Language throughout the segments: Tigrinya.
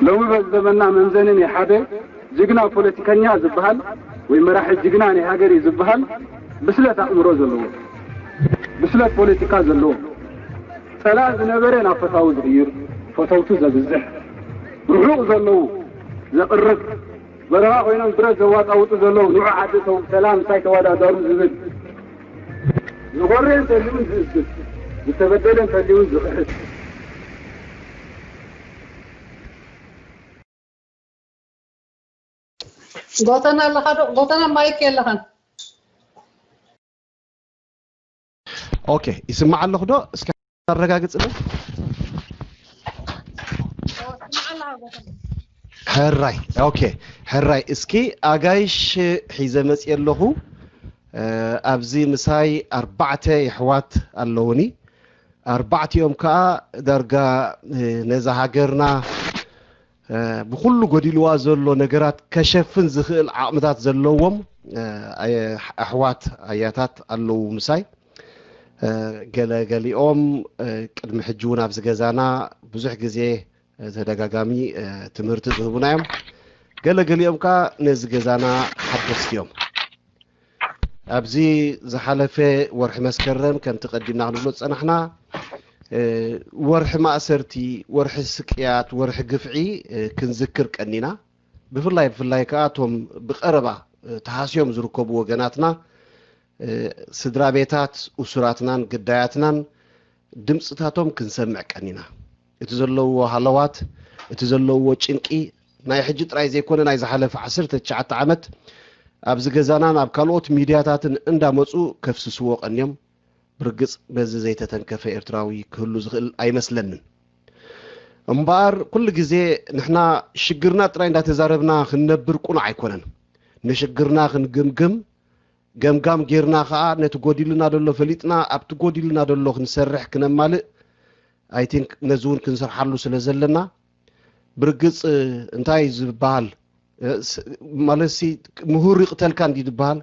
ሎሚ በዚ ዘመንና መምዘኒ ናይ ሓደ ጅግና ፖለቲከኛ ዝበሃል ወይ መራሒ ጅግና ናይ ሃገር እዩ ዝበሃል ብስለት ኣእምሮ ዘለዎ፣ ብስለት ፖለቲካ ዘለዎ፣ ጸላኢ ዝነበረ ናብ ፈታዊ ዝቕይር፣ ፈተውቱ ዘብዝሕ፣ ርሑቕ ዘለዉ ዘቕርብ፣ በረኻ ኮይኖም ብረት ዘዋጣውጡ ዘለዉ ንዑ ዓዲ እተው፣ ሰላም ምሳይ ተወዳደሩ ዝብል፣ ዝኾርየ እንተልዩን ዝእዝዝ፣ ዝተበደለ እንተልዩን ዝኽሕስ። ጎተና ኣለኻ ዶ? ጎተና ማይክ የለኻን። ኦኬ፣ ይስማዕ ኣለኹ ዶ? እስኪ ኣረጋግጽልኝ። ሕራይ። ኦኬ፣ ሕራይ። እስኪ ኣጋይሽ ሒዘ መጽየ ኣለኹ። ኣብዚ ምሳይ ኣርባዕተ የሕዋት ኣለውኒ። ኣርባዕቲኦም ከዓ ዳርጋ ነዛ ሃገርና ብኩሉ ጎዲልዋ ዘሎ ነገራት ከሸፍን ዝኽእል ዓቕምታት ዘለዎም ኣሕዋት ኣያታት ኣለዉ ምሳይ። ገለ ገሊኦም ቅድሚ ሕጂ እውን ኣብዚ ገዛና ብዙሕ ግዜ ተደጋጋሚ ትምህርቲ ዝህቡና እዮም። ገለ ገሊኦም ከዓ ነዚ ገዛና ሓደስቲ እዮም። ኣብዚ ዝሓለፈ ወርሒ መስከረም ከምቲ ቀዲምና ክንብሎ ዝጸናሕና ወርሒ ማእሰርቲ፣ ወርሒ ስቅያት፣ ወርሒ ግፍዒ ክንዝክር ቀኒና። ብፍላይ ብፍላይ ከዓ እቶም ብቐረባ ተሃስዮም ዝርከቡ ወገናትና ስድራ ቤታት እሱራትናን ግዳያትናን ድምፅታቶም ክንሰምዕ ቀኒና። እቲ ዘለውዎ ሃለዋት፣ እቲ ዘለውዎ ጭንቂ ናይ ሕጂ ጥራይ ዘይኮነ ናይ ዝሓለፈ ዓሰርተ ትሽዓተ ዓመት ኣብዚ ገዛናን ኣብ ካልኦት ሚድያታትን እንዳመፁ ከፍስስዎ ቀንዮም። ብርግፅ በዚ ዘይተተንከፈ ኤርትራዊ ክህሉ ዝኽእል ኣይመስለንን። እምበኣር ኩሉ ግዜ ንሕና ሽግርና ጥራይ እንዳተዛረብና ክንነብር ቁኑዕ ኣይኮነን። ንሽግርና ክንግምግም ገምጋም ጌርና ኸዓ ነቲ ጎዲሉና ዘሎ ፈሊጥና ኣብቲ ጎዲሉና ዘሎ ክንሰርሕ ክነማልእ I think ነዚ እውን ክንሰርሓሉ ስለ ዘለና ብርግፅ እንታይ ዝበሃል ማለት ምሁር ይቕተልካ እንዲ ዝበሃል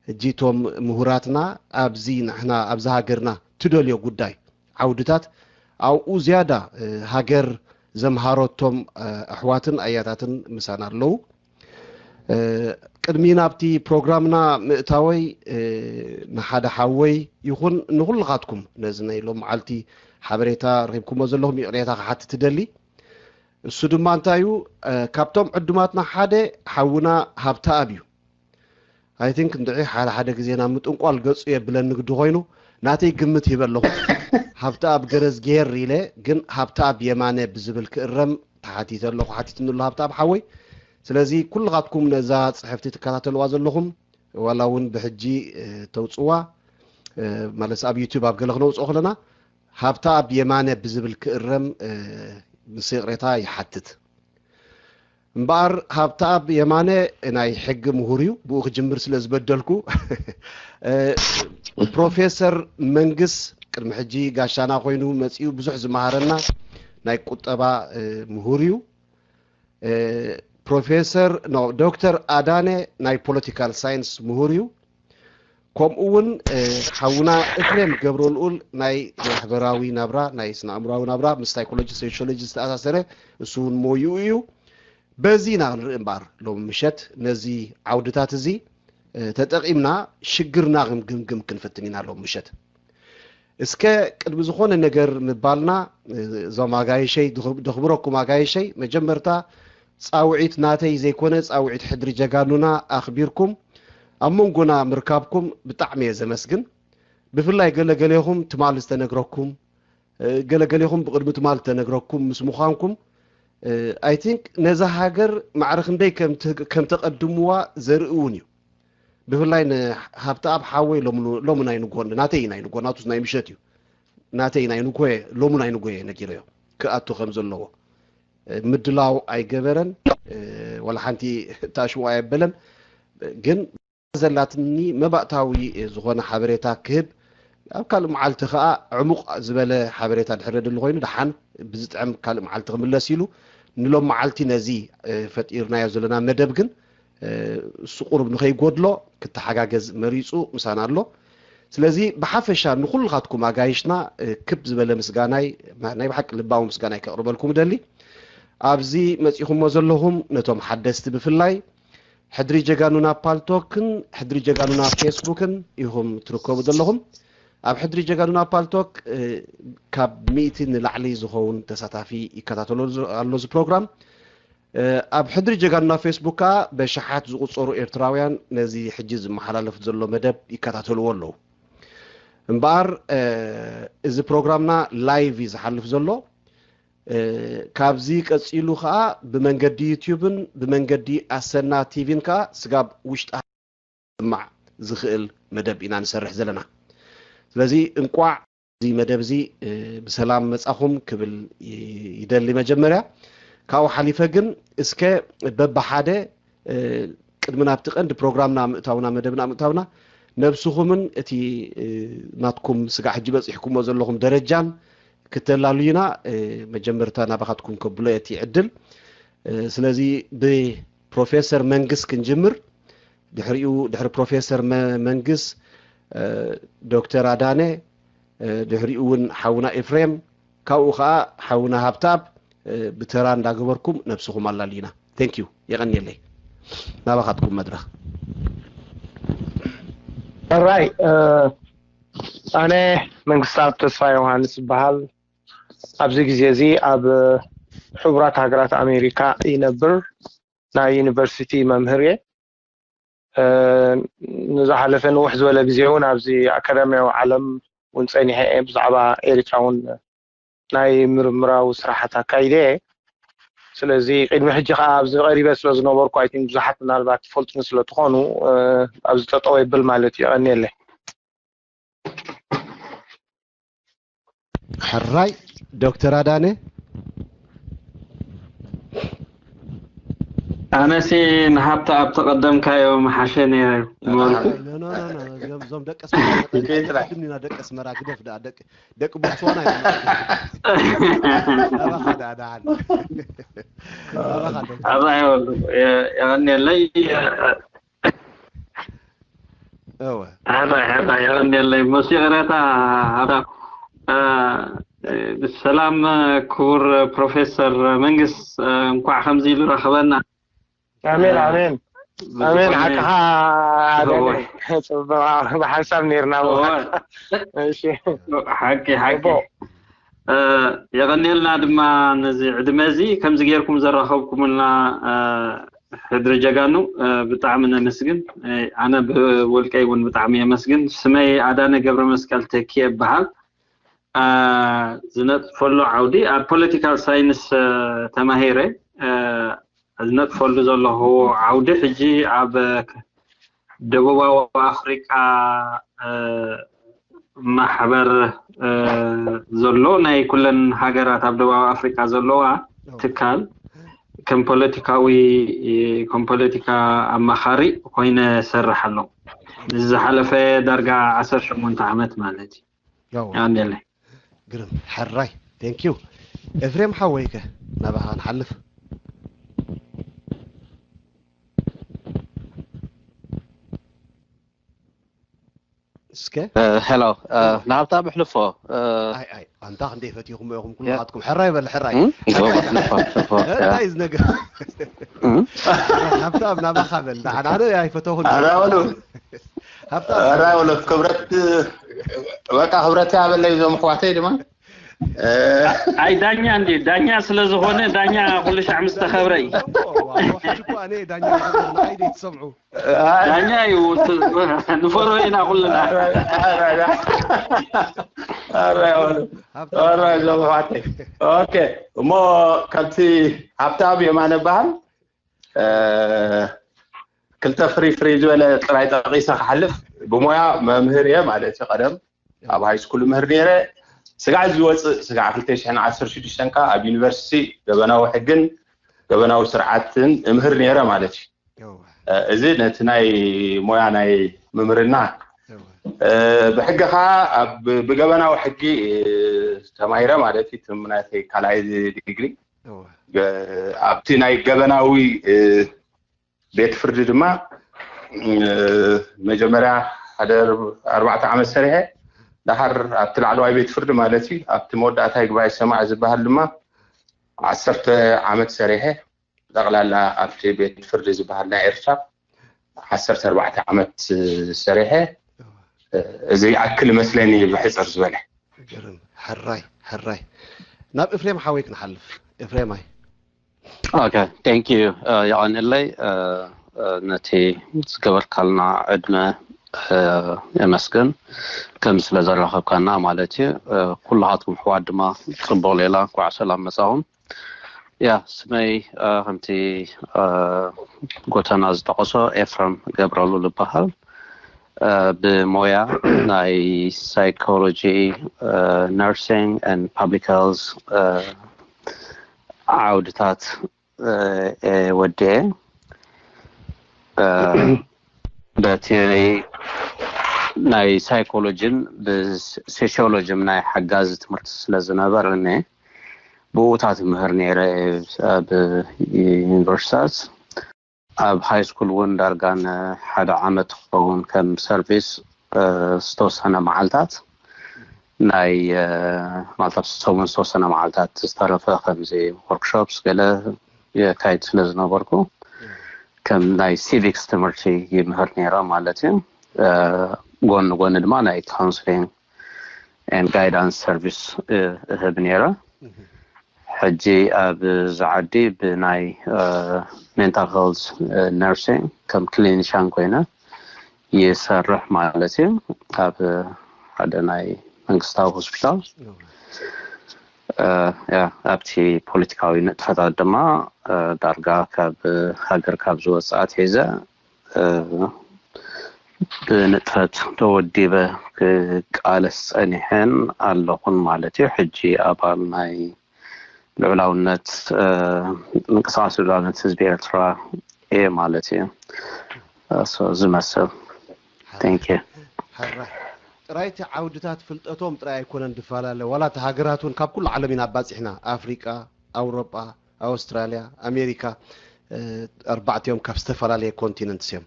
ሕጂ እቶም ምሁራትና ኣብዚ ንሕና ኣብዚ ሃገርና ትደልዮ ጉዳይ ዓውድታት ኣብኡ ዝያዳ ሃገር ዘምሃረቶም ኣሕዋትን ኣያታትን ምሳና ኣለዉ። ቅድሚ ናብቲ ፕሮግራምና ምእታወይ ንሓደ ሓወይ ይኹን ንኹልኻትኩም ነዚ ናይ ሎም መዓልቲ ሓበሬታ ረኺብኩሞ ዘለኹም ይቕሬታ ክሓትት እደሊ። እሱ ድማ እንታይ እዩ? ካብቶም ዕዱማትና ሓደ ሓውና ሃብተኣብ እዩ። I think እንድዒ ሓደ ሓደ ግዜ ናብ ምጥንቋል ገፁ የብለኒ ግዲ ኮይኑ ናተይ ግምት ሂበ ኣለኹ። ሃብተኣብ ገረዝጌር ኢለ ግን ሃብተኣብ የማነ ብዝብል ክእረም ተሓቲተ ኣለኹ፣ ሓቲትኒ ኣሎ ሃብተኣብ ሓወይ። ስለዚ ኩልኻትኩም ነዛ ፅሕፍቲ ትከታተልዋ ዘለኹም ዋላ እውን ብሕጂ ተውፅዋ ማለት ኣብ ዩቱብ ኣብ ገለ ክነውፅኦ ከለና ሃብተኣብ የማነ ብዝብል ክእረም ምስ ይቕሬታ ይሓትት። እምበኣር ሃብተኣብ የማነ ናይ ሕጊ ምሁር እዩ፣ ብኡ ክጅምር ስለ ዝበደልኩ ፕሮፌሰር መንግስ ቅድሚ ሕጂ ጋሻና ኮይኑ መፂኡ ብዙሕ ዝመሃረና ናይ ቁጠባ ምሁር እዩ። ፕሮፌሰር ኖ ዶክተር ኣዳነ ናይ ፖለቲካል ሳይንስ ምሁር እዩ። ከምኡ እውን ሓውና እፍሬም ገብረልኡል ናይ ማሕበራዊ ናብራ ናይ ስነ ኣእምራዊ ናብራ ምስ ሳይኮሎጂ ሶሽዮሎጂ ዝተኣሳሰረ እሱ እውን ሞይኡ እዩ። በዚ ኢና ክንርኢ እምበኣር ሎም ምሸት ነዚ ዓውድታት እዚ ተጠቒምና ሽግርና ክንግምግም ክንፍትን ኢና ሎም ምሸት። እስከ ቅድሚ ዝኾነ ነገር ምባልና እዞም ኣጋይሸይ ደኽብረኩም ኣጋይሸይ መጀመርታ ፃውዒት ናተይ ዘይኮነ ፃውዒት ሕድሪ ጀጋኑና ኣኽቢርኩም ኣብ መንጎና ምርካብኩም ብጣዕሚ እየ ዘመስግን። ብፍላይ ገለገሌኹም ትማል ዝተነግረኩም ገለገሌኹም ብቕድሚ ትማል ዝተነግረኩም ምስ ምዃንኩም I think ነዛ ሃገር ማዕረ ክንደይ ከም ተቐድምዋ ዘርኢ እውን እዩ። ብፍላይ ንሃብተኣብ ሓወይ ሎሚ ናይ ንጎ ናተይ ናይ ንጎ ናቱስ ናይ ምሸት እዩ ናተይ ናይ ንጎ ሎሚ ናይ ንጎ እየ ነጊረዮ ክኣቱ ከም ዘለዎ ምድላው ኣይገበረን። ወላ ሓንቲ ታሽዋ ኣየበለን ግን ዘላትኒ መባእታዊ ዝኾነ ሓበሬታ ክህብ ኣብ ካልእ መዓልቲ ከዓ ዕሙቕ ዝበለ ሓበሬታ ድሕር ደሊ ኮይኑ ደሓን ብዝጥዕም ካልእ መዓልቲ ክምለስ ኢሉ ንሎም መዓልቲ ነዚ ፈጢርናዮ ዘለና መደብ ግን እሱ ቁሩብ ንኸይጎድሎ ክተሓጋገዝ መሪፁ ምሳና ኣሎ። ስለዚ ብሓፈሻ ንኩልኻትኩም ኣጋይሽና ክብ ዝበለ ምስጋናይ ናይ ብሓቂ ልባዊ ምስጋናይ ከቕርበልኩም ደሊ። ኣብዚ መጺኹሞ ዘለኹም ነቶም ሓደስቲ ብፍላይ ሕድሪ ጀጋኑና ፓልቶክን ሕድሪ ጀጋኑና ፌስቡክን ኢኹም ትርከቡ ዘለኹም። ኣብ ሕድሪ ጀጋኑና ፓልቶክ ካብ ሚእቲ ንላዕሊ ዝኸውን ተሳታፊ ይከታተሎ ኣሎ እዚ ፕሮግራም። ኣብ ሕድሪ ጀጋኑና ፌስቡክ ከዓ በሽሓት ዝቑጸሩ ኤርትራውያን ነዚ ሕጂ ዝመሓላለፍ ዘሎ መደብ ይከታተልዎ ኣለዉ። እምበኣር እዚ ፕሮግራምና ላይቭ እዩ ዝሓልፍ ዘሎ። ካብዚ ቀጺሉ ከዓ ብመንገዲ ዩትዩብን ብመንገዲ ኣሰና ቲቪን ከዓ ስጋብ ውሽጢ ክስማዕ ዝኽእል መደብ ኢና ንሰርሕ ዘለና። ስለዚ እንቋዕ እዚ መደብ እዚ ብሰላም መጻኹም ክብል ይደሊ። መጀመርያ ካብኡ ሓሊፈ ግን እስከ በብሓደ ቅድሚ ናብቲ ቀንዲ ፕሮግራምና ምእታውና፣ መደብና ምእታውና፣ ነብስኹምን እቲ ናትኩም ስጋዕ ሕጂ በጺሕኩሞ ዘለኹም ደረጃን ክተላሉዩና መጀመርታ ናባኻትኩም ከብሎ እቲ ዕድል። ስለዚ ብፕሮፌሰር መንግስ ክንጅምር። ድሕሪኡ ድሕሪ ፕሮፌሰር መንግስ ዶክተር ኣዳነ፣ ድሕሪኡ እውን ሓውና ኤፍሬም፣ ካብኡ ከዓ ሓውና ሃብታብ ብተራ እንዳገበርኩም ነብስኹም ኣላልዩና። ቴንክ ዩ። የቐንየለይ። ናባኻትኩም መድረኽ። ራይ ኣነ መንግስታብ ተስፋ ዮሃንስ ይበሃል። ኣብዚ ግዜ እዚ ኣብ ሕቡራት ሃገራት ኣሜሪካ ይነብር። ናይ ዩኒቨርሲቲ መምህር እየ። ንዝሓለፈ ንውሕ ዝበለ ግዜ እውን ኣብዚ ኣካዳሚያዊ ዓለም እውን ፀኒሐ እየ። ብዛዕባ ኤሪትራ እውን ናይ ምርምራዊ ስራሓት ኣካይደ እየ። ስለዚ ቅድሚ ሕጂ ከዓ ኣብዚ ቀሪበ ስለ ዝነበርኩ ኣይቲን ብዙሓት ምናልባት ትፈልጡኒ ስለ ትኾኑ ኣብዚ ጠጠው የብል ማለት እዩ። የቐንየለይ። ሕራይ ዶክተር ኣዳነ። ኣነሲ ንሃብታ ኣብ ተቐደምካዮ ምሓሸ ነይረ ምበልኩ። እዚኦም ደቂ ኣስመራ ቅድም ኢና ደቂ ኣስመራ ግደፍ ደኣ ደቂ ደቂ ቦትስዋና ኢና ናባኻ ደኣ ደሓን ናባኻ ዶክተር ኣዛ ይበሉ የቐንየለይ። እወ ሕራይ ሕራይ የቐንየለይ። ምስ ይቕረታ ሃብታ ሰላም ክቡር ፕሮፌሰር መንግስ፣ እንኳዕ ከምዚ ኢሉ ረኸበና። ኣሜን ኣሜን ኣሜን። ሓቅኻ ኣደነ ብሓንሳብ ነርና። እሺ ሓቂ ሓቂ። የቐንየልና ድማ ነዚ ዕድመ እዚ ከምዚ ጌርኩም ዘራኸብኩምልና ሕድሪ ጀጋኑ ብጣዕሚ ነመስግን። ኣነ ብውልቀይ እውን ብጣዕሚ የመስግን። ስመይ ኣዳነ ገብረ መስቀል ተኪ ይበሃል። ዝነጥፈሉ ዓውዲ ኣብ ፖለቲካል ሳይንስ ተማሂረ። ዝነጥፈሉ ዘለኹ ዓውዲ ሕጂ ኣብ ደቡባዊ ኣፍሪቃ ማሕበር ዘሎ ናይ ኩለን ሃገራት ኣብ ደቡባዊ ኣፍሪቃ ዘለዋ ትካል ከም ፖለቲካዊ ከም ፖለቲካ ኣማኻሪ ኮይነ ሰርሕ ኣለኹ። ንዝሓለፈ ዳርጋ ዓሰርተ ሸሞንተ ዓመት ማለት እዩ። ያው ኣንደለ ግርም ሕራይ ቴንክ ዩ። ኤፍሬም ሓወይከ ናባኻ ንሓልፍ እስከ ሄሎ ንሃብታ ብሕልፎ ኣይ ኣይ ኣንታ ክንደይ ፈቲኹም ኢኹም ኩልኻትኩም ሕራይ በል ሕራይ ጎበዝ ንፎ ንፎ እንታይ እዩ ዝነገር ሃብታም ናባኻ በል ደሓን ኣነ ኣይፈተኹን ኣራውሉ ሃብታም ኣራውሉ ክብረት በቃ ክብረት ያበለይ እዞም ኣሕዋተይ ድማ ኣይ ዳኛ እንዴ ዳኛ ስለዝኾነ ዳኛ ኩሉ ሻዕ ምስ ተኸብረ እዩ። ሕጂ እኮ ኣነ ዳኛ ንዓይ ደይ ትሰምዑ ዳኛ እዩ ንፈሮ ኢና ኩልና። ኣራውሉ ኣራይ እዞም ኣሕዋተይ ኦኬ እሞ ከምቲ ሃብታም የማነ በሃል ክልተ ፍሪ ፍሪ ዝበለ ጥራይ ጠቂሰ ክሓልፍ ብሞያ መምህር እየ ማለት እዩ። ቀደም ኣብ ሃይ ስኩል ምህር ነይረ። ስጋዕ ዝወፅእ ስጋዕ ክልተ ሽሕን ዓሰርተ ሽዱሽተን ከ ኣብ ዩኒቨርሲቲ ገበናዊ ሕግን ገበናዊ ስርዓትን እምህር ነይረ ማለት እዩ። እዚ ነቲ ናይ ሞያ ናይ ምምህርና ብሕጊ ከዓ ብገበናዊ ሕጊ ተማሂረ ማለት እዩ። ትም ናይ ካልኣይ ዲግሪ ኣብቲ ናይ ገበናዊ ቤት ፍርዲ ድማ መጀመርያ ሓደ ኣርባዕተ ዓመት ሰሪሐ ዳሓር ኣብቲ ላዕለዋይ ቤት ፍርዲ ማለት እዩ ኣብቲ መወዳእታ ይግባይ ሰማዕ ዝበሃል ድማ ዓሰርተ ዓመት ሰሪሐ፣ ጠቕላላ ኣብቲ ቤት ፍርዲ ዝበሃል ናይ ኤርትራ ዓሰርተ ኣርባዕተ ዓመት ሰሪሐ። እዚ ይኣክል መስለኒ፣ ብሕፅር ዝበለ። ሕራይ ሕራይ። ናብ ኤፍሬም ሓወይ ክንሓልፍ። ኤፍሬማይ። ኦኬ፣ thank you። የቐንለይ ነቲ ዝገበርካልና ዕድመ የመስግን፣ ከም ስለ ዘራኸብካና ማለት እዩ። ኩላኻትኩም ኣሕዋት ድማ ጽቡቕ ሌላ፣ እንኳዕ ሰላም መጻኹም። ያ፣ ስመይ ከምቲ ጎተና ዝጠቐሶ ኤፍረም ገብረሉ ዝበሃል። ብሞያ ናይ ሳይኮሎጂ፣ ነርሲንግ and ፓብሊክ ሄልዝ ዓውድታት ወዲኤ በቲ ናይ ሳይኮሎጂን ብሶሲዮሎጂን ናይ ሓጋዚ ትምህርቲ ስለ ዝነበረኒ፣ ብኡታ ትምህር ነይረ ኣብ ዩኒቨርሲታት። ኣብ ሃይ ስኩል እውን ዳርጋ ንሓደ ዓመት ክኸውን ከም ሰርቪስ ዝተወሰነ መዓልታት ናይ ማለት ኣብ ሰሙን ዝተወሰነ መዓልታት ዝተረፈ ከምዚ ወርክሾፕስ ገለ የካይድ ስለ ዝነበርኩ፣ ከም ናይ ሲቪክስ ትምህርቲ ይምህር ነይረ ማለት እዩ። ጎኒ ጎኒ ድማ ናይ ካውንስሊንግ and guidance service እህብ ነይረ። ሕጂ ኣብዚ ዓዲ ብናይ ሜንታል ሄልዝ ነርሲንግ ከም ክሊኒሻን ኮይነ ይሰርሕ ማለት እዩ። ኣብ ሓደ ናይ መንግስታዊ ሆስፒታል። ያ፣ ኣብቲ ፖለቲካዊ ንጥፈታት ድማ ዳርጋ ካብ ሃገር ካብ ዝወፅእ ኣትሒዘ ብንጥፈት ተወዲበ ክቃለስ ጸኒሐን ኣለኹን ማለት እዩ። ሕጂ ኣባል ናይ ልዑላውነት ምንቅስቃስ ልዑላውነት ህዝቢ ኤርትራ እየ ማለት እዩ። ዝመስል። Thank you። ጥራይ እቲ ዓውድታት ፍልጠቶም ጥራይ ኣይኮነን ዝፈላለ፣ ዋላ እቲ ሃገራት እውን ካብ ኩሉ ዓለም ኢና ኣባፂሕና፣ ኣፍሪቃ፣ ኣውሮጳ፣ ኣውስትራልያ፣ ኣሜሪካ፣ ኣርባዕቲኦም ካብ ዝተፈላለየ ኮንቲነንትስ እዮም።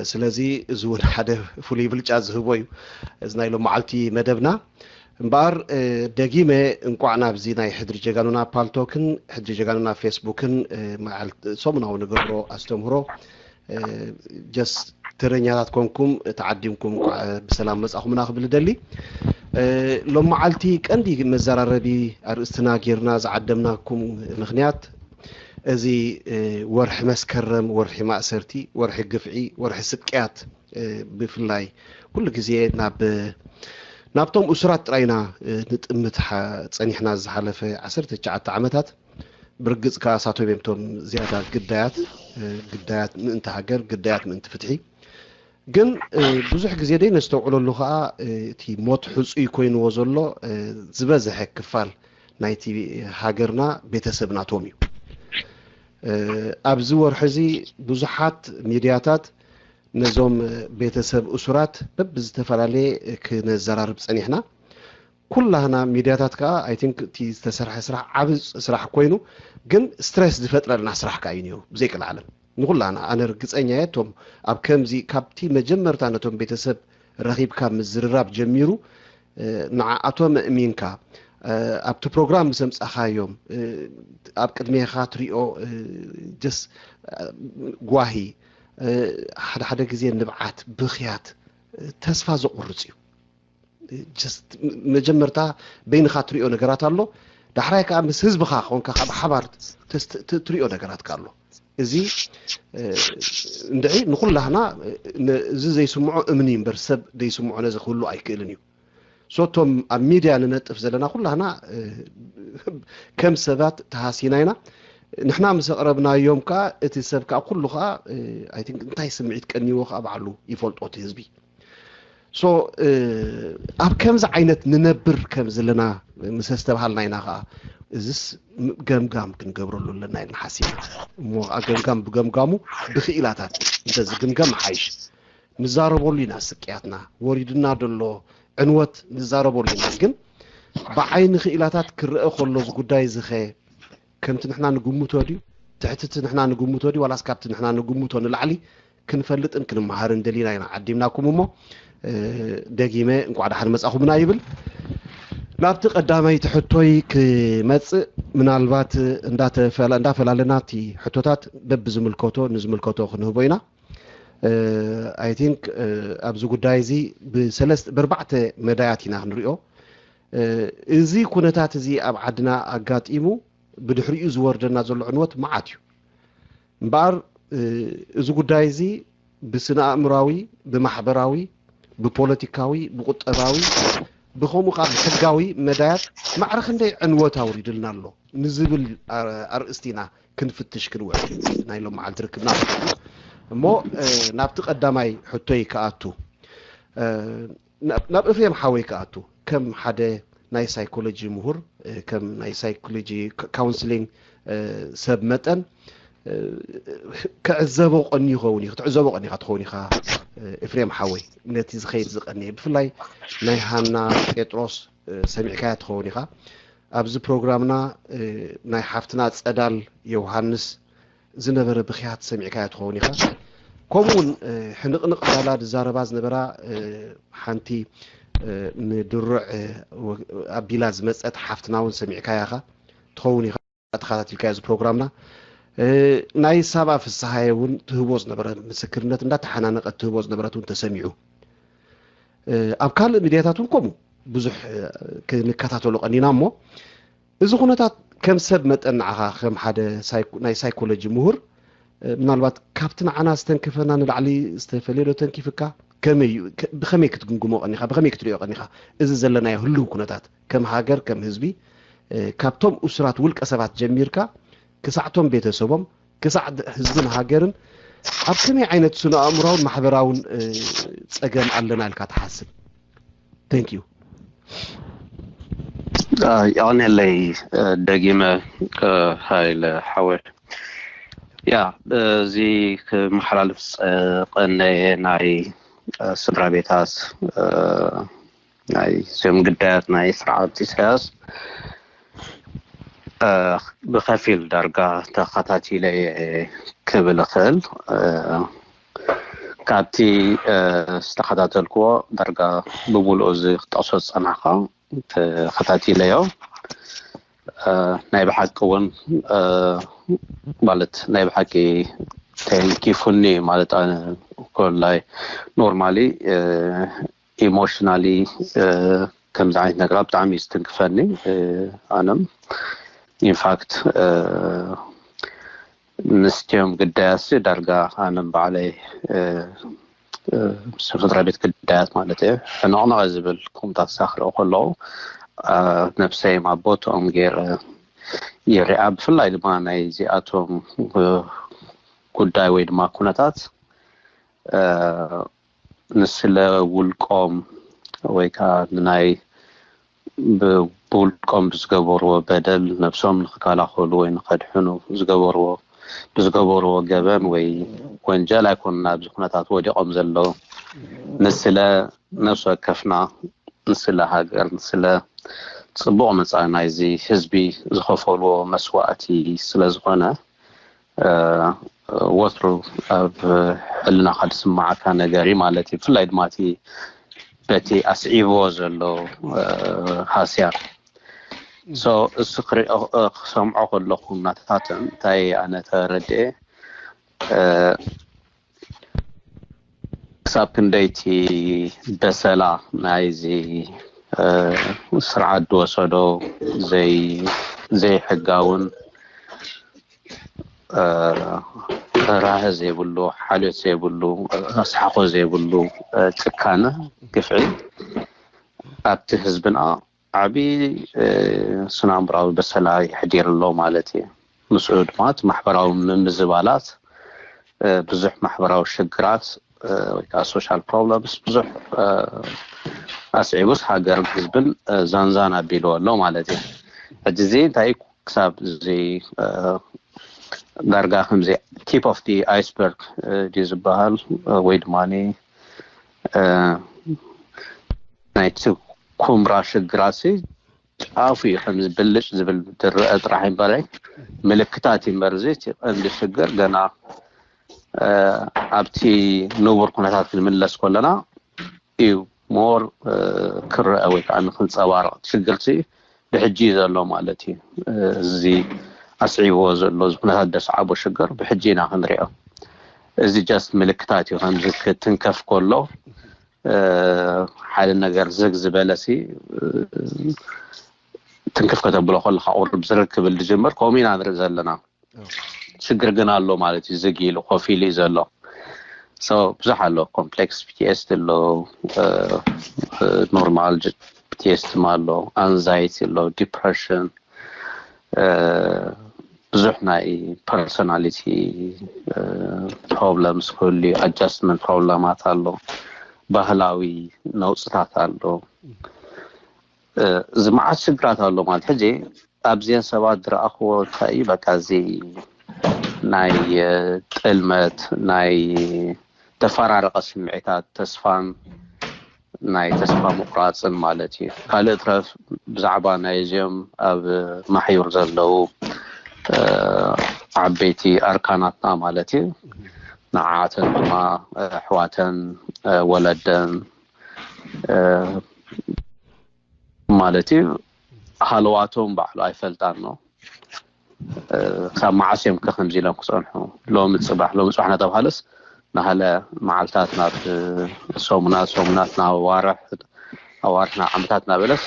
ስለዚ እዚ እውን ሓደ ፍሉይ ብልጫ ዝህቦ እዩ እዚ ናይ ሎመዓልቲ መደብና። እምበኣር ደጊመ እንቋዕ ናብዚ ናይ ሕድሪ ጀጋኑና ፓልቶክን ሕድሪ ጀጋኑና ፌስቡክን ሰሙናዊ ንገብሮ ኣስተምህሮ ጀስ ተረኛታት ኮንኩም ተዓዲምኩም እንኳዕ ብሰላም መጻኹምና ክብል እደሊ። ሎም መዓልቲ ቀንዲ መዘራረቢ ኣርእስትና ጌርና ዝዓደምናኩም ምኽንያት እዚ ወርሒ መስከረም፣ ወርሒ ማእሰርቲ፣ ወርሒ ግፍዒ፣ ወርሒ ስቅያት ብፍላይ ኩሉ ግዜ ናብ ናብቶም እሱራት ጥራይና ንጥምት ጸኒሕና ዝሓለፈ ዓሰርተ ትሽዓተ ዓመታት። ብርግጽ ከኣ እሳቶም እዮም እቶም ዝያዳ ግዳያት፣ ግዳያት ምእንቲ ሃገር፣ ግዳያት ምእንቲ ፍትሒ። ግን ብዙሕ ግዜ ደይ ነስተውዕለሉ ከኣ እቲ ሞት ሕጹይ ኮይንዎ ዘሎ ዝበዝሐ ክፋል ናይቲ ሃገርና ቤተሰብ ናቶም እዩ። ኣብዚ ወርሒ እዚ ብዙሓት ሚድያታት ነዞም ቤተሰብ እሱራት በብዝተፈላለየ ክነዘራርብ ጸኒሕና። ኩላህና ሚድያታት ከዓ I think እቲ ዝተሰርሐ ስራሕ ዓብ ስራሕ ኮይኑ ግን ስትረስ ዝፈጥረልና ስራሕ ከዓ እዩ ነይሩ ብዘይቅልዓለም ንኩላህና። ኣነ ርግፀኛ እየ እቶም ኣብ ከምዚ ካብቲ መጀመርታ ነቶም ቤተሰብ ረኺብካ ምዝርራብ ጀሚሩ ንዓኣቶም ኣእሚንካ ኣብቲ ፕሮግራም ምስ ኣምፃኻዮም ኣብ ቅድሜኻ ትሪኦ ጀስ ጓሂ ሓደ ሓደ ግዜ ንብዓት ብኽያት ተስፋ ዘቑርፅ እዩ። መጀመርታ በይንኻ ትሪኦ ነገራት ኣሎ፣ ዳሕራይ ከዓ ምስ ህዝብኻ ኮንካ ካብ ሓባር ትሪኦ ነገራት ኣሎ። እዚ እንድዒ ንኩላህና እዚ ዘይስምዖ እምኒ እምበር ሰብ ዘይስምዖ ነዚ ክህሉ ኣይክእልን እዩ። ሶቶም ኣብ ሚድያ ንነጥፍ ዘለና ኩላህና ከም ሰባት ተሃሲና ኢና። ንሕና ምስ ኣቕረብናዮም ከዓ እቲ ሰብ ከዓ ኩሉ ከዓ እንታይ ስምዒት ቀኒዎ ከዓ ባዕሉ ይፈልጦ እቲ ህዝቢ። ሶ ኣብ ከምዚ ዓይነት ንነብር ከም ዘለና ምስ ኣስተብሃልና ኢና ከዓ እዚስ ገምጋም ክንገብረሉ ኣለና ኢልና ሓሲብና። እሞ ከዓ ገምጋም ብገምጋሙ ብክኢላታት እንተዝግምገም ሓይሽ። ንዛረበሉ ኢና ስቅያትና፣ ወሪድና ደሎ ዕንወት ንዛረበሉ ኢና። ግን ብዓይኒ ክኢላታት ክረአ ከሎ እዚ ጉዳይ እዚ ኸ ከምቲ ንሕና ንግምቶ ድዩ? ትሕቲ እቲ ንሕና ንግምቶ ድዩ? ዋላስ ካብቲ ንሕና ንግምቶ ንላዕሊ ክንፈልጥን ክንመሃርን ደሊና ኢና ዓዲምናኩም። እሞ ደጊመ እንቋዕ ደሓን መጻኹምና ይብል። ናብቲ ቀዳማይቲ ሕቶይ ክመጽእ፣ ምናልባት እንዳተፈላ-፣ እንዳፈላለና እቲ ሕቶታት በብዝምልከቶ ንዝምልከቶ ክንህቦ ኢና። I think ኣብዚ ጉዳይ እዚ ብሰለስተ ብኣርባዕተ መዳያት ኢና ክንሪኦ። እዚ ኩነታት እዚ ኣብ ዓድና ኣጋጢሙ ብድሕሪኡ ዝወርደና ዘሎ ዕንወት መዓት እዩ። እምበኣር እዚ ጉዳይ እዚ ብስነ ኣእምራዊ፣ ብማሕበራዊ፣ ብፖለቲካዊ፣ ብቁጠባዊ፣ ብኸምኡ ከዓ ብሕጋዊ መዳያት ማዕረ ክንደይ ዕንወት ኣውሪድልና ኣሎ ንዝብል ኣርእስቲ ኢና ክንፍትሽ ክንውዕል ናይ ሎም መዓልቲ ርክብና ማለት እዩ። እሞ ናብቲ ቀዳማይ ሕቶይ ክኣቱ፣ ናብ እፍሬም ሓወይ ክኣቱ፣ ከም ሓደ ናይ ሳይኮሎጂ ምሁር፣ ከም ናይ ሳይኮሎጂ ካውንስሊንግ ሰብ መጠን ክዕዘቦ ቀኒ ይኸውን እዩ፣ ክትዕዘቦ ቀኒኻ ትኸውን ኢኻ። እፍሬም ሓወይ፣ ነቲ ዝኸይድ ዝቐንየ ብፍላይ ናይ ሃና ጴጥሮስ ሰሚዕካያ ትኸውን ኢኻ። ኣብዚ ፕሮግራምና ናይ ሓፍትና ጸዳል ዮሃንስ ዝነበረ ብኽያት ሰሚዕካያ ትኸውን ኢኻ። ከምኡ እውን ሕንቕንቕ ዳላ ዝዛረባ ዝነበራ ሓንቲ ንድሩዕ ኣቢላ ዝመጸት ሓፍትና እውን ሰሚዕካያ ኢኻ ትኸውን ኢኻ። ተኸታቲልካዮ እዚ ፕሮግራምና ናይ ሳባ ፍስሃየ እውን ትህቦ ዝነበረ ምስክርነት እንዳተሓናነቀት ትህቦ ዝነበረት እውን ተሰሚዑ። ኣብ ካልእ ሚድያታት እውን ከምኡ ብዙሕ ክንከታተሎ ቀኒና። እሞ እዚ ኩነታት ከም ሰብ መጠን ንዓኻ ከም ሓደ ናይ ሳይኮሎጂ ምሁር ምናልባት ካብቲ ንዓና ዝተንከፈና ንላዕሊ ዝተፈለየ ዶ ተንኪፍካ? ከመይ እዩ? ብኸመይ ክትግምግሞ ቀኒኻ? ብኸመይ ክትሪኦ ቀኒኻ? እዚ ዘለናዮ ህልው ኩነታት ከም ሃገር፣ ከም ህዝቢ፣ ካብቶም እሱራት ውልቀ ሰባት ጀሚርካ ክሳዕቶም ቤተሰቦም፣ ክሳዕ ህዝብን ሃገርን ኣብ ከመይ ዓይነት ስነ ኣእምራውን ማሕበራውን ጸገም ኣለና ኢልካ ትሓስብ? Thank you። የቐንየለይ ደጊመ ሃይለ ሓወይ። ያ፣ እዚ ክመሓላልፍ ዝቐነየ ናይ ስድራ ቤታት ናይ ዞም ግዳያት ናይ ስርዓት ኢሳያስ ብኸፊል ዳርጋ ተኸታቲለ ክብል እኽእል። ካብቲ ዝተኸታተልክዎ ዳርጋ ብምሉኡ እዚ ክጠቕሶ ዝጸናሕካ ተኸታቲለዮ። ናይ ብሓቂ እውን ማለት ናይ ብሓቂ ተንኪፉኒ ማለት ኮላይ ኖርማሊ ኢሞሽናሊ ከምዚ ዓይነት ነገራት ብጣዕሚ እዩ ዝትንክፈኒ። ኣነም ኢንፋክት ንስትዮም ግዳያሲ ዳርጋ ኣነም ባዕለይ ምስ ስድራ ቤት ግዳያት ማለት እየ ሕንቕንቕ ዝብል ቁምታት ሳክርኦ ከለዉ ነብሰይ ኣብ ቦትኦም ገይረ ይሪኣ። ብፍላይ ድማ ናይ እዚኣቶም ጉዳይ ወይ ድማ ኩነታት ንስለ ውልቆም ወይ ከዓ ንናይ ብውልቆም ብዝገበርዎ በደል ነብሶም ንክከላኸሉ ወይ ንከድሕኑ ዝገበርዎ ብዝገበርዎ ገበን ወይ ወንጀል ኣይኮኑን ኣብዚ ኩነታት ወዲቖም ዘለዉ። ንስለ ነብሲ ወከፍና ንስለ ሃገር ንስለ ፅቡቕ መፃኢ ናይዚ ህዝቢ ዝኸፈልዎ መስዋእቲ ስለ ዝኾነ ወትሩ ኣብ ሕልናኻ ዝስማዓካ ነገር እዩ ማለት እዩ። ብፍላይ ድማ እቲ በቲ ኣስዒብዎ ዘሎ ሃስያ so እሱ ክሪኦ ክሰምዖ ከለኹ እናተታትዕም እንታይ ኣነ ተረድኤ ክሳብ ክንደይቲ በሰላ ናይዚ ስርዓት ዝወሰዶ ዘይሕጋውን ራህ ዘይብሉ ሓልዮት ዘይብሉ ኣስሓኮ ዘይብሉ ጭካነ ግፍዒ ኣብቲ ህዝብና ዓብዪ ስነ ኣእምራዊ በሰላ የሕዲር ኣሎ ማለት እዩ። ምስኡ ድማ እቲ ማሕበራዊ ምምዝባላት ብዙሕ ማሕበራዊ ሽግራት ወይ ከዓ social problems ብዙሕ ኣስዒቡስ ሃገርን ህዝብን ዛንዛን ኣቢልዎ ኣሎ ማለት እዩ። ሕጂ እዚ እንታይ ክሳብ እዚ ዳርጋ ከምዚ tip of the iceberg ድዩ ዝበሃል ወይ ድማ ናይቲ ኩምራ ሽግራት ጫፉ እዩ ከምዚ ብልጭ ዝብል ዝረአ ጥራሕ እምበረ ምልክታት እዩ እምበር እዚ እቲ ቀንዲ ሽግር ገና ኣብቲ ንቡር ኩነታት ክንምለስ ከለና እዩ ሞር ክረአ ወይ ከዓ ንክንፀባረቕ ሽግርቲ ብሕጂ እዩ ዘሎ ማለት እዩ። እዚ ኣስዒብዎ ዘሎ እዚ ኩነታት ደስዓቦ ሽግር ብሕጂ ኢና ክንሪኦ። እዚ ጀስት ምልክታት እዩ። ከምዚ ክትንከፍ ከሎ ሓደ ነገር ዝግ ዝበለሲ ትንክፍ ከተብሎ ከለካ ቁርብ ዝርግ ክብል ዝጅምር ከምኡ ኢና ንርኢ ዘለና። ሽግር ግን ኣሎ ማለት እዩ። ዝግ ኢሉ ኮፍ ኢሉ እዩ ዘሎ። ብዙሕ ኣሎ። ኮምፕሌክስ ፒቲኤስዲ ኣሎ፣ ኖርማል ፒቲኤስዲ ኣሎ፣ ኣንዛይቲ ኣሎ፣ ዲፕሬሽን፣ ብዙሕ ናይ ፐርሶናሊቲ ፕሮብለምስ ክህሉ እዩ። ኣጃስትመንት ፕሮብለማት ኣሎ፣ ባህላዊ ነውፅታት ኣሎ። እዚ መዓት ሽግራት ኣሎ ማለት ሕጂ ኣብዚአን ሰባት ዝረኣኽዎ እንታይ እዩ? በቃ እዚ ናይ ጥልመት፣ ናይ ተፈራረቐ ስምዒታት፣ ተስፋን ናይ ተስፋ ምቁራፅን ማለት እዩ። ካልእ ትረፍ ብዛዕባ ናይ እዚኦም ኣብ ማሕዩር ዘለዉ ዓበይቲ ኣርካናትና ማለት እዩ። ንዓተን ድማ ኣሕዋተን፣ ወለደን ማለት እዩ። ሃለዋቶም ባዕሉ ኣይፈልጣን ነው። ክሳብ መዓስ እዮም ከ ከምዚ ኢሎም ክፀንሑ? ሎሚ ፅባሕ፣ ሎሚ ፅባሕ እናተባሃለስ ናሃለ መዓልታት ናብ ሰሙናት፣ ሰሙናት ናብ ኣዋርሕ፣ ኣዋርሕ ናብ ዓመታት እናበለስ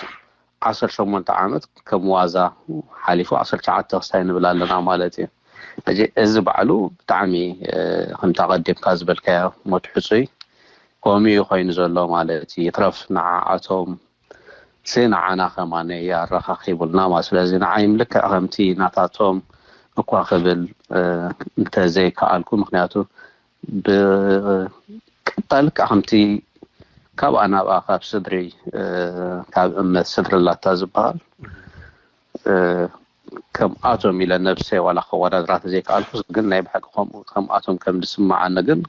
ዓሰርተ ሸሞንተ ዓመት ከም ዋዛ ሓሊፉ ዓሰርተ ትሽዓተ ክስታይ ንብል ኣለና ማለት እዩ። ሕጂ እዚ ባዕሉ ብጣዕሚ ከምቲ ኣቐዲምካ ዝበልካዮ ሞት ሕፁይ ከምኡ እዩ ኮይኑ ዘሎ ማለት እዩ። ይትረፍ ንዓኣቶም ሲ ንዓና ከማነ የኣረኻኺቡልና ማለት። ስለዚ ንዓይም ልክዕ ከምቲ ናታቶም እኳ ክብል እንተዘይከኣልኩ፣ ምክንያቱ ብቀጣ ልክዕ ከምቲ ካብኣ ናብኣ ካብ ስድሪ ካብ እምነት ስድሪ ኣላታ ዝበሃል ከምኣቶም ኢለ ነብሰይ ዋላ ከወዳድራ ተዘይከኣልኩስ፣ ግን ናይ ብሓቂ ከምኡ ከምኣቶም ከም ዝስምዓኒ ግን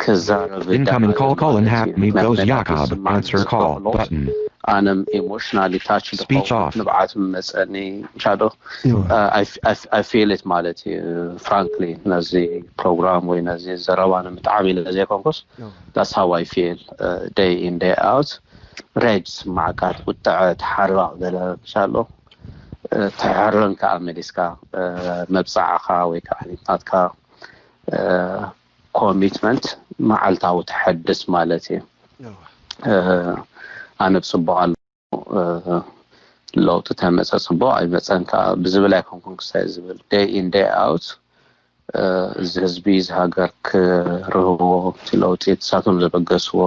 ክዛረብ Incoming call, call and hack me goes Jakob. Answer call button. ኣነም ኢሞሽናሊ ታች ንብዓት መፀኒ ሻዶ I feel it ማለት እዩ። ፍራንክሊ ነዚ ፕሮግራም ወይ ነዚ ዘረባ ንምጥዓም ኢለ ዘይኮንኩስ that's how I feel day in day out። ሬጅ ስማዕካ ትቁጥዐ ትሓርባቕ ገለ ሻሎ ትሕረን ከዓ መሊስካ መብፃዕኻ ወይ ከዓ ናትካ ኮሚትመንት መዓልታዊ ተሐድስ ማለት እዩ። ኣነ ብፅቡቅ ኣሎ ለውጢ ተመፀ ፅቡቅ ኣይመፀን ከዓ ብዝብል ኣይኮንኩን ክሳይ ዝብል day in day out እዚ ህዝቢ እዚ ሃገር ክርህዎ እቲ ለውጢ እሳቶም ዘበገስዎ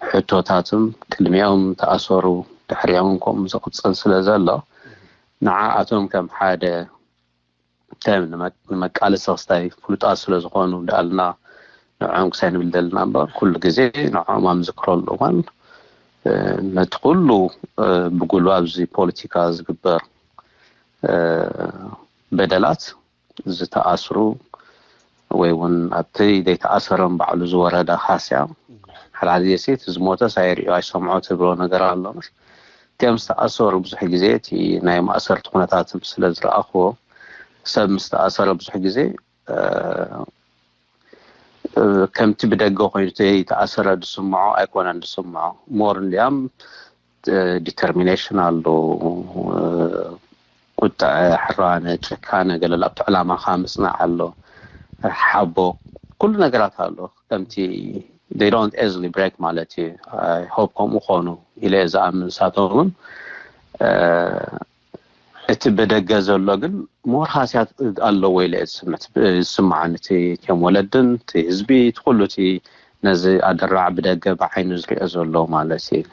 ሕቶታትም ቅድሚኦም ተኣሰሩ ድሕሪኦም ከምኡ ዝቕፅል ስለ ዘሎ ንዓኣቶም ከም ሓደ ከም ንመቃለሲ ክስታይ ፍሉጣት ስለ ዝኾኑ ደኣልና ንዕኦም ክሳይ ንብል ደልና እምበር ኩሉ ግዜ ንዕኦም ኣብ ንዝክረሉ እዋን ነቲ ኩሉ ብጉልባብ እዚ ፖለቲካ ዝግበር በደላት ዝተኣስሩ ወይ እውን ኣብቲ ዘይተኣሰረን ባዕሉ ዝወረደ ሃስያ ሓደ ሓደ ግዜ እቲ ዝሞተስ ኣይርእዮ ኣይሰምዖ ትብሎ ነገር ኣሎ። ከም ዝተኣሰሩ ብዙሕ ግዜ እቲ ናይ ማእሰርቲ ኩነታት ስለ ዝረኣኽዎ ሰብ ምስ ተኣሰረ ብዙሕ ግዜ ከምቲ ብደገ ኮይኑ ዝተኣሰረ ዝስምዖ ኣይኮነን ዝስምዖ ሞር እንዲያም ዲተርሚኔሽን ኣሎ፣ ቁጥዐ፣ ሕራነ፣ ጭካነ፣ ገለ ኣብቲ ዕላማኻ ምፅናዕ ኣሎ፣ ሓቦ፣ ኩሉ ነገራት ኣሎ። ከምቲ they don't easily break ማለት እዩ። I hope ከምኡ ኮኑ ኢለ እየ ዝኣምን። ንሳቶም እውን እቲ ብደገ ዘሎ ግን ሞር ሃስያ ኣለዎ ኢለ እየ ዝስምዕ ዝስምዓኒ። እቲ ከም ወለድን እቲ ህዝቢ እቲ ኩሉ እቲ ነዚ ኣደራዕ ብደገ ብዓይኑ ዝሪኦ ዘሎ ማለት እዩ።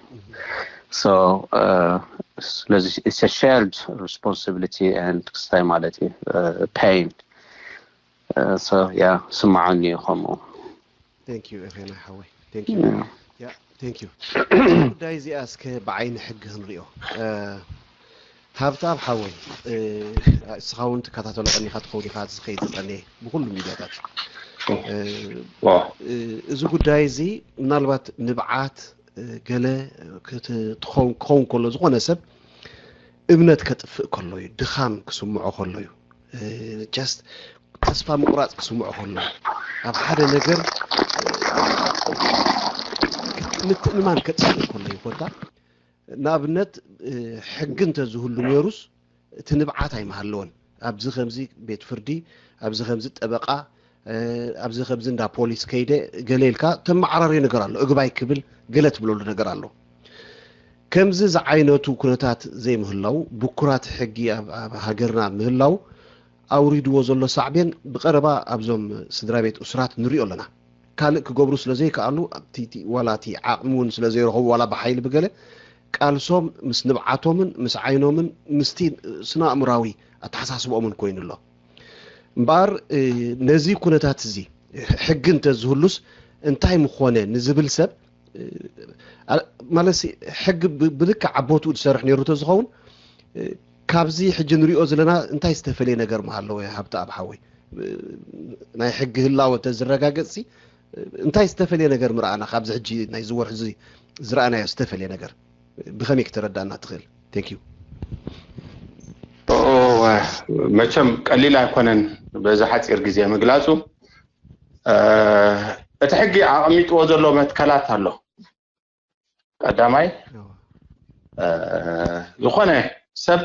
So ስለዚ it's a shared responsibility and ክስታይ ማለት እዩ pain so yeah ስምዓኒ እዩ ከምኡ። Thank you ኤፍሬም ሓወይ። Yeah. Yeah, thank you። ጉዳይ እዚኣ እስከ ብዓይኒ ሕጊ ክንሪኦ። ሃብተኣብ ሓወይ እስኻ እውን ትከታተሎ ቀኒኻ ትኸውን ኢኻ ዝኸይድ ዝጸንየ ብኩሉ ሚድያታት። እዚ ጉዳይ እዚ ምናልባት ንብዓት ገለ ክኸውን ከሎ ዝኾነ ሰብ እምነት ከጥፍእ ከሎ እዩ፣ ድኻም ክስምዖ ከሎ እዩ፣ just ተስፋ ምቁራፅ ክስምዖ ከሎ ኣብ ሓደ ነገር ምትእምማን ከጥፍእ ከሎ ይኾንታ። ንኣብነት ሕጊ እንተዝህሉ ነይሩስ እቲ ንብዓት ኣይምሃለወን። ኣብዚ ከምዚ ቤት ፍርዲ፣ ኣብዚ ከምዚ ጠበቃ፣ ኣብዚ ከምዚ እንዳ ፖሊስ ከይደ ገለ ኢልካ ተመዓራሪ ነገር ኣሎ። እግባይ ክብል ገለ ትብለሉ ነገር ኣሎ። ከምዚ ዝዓይነቱ ኩነታት ዘይምህላው፣ ብኩራት ሕጊ ኣብ ሃገርና ምህላው ኣውሪድዎ ዘሎ ሳዕቤን ብቐረባ ኣብዞም ስድራ ቤት እሱራት ንሪኦ ኣለና። ካልእ ክገብሩ ስለ ዘይከኣሉ፣ ዋላ እቲ ዓቕሚ እውን ስለ ዘይረኸቡ፣ ዋላ ብሓይሊ ብገለ ቃልሶም ምስ ንብዓቶምን ምስ ዓይኖምን ምስቲ ስነ ኣእምራዊ ኣተሓሳስብኦምን ኮይኑ ኣሎ። እምበኣር ነዚ ኩነታት እዚ ሕጊ እንተዝህሉስ እንታይ ምኾነ ንዝብል ሰብ፣ ማለት ሕጊ ብልክዕ ኣብ ቦትኡ ዝሰርሕ ነይሩ ተዝኸውን፣ ካብዚ ሕጂ ንሪኦ ዘለና እንታይ ዝተፈለየ ነገር ምሃለወ? ሃብተኣብ ሓወይ፣ ናይ ሕጊ ህላወ ተዝረጋገጽሲ እንታይ ዝተፈለየ ነገር ምርኣና ካብዚ ሕጂ ናይዚ ወርሒ እዚ ዝረኣናዮ ዝተፈለየ ነገር ብኸመይ ክተረዳእና ትኽእል? Thank you። መቸም ቀሊል ኣይኮነን በዚ ሓፂር ግዜ ምግላፁ። እቲ ሕጊ ኣቐሚጥዎ ዘሎ መትከላት ኣሎ። ቀዳማይ ዝኾነ ሰብ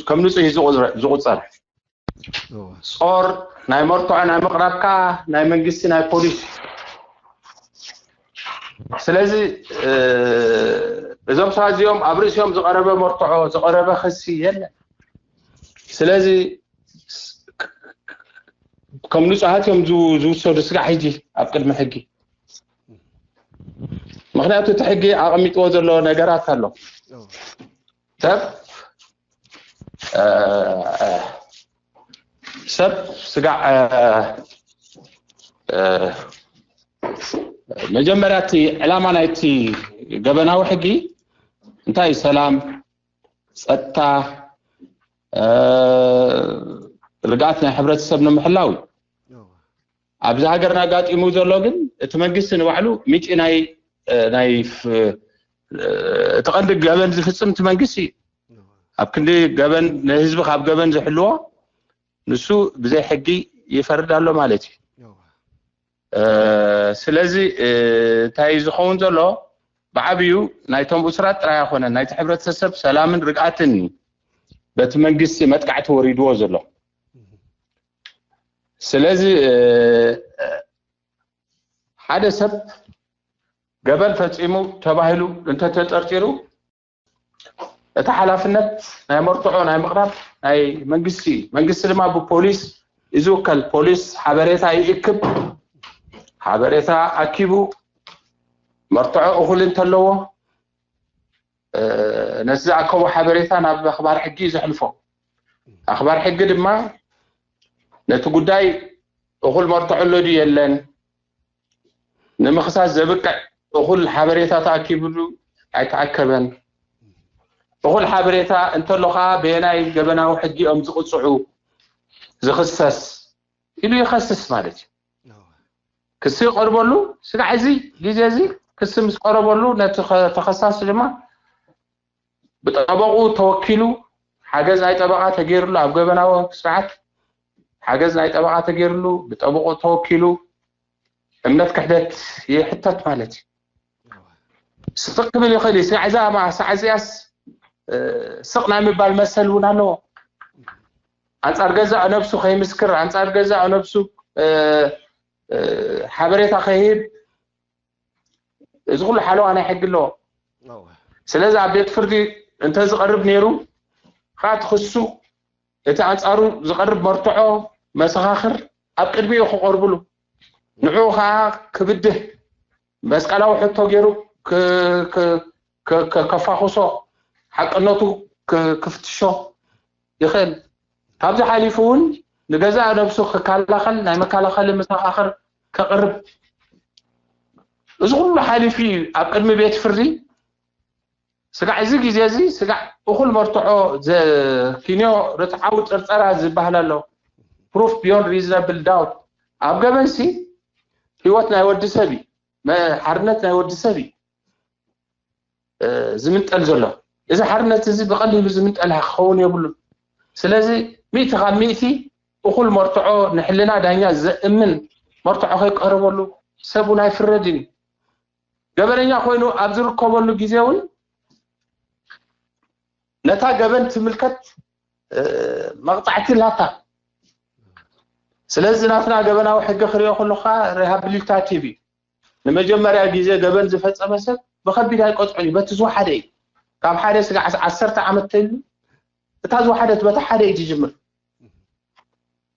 ከም ንፁህ እዩ ዝቑፀር። ፆር ናይ መርትዖ ናይ ምቕራብ ከዓ ናይ መንግስቲ ናይ ፖሊስ። ስለዚ እዞም ሰባት እዚኦም ኣብ ርእሲኦም ዝቐረበ መርትዖ ዝቐረበ ክሲ የለን። ስለዚ ከም ንፁሃት እዮም ዝውሰዱ ስጋዕ ሕጂ ኣብ ቅድሚ ሕጊ። ምክንያቱ እቲ ሕጊ ኣቐሚጥዎ ዘሎ ነገራት ኣሎ። ሰብ ሰብ ስጋዕ መጀመርያ እቲ ዕላማ ናይቲ ገበናዊ ሕጊ እንታይ እዩ? ሰላም፣ ፀጥታ፣ ርግኣት ናይ ሕብረተሰብ ንምሕላው እዩ። ኣብዚ ሃገርና ኣጋጢሙ ዘሎ ግን እቲ መንግስቲ ንባዕሉ ምንጪ ናይ ናይ እቲ ቀንዲ ገበን ዝፍፅም እቲ መንግስቲ እዩ። ኣብ ክንዲ ገበን ንህዝቢ ካብ ገበን ዝሕልዎ ንሱ ብዘይ ሕጊ ይፈርድ ኣሎ ማለት እዩ። ስለዚ እንታይ ዝኸውን ዘሎ ብዓብዩ ናይቶም እሱራት ጥራይ ኣይኮነን፣ ናይቲ ሕብረተሰብ ሰላምን ርግኣትን እዩ በቲ መንግስቲ መጥቃዕቲ ወሪድዎ ዘሎ። ስለዚ ሓደ ሰብ ገበን ፈፂሙ ተባሂሉ እንተተጠርጢሩ እቲ ሓላፍነት ናይ መርትዖ ናይ ምቕራብ ናይ መንግስቲ እዩ። መንግስቲ ድማ ብፖሊስ እዩ ዝውከል። ፖሊስ ሓበሬታ ይእክብ። ሓበሬታ ኣኪቡ መርትዖ እኹል እንተለዎ ነቲ ዝኣከቦ ሓበሬታ ናብ ኣኽባር ሕጊ እዩ ዘሕልፎ። ኣኽባር ሕጊ ድማ ነቲ ጉዳይ እኹል መርትዖ ኣሎ ድዩ የለን ንምኽሳስ ዘብቅዕ እኹል ሓበሬታ ተኣኪብሉ ኣይተኣከበን፣ እኹል ሓበሬታ እንተሎ ከዓ በየናይ ገበናዊ ሕጊ እዮም ዝቕፅዑ ዝኽሰስ ኢሉ ይኸስስ ማለት እዩ። ክሲ ይቐርበሉ። ስጋዕ እዚ ግዜ እዚ ክሲ ምስ ቀረበሉ ነቲ ተኸሳሲ ድማ ብጠበቑ ተወኪሉ ሓገዝ ናይ ጠበቓ ተገይርሉ ኣብ ገበናዊ ስርዓት ሓገዝ ናይ ጠበቓ ተገይርሉ ብጠበቑ ተወኪሉ እምነት ክሕደት ይሕተት ማለት እዩ። ስቕ ክብል ይኽእል እዩ። ስጋዕ እዛ ማሳዕ እዚኣስ ስቕ ናይ ምባል መሰል እውን ኣለዎ። ኣንፃር ገዛእ ነብሱ ከይምስክር፣ ኣንፃር ገዛእ ነብሱ ሓበሬታ ከይህብ እዚ ኩሉ ሓለዋ ናይ ሕጊ ኣለዎ። ስለዚ ኣብ ቤት ፍርዲ እንተዝቐርብ ነይሩ ከዓ ትኽሱ እቲ ኣንፃሩ ዝቐርብ መርትዖ መሰኻኽር ኣብ ቅድሚኡ ክቐርብሉ ንዕኡ ከዓ ክብድህ መስቀላዊ ሕቶ ገይሩ ከፋኹሶ ሓቅነቱ ክፍትሾ ይኽእል። ካብዚ ሓሊፉ እውን ንገዛእ ነብሱ ክከላኸል ናይ መከላኸሊ መሰኻኽር ከቕርብ እዚ ኩሉ ሓሊፉ እዩ ኣብ ቅድሚ ቤት ፍርዲ ስጋዕ እዚ ግዜ እዚ ስጋዕ እኹል መርትዖ ዘኪንዮ ርትዓዊ ጥርጠራ ዝበሃል ኣሎ። Proof beyond reasonable doubt ኣብ ገበንሲ ህይወት ናይ ወዲ ሰብ እዩ፣ ሓርነት ናይ ወዲ ሰብ እዩ ዝምንጠል ዘሎ። እዚ ሓርነት እዚ ብቐሊሉ ዝምንጠል ክኸውን የብሉን። ስለዚ ሚእቲ ካብ ሚእቲ እኹል መርትዖ ንሕልና ዳኛ ዘእምን መርትዖ ከይቀረበሉ ሰብ እውን ኣይፍረድን እዩ። ገበነኛ ኮይኑ ኣብ ዝርከበሉ ግዜ እውን ነታ ገበን ትምልከት መቕፃዕቲ ኣላታ። ስለዚ ናትና ገበናዊ ሕጊ ክሪኦ ከለካ ሪሃብሊታቲቭ እዩ። ንመጀመርያ ግዜ ገበን ዝፈፀመ ሰብ ብከቢድ ኣይቆፅዑን እዩ፣ በቲ ዝወሓደ እዩ። ካብ ሓደ ስጋዕ ዓሰርተ ዓመት ተሉ እታ ዝወሓደት በታ ሓደ እዩ ዝጅምር።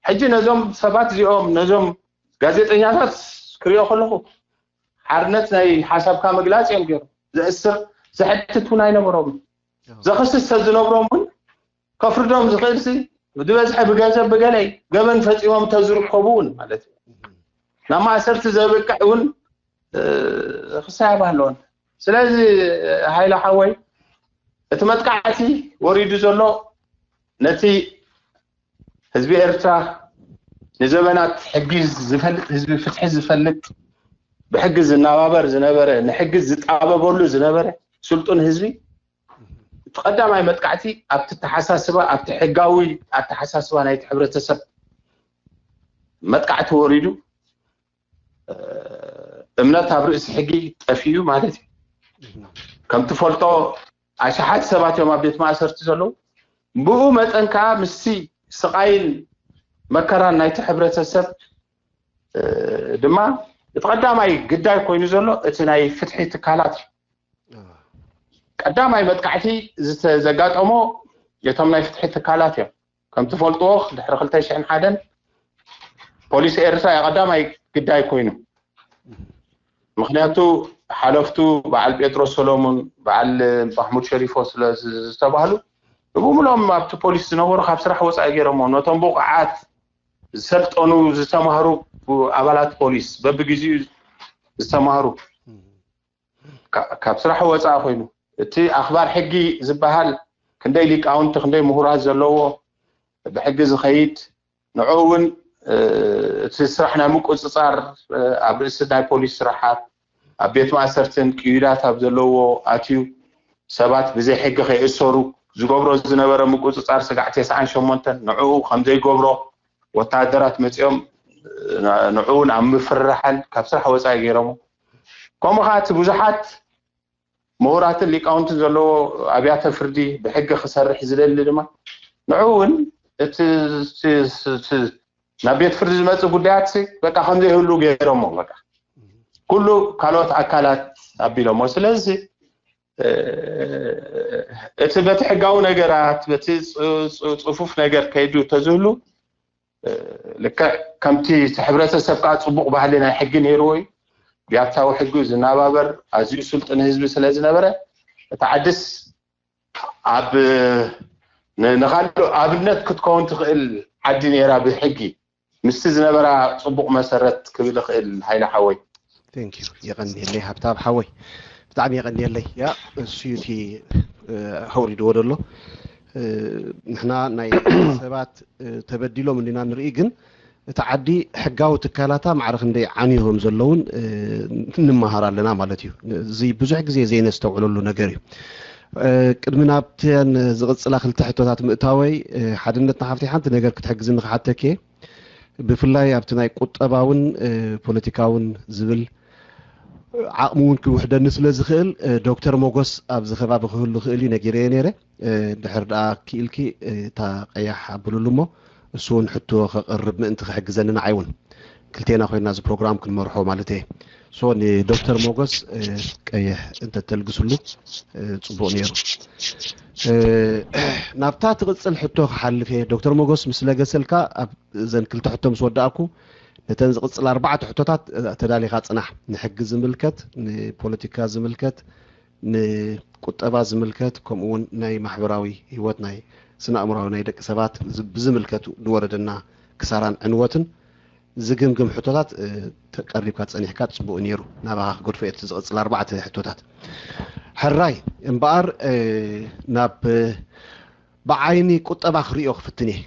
ሕጂ ነዞም ሰባት እዚኦም ነዞም ጋዜጠኛታት ክሪኦ ከለኹ ሓርነት ናይ ሓሳብካ ምግላፅ እዮም ገይሮም። ዘእስር ዘሕትት እውን ኣይነበሮምን። ዘኽስስ ተዝነብሮም እውን ከፍርዶም ዝኽእል ሲ ብዝበዝሐ ብገንዘብ ብገለይ ገበን ፈፂሞም ተዝርከቡ እውን ማለት እዩ ናብ ማእሰርቲ ዘብቅዕ እውን ክሳያብ ኣለዎን። ስለዚ ሃይለ ሓወይ እቲ መጥቃዕቲ ወሪዱ ዘሎ ነቲ ህዝቢ ኤርትራ ንዘበናት ሕጊ ዝፈልጥ ህዝቢ ፍትሒ ዝፈልጥ ብሕጊ ዝናባበር ዝነበረ ንሕጊ ዝጣበበሉ ዝነበረ ስልጡን ህዝቢ እቲ ቀዳማይ መጥቃዕቲ ኣብቲ ተሓሳስባ ኣብቲ ሕጋዊ ኣተሓሳስባ ናይቲ ሕብረተሰብ መጥቃዕቲ ወሪዱ እምነት ኣብ ርእሲ ሕጊ ጠፊኡ ማለት እዩ። ከም ትፈልጦ ኣሽሓት ሰባት እዮም ኣብ ቤት ማእሰርቲ ዘለዉ። ብኡ መጠን ከዓ ምስቲ ስቓይን መከራን ናይቲ ሕብረተሰብ ድማ እቲ ቀዳማይ ግዳይ ኮይኑ ዘሎ እቲ ናይ ፍትሒ ትካላት እዩ። ቀዳማይ መጥቃዕቲ ዘጋጠሞ እቶም ናይ ፍትሒ ትካላት እዮም። ከም ትፈልጥዎ ድሕሪ ክልተ ሽሕን ሓደን ፖሊስ ኤርትራ እዩ ቀዳማይ ግዳይ ኮይኑ። ምክንያቱ ሓለፍቱ በዓል ጴጥሮስ ሰሎሙን በዓል ማሕሙድ ሸሪፎ ስለ ዝተባህሉ ብሙሉኦም ኣብቲ ፖሊስ ዝነበሩ ካብ ስራሕ ወፃኢ ገይሮሞ ነቶም ብቑዓት ዝሰልጠኑ ዝተማህሩ ኣባላት ፖሊስ በብግዜኡ ዝተማህሩ ካብ ስራሕ ወፃኢ ኮይኑ እቲ ኣኽባር ሕጊ ዝበሃል ክንደይ ሊቃውንቲ ክንደይ ምሁራት ዘለዎ ብሕጊ ዝኸይድ ንዕኡ እውን እቲ ስራሕ ናይ ምቁፅፃር ኣብ ርእሲ ናይ ፖሊስ ስራሓት ኣብ ቤት ማእሰርትን ቅዩዳት ኣብ ዘለዎ ኣትዩ ሰባት ብዘይ ሕጊ ከይእሰሩ ዝገብሮ ዝነበረ ምቁፅፃር ስጋዕ ተስዓን ሸሞንተን ንዕኡ ከምዘይገብሮ ወታደራት መፂኦም ንዕኡ እውን ኣብ ምፍርራሓን ካብ ስራሕ ወፃኢ ገይሮሞ። ከምኡ ከዓ እቲ ብዙሓት ምሁራትን ሊቃውንትን ዘለዎ ኣብያተ ፍርዲ ብሕጊ ክሰርሕ ዝደሊ ድማ ንዕኡ እውን እቲ ናብ ቤት ፍርዲ ዝመፅእ ጉዳያት በቃ ከምዘይህሉ ገይሮሞ በቃ ኩሉ ካልኦት ኣካላት ኣቢሎሞ። ስለዚ እቲ በቲ ሕጋዊ ነገራት በቲ ፅፉፍ ነገር ከይዱ ተዝህሉ ልክዕ ከምቲ እቲ ሕብረተሰብ ከዓ ፅቡቕ ባህሊ ናይ ሕጊ ነይርዎ እዩ። ብያታዊ ሕጊ ዝናባበር ኣዝዩ ስልጡን ህዝቢ ስለ ዝነበረ እታ ዓድስ ኣብ ንካልእ ኣብነት ክትከውን ትኽእል ዓዲ ነይራ ብሕጊ ምስቲ ዝነበራ ፅቡቕ መሰረት ክብል እኽእል። ሃይለ ሓወይ የቐንየለይ ሃብታብ ሓወይ ብጣዕሚ የቐንየለይ። ያ እሱ እቲ ኣውሪድዎ ዘሎ ንሕና ናይ ሰባት ተበዲሎም እንዲና ንርኢ፣ ግን እቲ ዓዲ ሕጋዊ ትካላታ ማዕረ ክንደይ ዓንዮም ዘለውን ንምሃር ኣለና ማለት እዩ። እዚ ብዙሕ ግዜ ዘይነስተውዕለሉ ነገር እዩ። ቅድሚ ናብተን ዝቕፅላ ክልተ ሕቶታት ምእታወይ ሓድነት ንሓፍቲ ሓንቲ ነገር ክትሕግዝኒ ክሓተክ እየ። ብፍላይ ኣብቲ ናይ ቁጠባውን ፖለቲካውን ዝብል ዓቕሚ እውን ክውሕደኒ ስለ ዝኽእል ዶክተር ሞጎስ ኣብዚ ከባቢ ክህሉ ክእል እዩ ነጊረዮ ነይረ። ድሕር ደኣ ክኢልኪ እታ ቀያሕ ኣብሉሉ እሞ እሱ እውን ሕቶ ከቕርብ ምእንቲ ክሕግዘኒ ንዓይ እውን ክልቴና ኮይና እዚ ፕሮግራም ክንመርሖ ማለት እየ። ሶ ንዶክተር ሞጎስ ቀይሕ እንተተልግስሉ ፅቡቕ ነይሩ። ናብታ ትቕፅል ሕቶ ክሓልፍ እየ። ዶክተር ሞጎስ ምስ ለገሰልካ ኣብ እዘን ክልተ ሕቶ ምስ ወዳእኩ ነተን ዝቕፅል ኣርባዕተ ሕቶታት ተዳሊኻ ፅናሕ። ንሕጊ ዝምልከት፣ ንፖለቲካ ዝምልከት፣ ንቁጠባ ዝምልከት ከምኡ እውን ናይ ማሕበራዊ ህይወት ናይ ስነ ኣእምራዊ ናይ ደቂ ሰባት ብዝምልከት ንወረደና ክሳራን ዕንወትን ዝግምግም ሕቶታት ቀሪብካ ፀኒሕካ ፅቡቅ ነይሩ። ናባኻ ክገድፎ እየ ዝቕፅል ኣርባዕተ ሕቶታት። ሕራይ እምበኣር ናብ ብዓይኒ ቁጠባ ክሪኦ ክፍትን እየ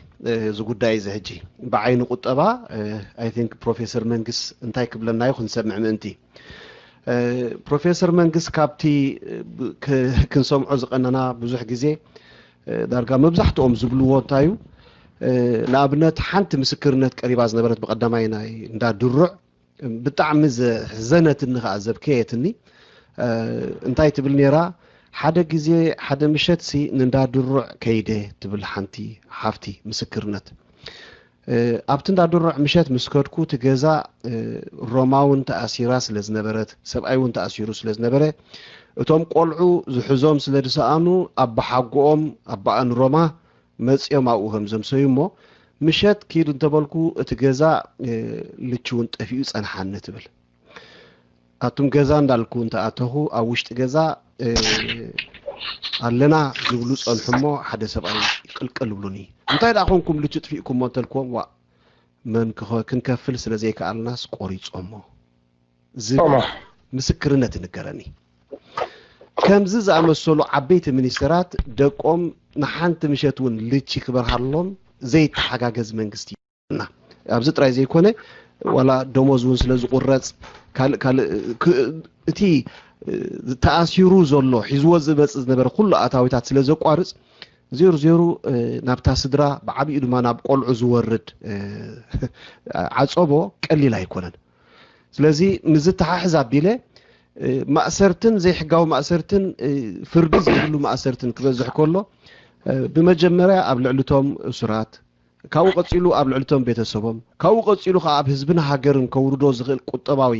እዚ ጉዳይ እዚ። ሕጂ ብዓይኒ ቁጠባ ኣይ ቲንክ ፕሮፌሰር መንግስ እንታይ ክብለና እዩ ክንሰምዕ ምእንቲ። ፕሮፌሰር መንግስ ካብቲ ክንሰምዖ ዝቀነና ብዙሕ ግዜ ዳርጋ መብዛሕትኦም ዝብልዎ እንታይ እዩ፣ ንኣብነት ሓንቲ ምስክርነት ቀሪባ ዝነበረት ብቀዳማይ ናይ እንዳ ድሩዕ ብጣዕሚ ዘሕዘነትኒ ከዓ ዘብከየትኒ እንታይ ትብል ነይራ? ሓደ ግዜ ሓደ ምሸትሲ ንእንዳ ድሩዕ ከይደ ትብል ሓንቲ ሓፍቲ ምስክርነት። ኣብቲ እንዳ ድሩዕ ምሸት ምስ ከድኩ፣ እቲ ገዛ ሮማ እውን ተኣሲራ ስለ ዝነበረት፣ ሰብኣይ እውን ተኣሲሩ ስለ ዝነበረ፣ እቶም ቆልዑ ዝሕዞም ስለ ዝሰኣኑ፣ ኣባሓጎኦም፣ ኣባኣን ሮማ መጺኦም ኣብኡ ከም ዘምሰዩ እሞ፣ ምሸት ኪድ እንተበልኩ፣ እቲ ገዛ ልቺ እውን ጠፊኡ ጸንሓኒ ትብል። ኣቱም ገዛ እንዳልኩ እንተኣተኹ፣ ኣብ ውሽጢ ገዛ ኣለና ዝብሉ ጸንሑ እሞ፣ ሓደ ሰብኣይ ቅልቅል ይብሉኒ። እንታይ ደኣ ኮንኩም ልቺ ጥፊእኩሞ እንተልክዎም፣ ዋእ፣ መን ክንከፍል ስለ ዘይከኣልናስ ቆሪጾሞ ዝብል ምስክርነት ይንገረኒ። ከምዚ ዝኣመሰሉ ዓበይቲ ሚኒስተራት ደቆም ንሓንቲ ምሸት እውን ልቺ ክበርሃሎም ዘይተሓጋገዝ መንግስቲ ኢና። ኣብዚ ጥራይ ዘይኮነ፣ ዋላ ደሞዝ እውን ስለ ዝቑረጽ፣ ካልእ ካልእ፣ ክ- እቲ ተኣሲሩ ዘሎ፣ ሒዝዎ ዝመጽእ ዝነበረ ኩሉ ኣታዊታት ስለ ዘቋርጽ፣ ዜሩ ዜሩ ናብታ ስድራ፣ ብዓቢኡ ድማ ናብ ቆልዑ ዝወርድ ዓጸቦ ቀሊል ኣይኮነን። ስለዚ ምስ ዝተሓሕዝ ኣቢለ፣ ማእሰርትን ዘይሕጋዊ ማእሰርትን፣ ፍርዲ ዘይብሉ ማእሰርትን ክበዝሕ ከሎ፣ ብመጀመርያ ኣብ ልዕሊ እቶም እሱራት፣ ካብኡ ቀጺሉ ኣብ ልዕሊ እቶም ቤተሰቦም፣ ካብኡ ቀጺሉ ከኣ ኣብ ህዝብን ሃገርን ከውርዶ ዝኽእል ቁጠባዊ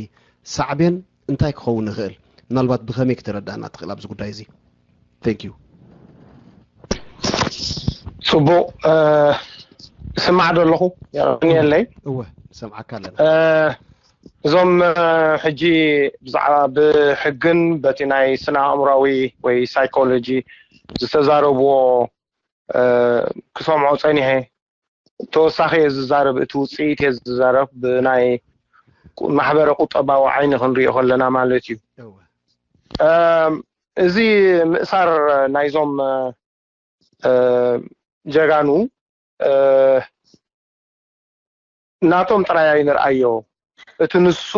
ሳዕቤን እንታይ ክኸውን ይኽእል? ምናልባት ብኸመይ ክተረዳእና ትኽእል ኣብዚ ጉዳይ እዚ? Thank you። ጽቡቕ። ስማዕ ዶ ኣለኹ? የቐንየለይ። እወ፣ ሰምዓካ ኣለና። እዞም ሕጂ ብዛዕባ ብሕግን በቲ ናይ ስነ ኣእምራዊ ወይ ሳይኮሎጂ ዝተዛረብዎ ክሰምዖ ጸኒሐ። ተወሳኺ እየ ዝዛረብ፣ እቲ ውፅኢት እየ ዝዛረብ። ብናይ ማሕበረ ቁጠባዊ ዓይኒ ክንሪኦ ከለና ማለት እዩ። እዚ ምእሳር ናይዞም ጀጋኑ ናቶም ጥራይ ኣይንርኣዮ። እቲ ንሱ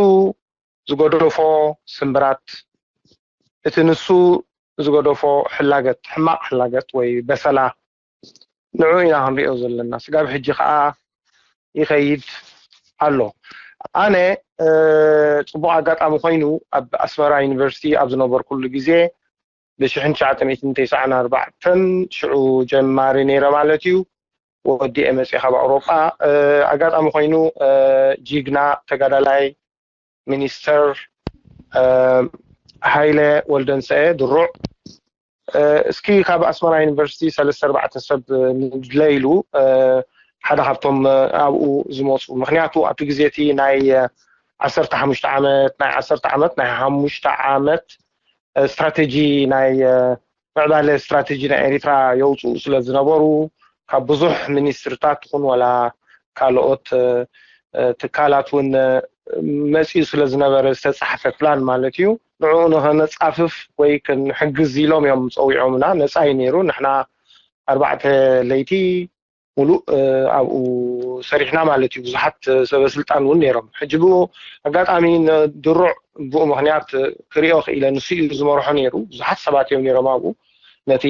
ዝገደፎ ስምብራት፣ እቲ ንሱ ዝገደፎ ሕላገት፣ ሕማቕ ሕላገት ወይ በሰላ ንዑ ኢና ክንሪኦ ዘለና። ስጋብ ሕጂ ከዓ ይኸይድ ኣሎ። ኣነ ፅቡቕ ኣጋጣሚ ኮይኑ ኣብ ኣስመራ ዩኒቨርሲቲ ኣብ ዝነበርኩሉ ግዜ ብሽሕን ትሽዓተ ሚእትን ተስዓን ኣርባዕተን ሽዑ ጀማሪ ነይረ ማለት እዩ። ወዲኤ መፅእ ካብ ኣውሮጳ ኣጋጣሚ ኮይኑ ጂግና ተጋዳላይ ሚኒስተር ሃይለ ወልደንሰኤ ድሩዕ እስኪ ካብ ኣስመራ ዩኒቨርሲቲ ሰለስተ ኣርባዕተ ሰብ ንድለ ኢሉ ሓደ ካብቶም ኣብኡ ዝመፁ ምክንያቱ ኣብቲ ግዜ እቲ ናይ ዓሰርተ ሓሙሽተ ዓመት ናይ ዓሰርተ ዓመት ናይ ሓሙሽተ ዓመት ስትራቴጂ ናይ ምዕባለ ስትራቴጂ ናይ ኤሪትራ የውፅኡ ስለ ዝነበሩ ካብ ብዙሕ ሚኒስትርታት ትኹን ወላ ካልኦት ትካላት እውን መፅኡ ስለ ዝነበረ ዝተፃሕፈ ፕላን ማለት እዩ። ንዕኡ ንኸነፃፍፍ ወይ ክንሕግዝ ኢሎም እዮም ፀዊዖምና። ነፃ እዩ ነይሩ። ንሕና ኣርባዕተ ለይቲ ሙሉእ ኣብኡ ሰሪሕና ማለት እዩ። ብዙሓት ሰበስልጣን እውን ነይሮም። ሕጂ ብኡ ኣጋጣሚ ድሩዕ ብኡ ምክንያት ክሪኦ ክኢለ። ንሱ እዩ ዝመርሖ ነይሩ። ብዙሓት ሰባት እዮም ነይሮም ኣብኡ ነቲ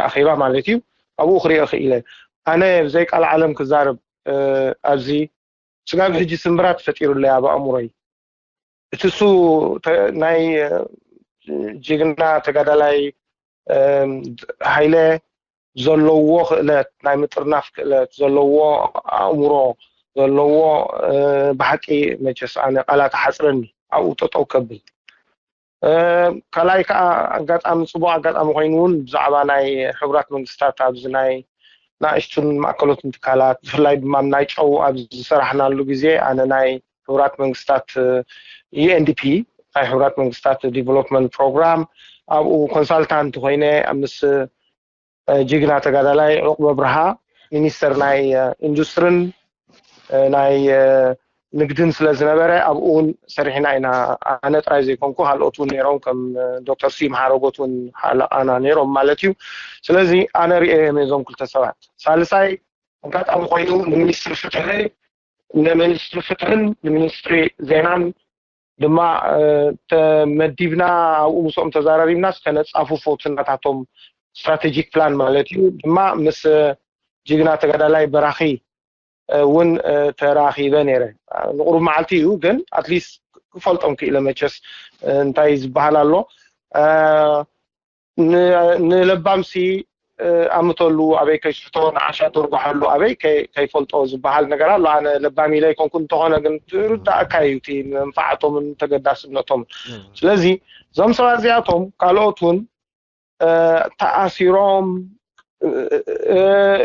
ኣኼባ ማለት እዩ። ኣብኡ ክሪኦ ክኢለ። ኣነ ብዘይ ቃል ዓለም ክዛረብ ኣብዚ ስጋብ ሕጂ ስምብራት ፈጢሩለይ ኣብ ኣእምሮይ። እቲ እሱ ናይ ጅግና ተጋዳላይ ሃይለ ዘለዎ ክእለት ናይ ምጥርናፍ ክእለት ዘለዎ ኣእምሮ ዘለዎ ብሓቂ መቸስ ኣነ ቃላት ሓፅረኒ ኣብኡ ጠጠው ከብል ካልኣይ ከዓ ኣጋጣሚ ፅቡቅ ኣጋጣሚ ኮይኑ እውን ብዛዕባ ናይ ሕቡራት መንግስታት ኣብዚ ናይ ንእሽቱን ማእከሎትን ትካላት ብፍላይ ድማ ናይ ጨው ኣብ ዝሰራሕናሉ ግዜ ኣነ ናይ ሕቡራት መንግስታት ዩኤንዲፒ ናይ ሕቡራት መንግስታት ዲቨሎፕመንት ፕሮግራም ኣብኡ ኮንሳልታንት ኮይነ ምስ ጅግና ተጋዳላይ ዑቅበ ብርሃ ሚኒስተር ናይ ኢንዱስትርን ናይ ንግድን ስለ ዝነበረ ኣብኡ እውን ሰሪሕና ኢና። ኣነ ጥራይ ዘይኮንኩ ካልኦት እውን ነይሮም ከም ዶክተር ስዩም ሓረጎት እውን ሓለቃና ነይሮም ማለት እዩ። ስለዚ ኣነ ሪኤ እዮም እዞም ክልተ ሰባት። ሳልሳይ ኣጋጣሚ ኮይኑ ንሚኒስትሪ ፍትሒ ንሚኒስትሪ ፍትሕን ንሚኒስትሪ ዜናን ድማ ተመዲብና ኣብኡ ምስኦም ተዛራሪብና ዝተነፃፉ ፎትናታቶም ስትራቴጂክ ፕላን ማለት እዩ ድማ ምስ ጅግና ተጋዳላይ በራኺ እውን ተራኺበ ነይረ። ንቁሩብ መዓልቲ እዩ ግን ኣትሊስት ክፈልጦም ክኢለ መቸስ እንታይ ዝበሃል ኣሎ ንለባምሲ ኣምተሉ ኣበይ ከይስሕቶ፣ ንዓሻ ተርጓሓሉ ኣበይ ከይፈልጦ ዝበሃል ነገር ኣሎ። ኣነ ለባም ኢለ ኣይኮንኩ፣ እንተኾነ ግን ትርዳእካ እዩ እቲ መንፋዕቶምን ተገዳስነቶም። ስለዚ እዞም ሰባት እዚኣቶም ካልኦት እውን ተኣሲሮም፣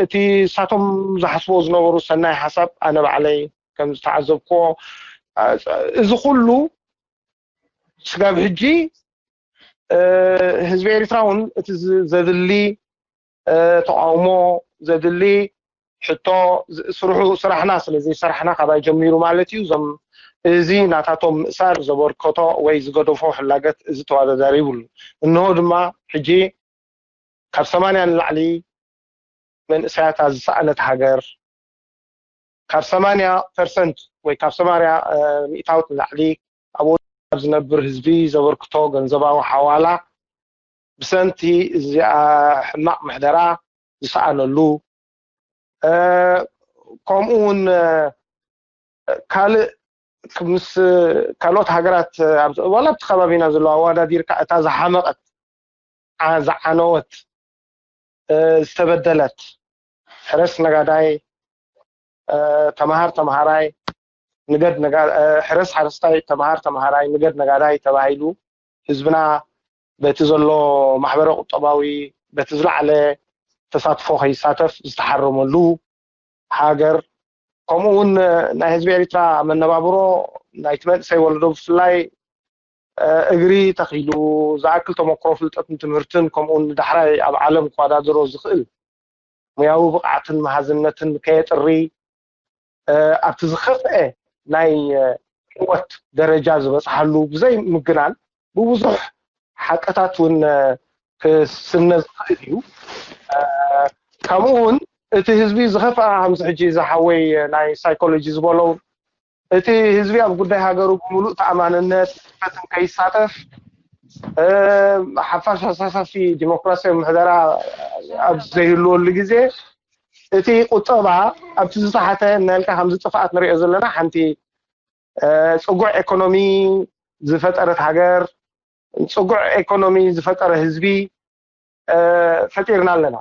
እቲ እሳቶም ዝሓስቦ ዝነበሩ ሰናይ ሓሳብ ኣነ ባዕለይ ከም ዝተዓዘብክዎ፣ እዚ ኩሉ ስጋብ ሕጂ ህዝቢ ኤርትራ እውን እቲ ዘድሊ ተቃውሞ ዘድሊ ሕቶ፣ ስርሑ፣ ስራሕና ስለ ዘይሰራሕና ካባይ ጀሚሩ ማለት እዩ። እዞም እዚ ናታቶም ምእሳር ዘበርከቶ ወይ ዝገደፎ ሕላገት እዚ ተወዳዳሪ ይብሉ። እንሆ ድማ ሕጂ ካብ ሰማንያ ንላዕሊ መንእሰያታ ዝሰኣነት ሃገር፣ ካብ ሰማንያ ፐርሰንት ወይ ካብ ሰማንያ ሚእታዊት ንላዕሊ ኣብ ዝነብር ህዝቢ ዘበርክቶ ገንዘባዊ ሓዋላ ብሰንቲ እዚኣ ሕማቕ ምሕደራ ዝሰኣነሉ፣ ከምኡ እውን ካልእ ምስ ካልኦት ሃገራት ዋላ ኣብቲ ከባቢና ዘሎ ኣወዳዲርካ እታ ዝሓመቐት፣ ዝዓነወት፣ ዝተበደለት፣ ሕረስ ነጋዳይ፣ ተምሃር ተምሃራይ፣ ንገድ ነጋ-፣ ሕረስ ሓረስታይ፣ ተምሃር ተምሃራይ፣ ንገድ ነጋዳይ ተባሂሉ ህዝብና በቲ ዘሎ ማሕበረ ቁጠባዊ በቲ ዝለዓለ ተሳትፎ ከይሳተፍ ዝተሓረመሉ ሃገር፣ ከምኡ እውን ናይ ህዝቢ ኤርትራ መነባብሮ ናይቲ መንእሰይ ወለዶ ብፍላይ እግሪ ተኺሉ ዝኣክል ተመክሮ ፍልጠትን ትምህርትን ከምኡ እውን ንዳሕራይ ኣብ ዓለም ክወዳደሮ ዝኽእል ሙያዊ ብቕዓትን መሃዝነትን ከየጥሪ ኣብቲ ዝኸፍአ ናይ ህይወት ደረጃ ዝበፅሓሉ ብዘይ ምግናን ብብዙሕ ሓቅታት እውን ክስነ ዝኽእል እዩ። ከምኡ እውን እቲ ህዝቢ ዝኸፍኣ ከምዚ ሕጂ ዝሓወይ ናይ ሳይኮሎጂ ዝበሎ እቲ ህዝቢ ኣብ ጉዳይ ሃገሩ ብምሉእ ተኣማንነት ክፈትን ከይሳተፍ ሓፋሽ ኣሳሳፊ ዲሞክራሲያዊ ምሕደራ ኣብ ዘይህልወሉ ግዜ እቲ ቁጠባ ኣብቲ ዝተሓተ እናልካ ከምዚ ጥፍኣት ንሪኦ ዘለና ሓንቲ ፅጉዕ ኤኮኖሚ ዝፈጠረት ሃገር፣ ፅጉዕ ኤኮኖሚ ዝፈጠረ ህዝቢ ፈጢርና ኣለና።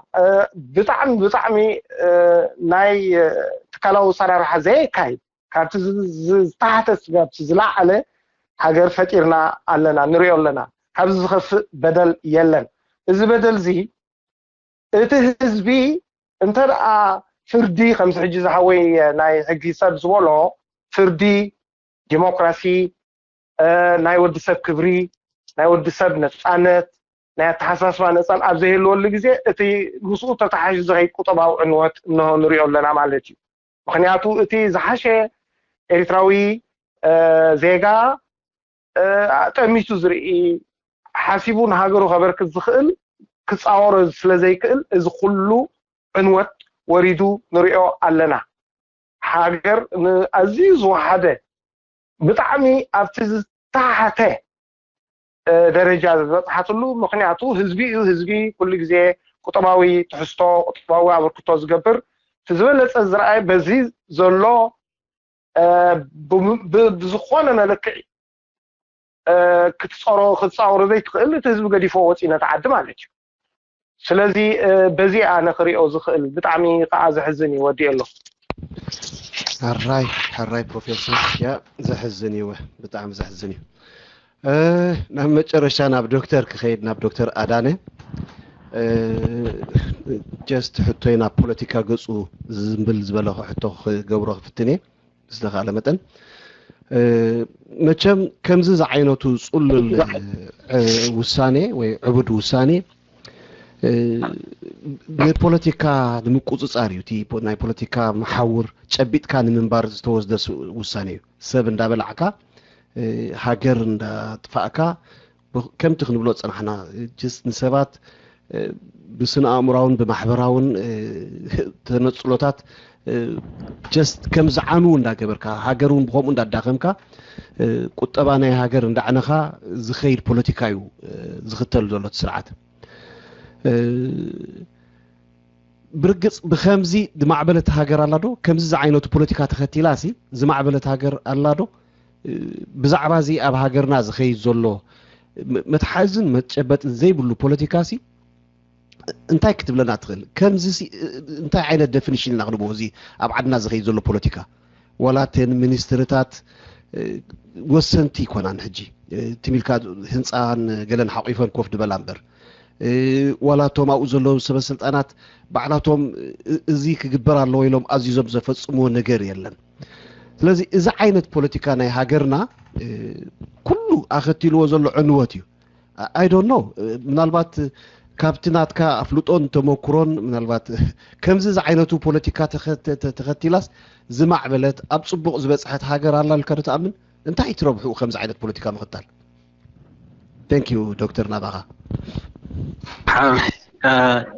ብጣዕሚ ብጣዕሚ ናይ ትካላዊ ኣሰራርሓ ዘየካይድ ካብቲ ዝተሓተ ስጋብቲ ዝለዓለ ሃገር ፈጢርና ኣለና፣ ንሪኦ ኣለና። ካብዚ ዝኸፍእ በደል የለን። እዚ በደል እዚ እቲ ህዝቢ እንተ ደኣ ፍርዲ ከምዚ ሕጂ ዝሓወይ ናይ ሕጊ ሰብ ዝበሎ ፍርዲ፣ ዲሞክራሲ፣ ናይ ወዲ ሰብ ክብሪ፣ ናይ ወዲ ሰብ ነፃነት፣ ናይ ኣተሓሳስባ ነፃን ኣብ ዘይህልወሉ ግዜ እቲ ምስኡ ተተሓሒዙ ዝኸይድ ቁጠባዊ ዕንወት እንሆ ንሪኦ ኣለና ማለት እዩ። ምክንያቱ እቲ ዝሓሸ ኤርትራዊ ዜጋ ጠሚቱ ዝርኢ፣ ሓሲቡ ንሃገሩ ከበርክት ዝኽእል ክፃወሮ ስለ ዘይክእል እዚ ኩሉ ዕንወት ወሪዱ ንሪኦ ኣለና። ሃገር ንኣዝዩ ዝወሓደ ብጣዕሚ ኣብቲ ዝተሓተ ደረጃ ዝበፅሓትሉ ምክንያቱ ህዝቢ እዩ። ህዝቢ ኩሉ ግዜ ቁጠባዊ ትሕዝቶ፣ ቁጠባዊ ኣበርክቶ ዝገብር እቲ ዝበለፀ ዝረኣየ በዚ ዘሎ ብዝኾነ መለክዒ ክትፀሮ ክትፃወሮ ዘይትኽእል እቲ ህዝቢ ገዲፎ ወፂ ነቲ ዓዲ ማለት እዩ። ስለዚ በዚ ኣነ ክሪኦ ዝኽእል ብጣዕሚ ከዓ ዘሕዝን እዩ። ወዲኦ ኣሎ። ሕራይ ሕራይ ፕሮፌሰር ያ ዘሕዝን እዩ፣ ብጣዕሚ ዘሕዝን እዩ። ናብ መጨረሻ ናብ ዶክተር ክኸይድ፣ ናብ ዶክተር ኣዳነ ጀስት ሕቶይ ናብ ፖለቲካ ገፁ ዝምብል ዝበለ ሕቶ ክገብሮ ክፍትን እየ ብዝተኻእለ መጠን። መቸም ከምዚ ዝዓይነቱ ፅሉል ውሳኔ ወይ ዕቡድ ውሳኔ ንፖለቲካ ንምቁፅፃር እዩ። እቲ ናይ ፖለቲካ መሓውር ጨቢጥካ ንምንባር ዝተወስደ ውሳኔ እዩ። ሰብ እንዳበላዕካ፣ ሃገር እንዳጥፋእካ፣ ከምቲ ክንብሎ ዝፀናሕና ጀስት ንሰባት ብስነ ኣእምራውን ብማሕበራውን ተነፅሎታት ጀስት ከም ዝዓኑ እንዳገበርካ፣ ሃገር እውን ብከምኡ እንዳዳኸምካ፣ ቁጠባ ናይ ሃገር እንዳዕነኻ ዝኸይድ ፖለቲካ እዩ ዝኽተል ዘሎ እቲ ስርዓት። ብርግፅ ብከምዚ ዝማዕበለት ሃገር ኣላ ዶ? ከምዚ ዝዓይነቱ ፖለቲካ ተኸቲላ ሲ ዝማዕበለት ሃገር ኣላ ዶ? ብዛዕባ እዚ ኣብ ሃገርና ዝኸይድ ዘሎ መትሓዝን መጨበጥን ዘይብሉ ፖለቲካ ሲ እንታይ ክትብለና ትኽእል? ከምዚ ሲ እንታይ ዓይነት ደፊኒሽን ኢና ክንቦ እዚ ኣብ ዓድና ዝኸይድ ዘሎ ፖለቲካ? ዋላ እተን ሚኒስትርታት ወሰንቲ ይኮናን ሕጂ ትሚልካ ህንፃን ገለን ሓቂፈን ኮፍ ድበላ እምበር ዋላ እቶም ኣብኡ ዘለዉ ሰበ ስልጣናት ባዕላቶም እዚ ክግበር ኣለዎ ኢሎም ኣዚዞም ዘፈፅምዎ ነገር የለን። ስለዚ እዚ ዓይነት ፖለቲካ ናይ ሃገርና ኩሉ ኣኸቲልዎ ዘሎ ዕንወት እዩ። I don't know፣ ምናልባት ካብቲ ናትካ ኣፍልጦን ተመክሮን ምናልባት ከምዚ ዝዓይነቱ ፖለቲካ ተኸቲላስ ዝማዕበለት ኣብ ፅቡቕ ዝበፅሐት ሃገር ኣላ ኢልካ ዶ ትኣምን? እንታይ ትረብሑ ከምዚ ዓይነት ፖለቲካ ምኽታል? Thank you ዶክተር ናባኻ።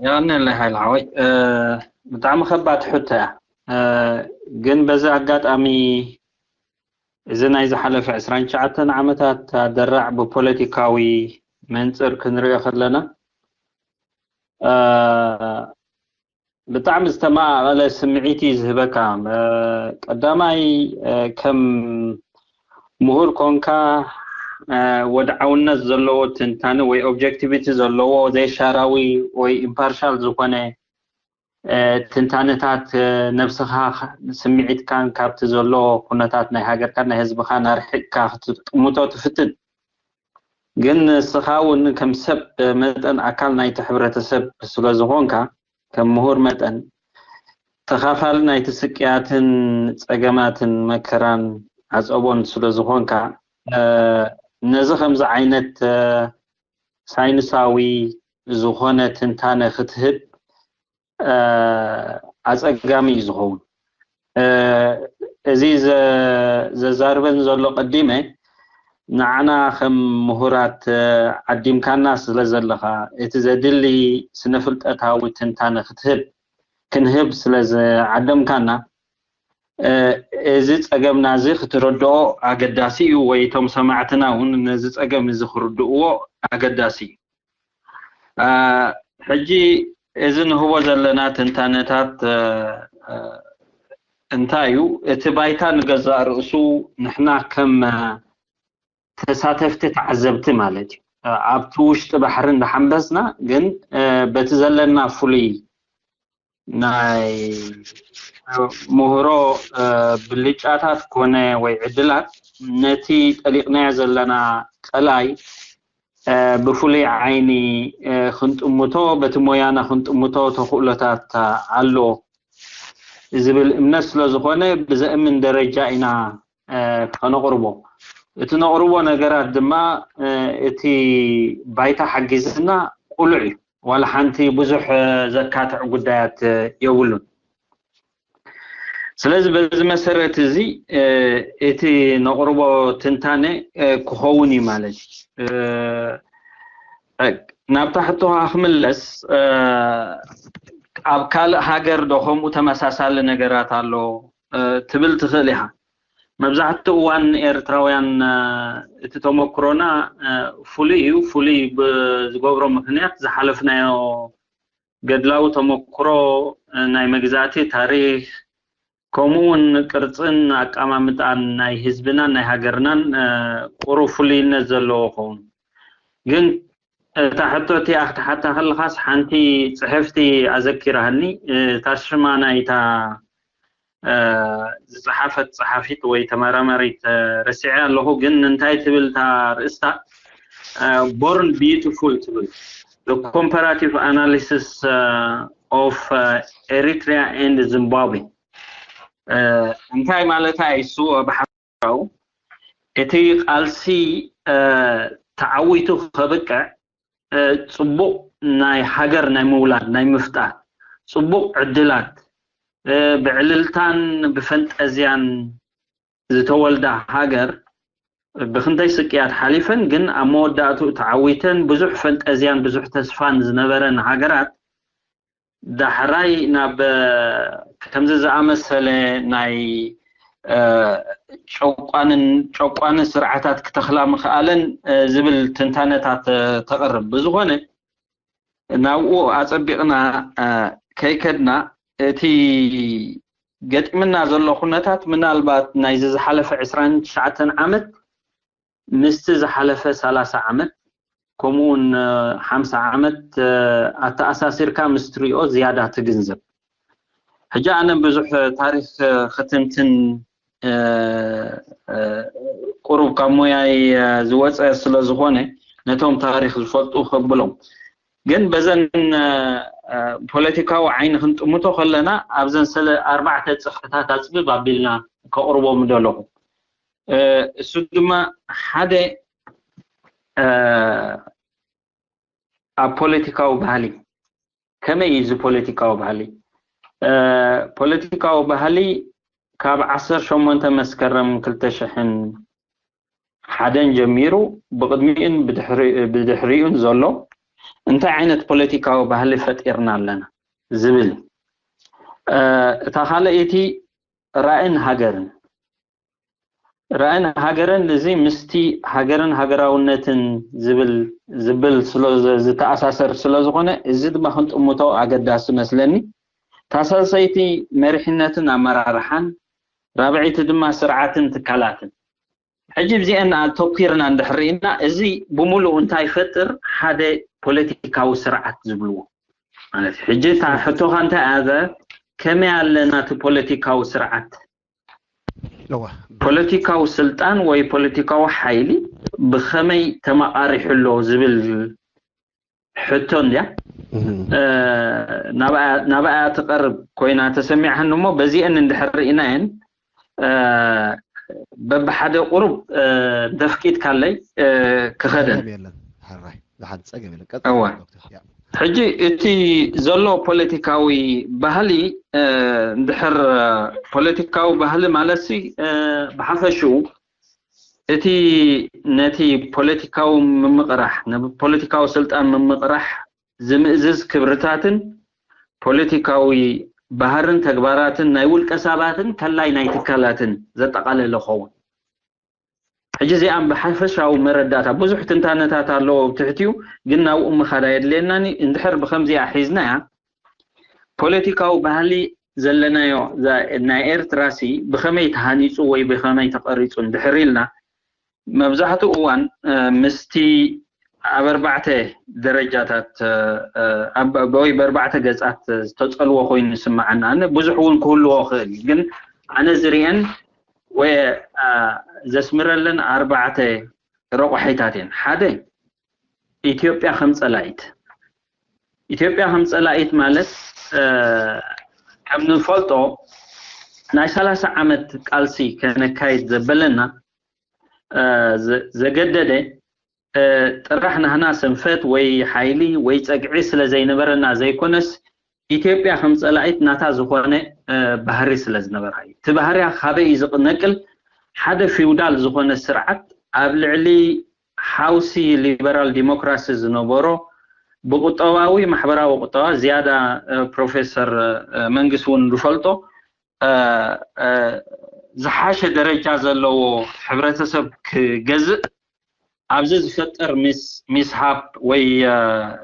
የቐንየለይ ሓይሊ ሓወይ። ብጣዕሚ ከባድ ሕቶ እያ። ግን በዚ ኣጋጣሚ እዚ ናይ ዝሓለፈ ዕስራን ትሽዓተን ዓመታት ኣደራዕ ብፖለቲካዊ መንፅር ክንሪኦ ከለና ብጣዕሚ ዝተመቓቐለ ስምዒት እዩ ዝህበካ። ቀዳማይ ከም ምሁር ኮንካ ወድዓውነት ዘለዎ ትንታነ ወይ ኦብጀክቲቪቲ ዘለዎ ዘይሻራዊ ወይ ኢምፓርሻል ዝኾነ ትንታነታት ነብስኻ ስምዒትካን ካብቲ ዘሎ ኩነታት ናይ ሃገርካን ናይ ህዝብኻን ኣርሒቕካ ክትጥምቶ ትፍትን። ግን ንስኻ እውን ከም ሰብ መጠን ኣካል ናይቲ ሕብረተሰብ ስለ ዝኾንካ ከም ምሁር መጠን ተኻፋሊ ናይቲ ስቅያትን ጸገማትን መከራን ዓጸቦን ስለ ዝኾንካ ነዚ ከምዚ ዓይነት ሳይንሳዊ ዝኾነ ትንታነ ክትህብ ኣጸጋሚ እዩ ዝኸውን። እዚ ዘዛርበን ዘሎ ቀዲመ ንዓና ከም ምሁራት ዓዲምካና ስለ ዘለኻ እቲ ዘድሊ ስነ ፍልጠታዊ ትንታነ ክትህብ ክንህብ ስለ ዝዓደምካና እዚ ጸገምና እዚ ክትረድኦ ኣገዳሲ እዩ ወይ እቶም ሰማዕትና እውን ነዚ ጸገም እዚ ክርድእዎ ኣገዳሲ እዩ። ሕጂ እዚ ንህቦ ዘለና ትንታነታት እንታይ እዩ? እቲ ባይታ ንገዛእ ርእሱ ንሕና ከም ተሳተፍቲ ተዓዘብቲ ማለት እዩ። ኣብቲ ውሽጢ ባሕሪ እንዳሓንበስና ግን በቲ ዘለና ፍሉይ ናይ ምህሮ ብልጫታት ኮነ ወይ ዕድላት ነቲ ጠሊቕናዮ ዘለና ቀላይ ብፍሉይ ዓይኒ ክንጥምቶ በቲ ሞያና ክንጥምቶ ተኽእሎታት ኣሎ ዝብል እምነት ስለ ዝኾነ ብዘእምን ደረጃ ኢና ከነቕርቦ። እቲ ነቕርቦ ነገራት ድማ እቲ ባይታ ሓጊዝና ቁሉዕ እዩ። ዋላ ሓንቲ ብዙሕ ዘካትዕ ጉዳያት የብሉን። ስለዚ በዚ መሰረት እዚ እቲ ነቕርቦ ትንታነ ክኸውን እዩ ማለት እዩ። ናብታ ሕቶኻ ክምለስ ኣብ ካልእ ሃገር ዶ ከምኡ ተመሳሳሊ ነገራት ኣሎ ትብል ትኽእል ኢኻ። መብዛሕትኡ እዋን ኤርትራውያን እቲ ተመክሮና ፍሉይ እዩ። ፍሉይ ብዝገብሮ ምኽንያት ዝሓለፍናዮ ገድላዊ ተመክሮ ናይ መግዛእቲ ታሪኽ ከምኡ እውን ቅርፅን ኣቀማምጣን ናይ ህዝብናን ናይ ሃገርናን ቁሩብ ፍሉይነት ዘለዎ ኸውን ግን እታ ሕቶ እቲኣ ክትሓታ ከለኻስ ሓንቲ ፅሕፍቲ ኣዘኪራሃኒ እታ ሽማ ናይታ ዝፀሓፈት ፀሓፊት ወይ ተመራማሪት ረሲዐ ኣለኹ ግን እንታይ ትብል እታ ርእስታ Born Beautiful ትብል The Comparative Analysis of Eritrea and Zimbabwe እንታይ ማለታ እዩ እሱ ብሓፈሻው እቲ ቃልሲ ተዓዊቱ ከብቅዕ ፅቡቕ ናይ ሃገር ናይ ምውላድ ናይ ምፍጣር ፅቡቕ ዕድላት ብዕልልታን ብፈንጠዝያን ዝተወልዳ ሃገር ብክንደይ ስቅያት ሓሊፈን ግን ኣብ መወዳእትኡ ተዓዊተን ብዙሕ ፈንጠዝያን ብዙሕ ተስፋን ዝነበረን ሃገራት ዳሕራይ ናብ ከምዚ ዝኣመሰለ ናይ ጨቋንን ጨቋንን ስርዓታት ክተኽላ ምኽኣለን ዝብል ትንታነታት ተቕርብ። ብዝኾነ ናብኡ ኣጸቢቕና ከይከድና እቲ ገጢምና ዘሎ ኩነታት ምናልባት ናይዚ ዝሓለፈ ዕስራን ትሽዓተን ዓመት ምስቲ ዝሓለፈ ሰላሳ ዓመት ከምኡውን ሓምሳ ዓመት ኣተኣሳሲርካ ምስ ትሪኦ ዝያዳ ትግንዘብ። ሕጂ ኣነ ብዙሕ ታሪኽ ክትንትን ቁሩብ ካብ ሞያይ ዝወፀ ስለ ዝኾነ ነቶም ታሪኽ ዝፈልጡ ከብሎም። ግን በዘን ፖለቲካዊ ዓይኒ ክንጥምቶ ከለና ኣብዘን ሰለ ኣርባዕተ ፅፍሕታት ኣፅብብ ኣቢልና ከቕርቦም ደለኹ። እሱ ድማ ሓደ ኣብ ፖለቲካዊ ባህሊ ከመይ እዩ እዚ ፖለቲካዊ ባህሊ? ፖለቲካዊ ባህሊ ካብ ዓሰርተ ሸሞንተ መስከረም ክልተ ሽሕን ሓደን ጀሚሩ ብቕድሚኡን ብድሕሪኡን ዘሎ እንታይ ዓይነት ፖለቲካዊ ባህሊ ፈጢርና ኣለና ዝብል። እታ ካልኣይቲ ራእን ሃገርን ራእን ሃገርን እዚ ምስቲ ሃገርን ሃገራውነትን ዝብል ዝብል ስለ ዝተኣሳሰር ስለ ዝኾነ እዚ ድማ ክንጥምቶ ኣገዳሲ መስለኒ። እታ ሳልሰይቲ መሪሕነትን ኣመራርሓን፣ ራብዐይቲ ድማ ስርዓትን ትካላትን። ሕጂ ብዚአን ኣተኪርና እንድሕር ርኢና እዚ ብምሉኡ እንታይ ይፈጥር? ሓደ ፖለቲካዊ ስርዓት ዝብልዎ ማለት እዩ። ሕጂ እታ ሕቶኻ እንታይ ኣዘ ከመይ ኣለና እቲ ፖለቲካዊ ስርዓት? ፖለቲካዊ ስልጣን ወይ ፖለቲካዊ ሓይሊ ብኸመይ ተመቓሪሑ ኣሎ ዝብል ሕቶ እንድያ ናብኣ ትቐርብ ኮይና ተሰሚዕሃኒ እሞ በዚአን እንድሕር ርኢናየን በብሓደ ቁሩብ እንተፍቂድካለይ ክኸደን። ሕጂ እቲ ዘሎ ፖለቲካዊ ባህሊ እንድሕር ፖለቲካዊ ባህሊ ማለት ሲ ብሓፈሽኡ እቲ ነቲ ፖለቲካዊ ምምቕራሕ ፖለቲካዊ ስልጣን ምምቕራሕ ዝምእዝዝ ክብርታትን ፖለቲካዊ ባህርን ተግባራትን ናይ ውልቀ ሳባትን ከላይ ናይ ትካላትን ዘጠቓለለ ኸውን። ሕጂ እዚኣም ብሓፈሻዊ መረዳእታ ብዙሕ ትንታነታት ኣለዎ ኣብ ትሕቲኡ፣ ግን ናብኡ ምኻድ ኣየድልየናን እዩ። እንድሕር ብኸምዚኣ ሒዝናያ ፖለቲካዊ ባህሊ ዘለናዮ ናይ ኤርትራሲ ብኸመይ ተሃኒፁ ወይ ብኸመይ ተቐሪፁ እንድሕር ኢልና መብዛሕትኡ እዋን ምስቲ ኣብ ኣርባዕተ ደረጃታት ወይ ብኣርባዕተ ገፃት ዝተፀልዎ ኮይኑ ይስምዓና። ኣነ ብዙሕ እውን ክህልዎ ክእል እዩ፣ ግን ኣነ ዝርእየን ወይ ዘስምረለን ኣርባዕተ ረቑሒታት እየን። ሓደ ኢትዮጵያ ከም ፀላኢት ኢትዮጵያ ከም ፀላኢት ማለት ከም ንፈልጦ ናይ ሰላሳ ዓመት ቃልሲ ከነካይድ ዘበለና ዘገደደ ጥራሕ ናህና ስንፈት ወይ ሓይሊ ወይ ፀግዒ ስለ ዘይነበረና ዘይኮነስ ኢትዮጵያ ከም ፀላኢት ናታ ዝኾነ ባህሪ ስለ ዝነበራ እዩ። እቲ ባህርያ ካበይ እዩ ዝነቅል? ሓደ ፊውዳል ዝኾነ ስርዓት ኣብ ልዕሊ ሓውሲ ሊበራል ዲሞክራሲ ዝነበሮ ብቁጠባዊ ማሕበራዊ ቁጠባ ዝያዳ ፕሮፌሰር መንግስ እውን ዝፈልጦ ዝሓሸ ደረጃ ዘለዎ ሕብረተሰብ ክገዝእ ኣብዚ ዝፈጠር ሚስሃፕ ወይ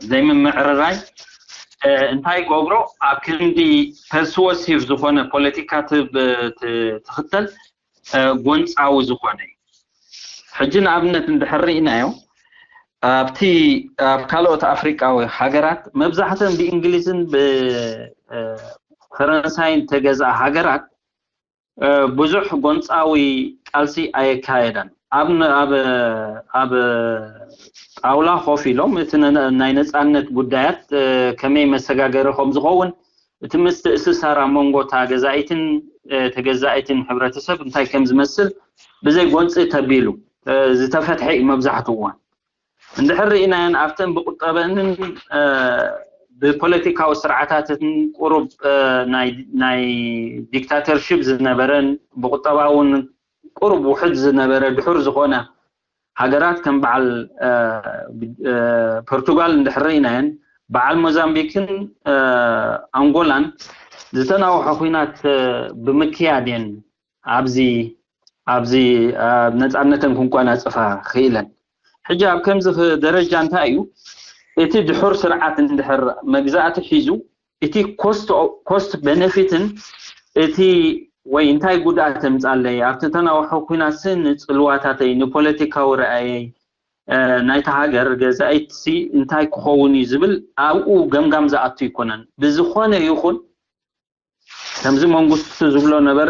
ዘይምምዕርራይ እንታይ ይገብሮ ኣብ ክንዲ ፐርስወሲቭ ዝኾነ ፖለቲካ ትኽተል ጎንፃዊ ዝኾነ እዩ። ሕጂ ንኣብነት እንድሕር ርኢናዮ ኣብቲ ኣብ ካልኦት ኣፍሪቃዊ ሃገራት መብዛሕተን ብእንግሊዝን ብፈረንሳይን ተገዝኣ ሃገራት ብዙሕ ጎንፃዊ ቃልሲ ኣየካየዳን። ኣብ ኣብ ጣውላ ኮፍ ኢሎም እቲ ናይ ነፃነት ጉዳያት ከመይ መሰጋገሪ ከም ዝኸውን እቲ ምስትእስሳር ኣብ መንጎ እታ ገዛኢትን ተገዛኢትን ሕብረተሰብ እንታይ ከም ዝመስል ብዘይ ጎንፂ ተቢሉ ዝተፈትሐ እዩ መብዛሕትኡ እዋን። እንድሕር ርኢናየን ኣብተን ብቁጠበንን ብፖለቲካዊ ስርዓታትን ቁሩብ ናይ ዲክታተርሽፕ ዝነበረን ብቁጠባ እውን ቁሩብ ውሕድ ዝነበረ ድሑር ዝኾነ ሃገራት ከም በዓል ፖርቱጋል እንድሕር ርኢናየን በዓል ሞዛምቢክን ኣንጎላን ዝተናውሐ ኹናት ብምክያድ እየን ኣብዚ ኣብዚ ነፃነተን ክንቋናፅፋ ክኢለን። ሕጂ ኣብ ከምዚ ደረጃ እንታይ እዩ እቲ ድሑር ስርዓት እንድሕር መግዛእቲ ሒዙ እቲ ኮስት ቤነፊትን እቲ ወይ እንታይ ጉድኣት ተምፃለይ ኣብቲ ተናውሖ ኩናትሲ ንፅልዋታተይ ንፖለቲካዊ ረኣየይ ናይታ ሃገር ገዛኢትሲ እንታይ ክኸውን እዩ ዝብል ኣብኡ ገምጋም ዝኣቱ ኣይኮነን። ብዝኾነ ይኹን ከምዚ መንግስቱ ዝብሎ ነበረ፣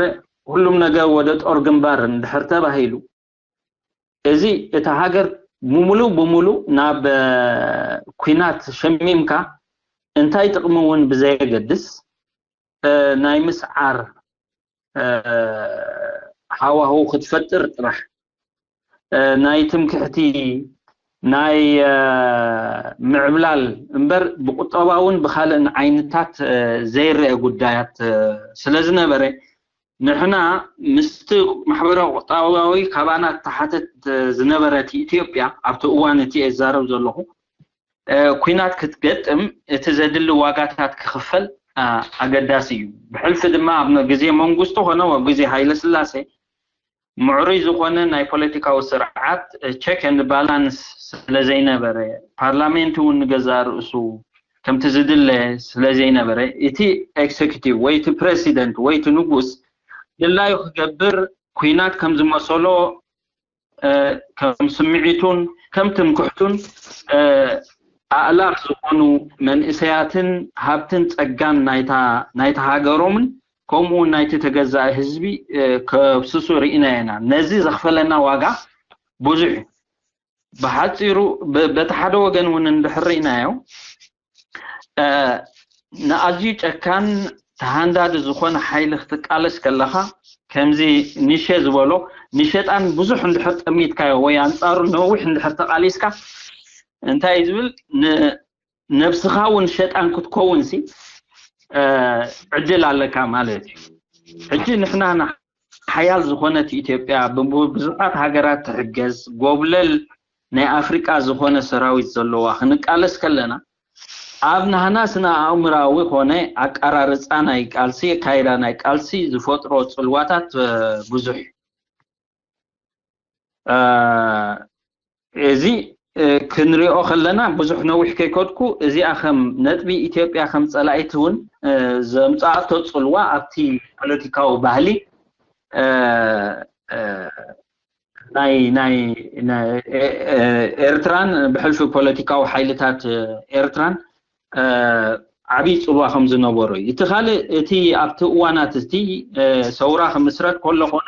ሁሉም ነገር ወደ ጦር ግንባር እንድሕር ተባሂሉ፣ እዚ እታ ሃገር ብምሉእ ብምሉእ ናብ ኩናት ሸሚምካ እንታይ ጥቕሚ እውን ብዘየገድስ ናይ ምስዓር ሃዋህው ክትፈጥር ጥራሕ ናይ ትምክሕቲ፣ ናይ ምዕብላል እምበር ብቁጠባውን ብኻልእን ዓይነታት ዘይረአ ጉዳያት ስለዝነበረ፣ ንሕና ምስቲ ማሕበራዊ ቁጠባዊ ካባና ተሓተት ዝነበረት ኢትዮጵያ፣ ኣብቲ እዋን እቲ እዛረብ ዘለኹ፣ ኩናት ክትገጥም እቲ ዘድሊ ዋጋታት ክኽፈል ኣገዳሲ እዩ። ብሕልፊ ድማ ኣብ ግዜ መንግስቱ ኮነ ኣብ ግዜ ሃይለ ስላሴ ምዕሩይ ዝኾነ ናይ ፖለቲካዊ ስርዓት ቸክ ኤንድ ባላንስ ስለ ዘይነበረ፣ ፓርላሜንት እውን ንገዛእ ርእሱ ከምቲ ዝድለ ስለ ዘይነበረ፣ እቲ ኤክሰኪቲቭ ወይ እቲ ፕረሲደንት ወይ እቲ ንጉስ ድላዩ ክገብር፣ ኩናት ከም ዝመሰሎ ከም ስምዒቱን ከም ትምክሕቱን ኣእላፍ ዝኾኑ መንእሰያትን ሃብትን ጸጋን ናይታ ሃገሮምን ከምኡ እውን ናይቲ ተገዛኢ ህዝቢ ከፍስሱ ርኢና ኢና። ነዚ ዘኽፈለና ዋጋ ብዙሕ እዩ። ብሓጺሩ በቲ ሓደ ወገን እውን እንድሕር ርኢናዮ፣ ንኣዝዩ ጨካን ተሃንዳዲ ዝኾነ ሓይሊ ክትቃለስ ከለኻ፣ ከምዚ ኒሸ ዝበሎ፣ ንሸጣን ብዙሕ እንድሕር ጠሚትካዮ ወይ ኣንጻሩ ነዊሕ እንድሕር ተቓሊስካ፣ እንታይ እዩ ዝብል፣ ነብስኻ እውን ሸጣን ክትከውንሲ ዕድል ኣለካ ማለት እዩ። ሕጂ ንሕና ሓያል ዝኾነት ኢትዮጵያ፣ ብዙሓት ሃገራት ትሕገዝ፣ ጎብለል ናይ ኣፍሪቃ ዝኾነ ሰራዊት ዘለዋ ክንቃለስ ከለና፣ ኣብ ናህና ስነ ኣእምራዊ ኾነ ኣቀራርፃ ናይ ቃልሲ፣ ኣካይዳ ናይ ቃልሲ ዝፈጥሮ ፅልዋታት ብዙሕ እዩ። እዚ ክንሪኦ ከለና፣ ብዙሕ ነዊሕ ከይከድኩ፣ እዚኣ ከም ነጥቢ ኢትዮጵያ ከም ፀላኢት እውን ዘምፃኣቶ ፅልዋ ኣብቲ ፖለቲካዊ ባህሊ ናይ ናይ ኤርትራን ብሕልፊ ፖለቲካዊ ሓይልታት ኤርትራን ዓብዪ ፅልዋ ከም ዝነበሮ እዩ። እቲ ካልእ፣ እቲ ኣብቲ እዋናት እቲ ሰውራ ክምስረት ከሎ ኮነ፣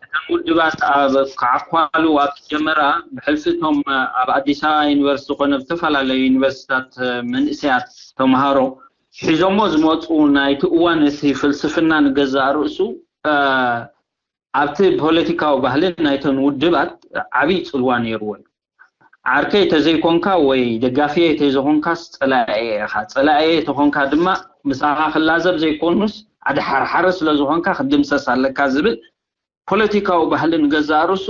እተን ውድባት ኣብ ክዓኳሉ ኣብ ዝጀመራ፣ ብሕልፊ እቶም ኣብ ኣዲስ ኣበባ ዩኒቨርሲቲ ኮነ ብዝተፈላለዩ ዩኒቨርሲታት መንእሰያት ተምሃሮ ሒዞሞ ዝመፁ ናይቲ እዋን እቲ ፍልስፍና ንገዛእ ርእሱ ኣብቲ ፖለቲካዊ ባህሊ ናይተን ውድባት ዓብዪ ፅልዋ ነይርዎ እዩ። ዓርከይ ተዘይኮንካ ወይ ደጋፊየ ተዘይኮንካስ ፀላእየ ኢኻ። ፀላእየ ተኾንካ ድማ ምሳኻ ክላዘብ ዘይኮኑስ ኣድሓርሓሪ ስለ ዝኾንካ ክድምሰስ ኣለካ ዝብል ፖለቲካዊ ባህሊ ንገዛእ ርእሱ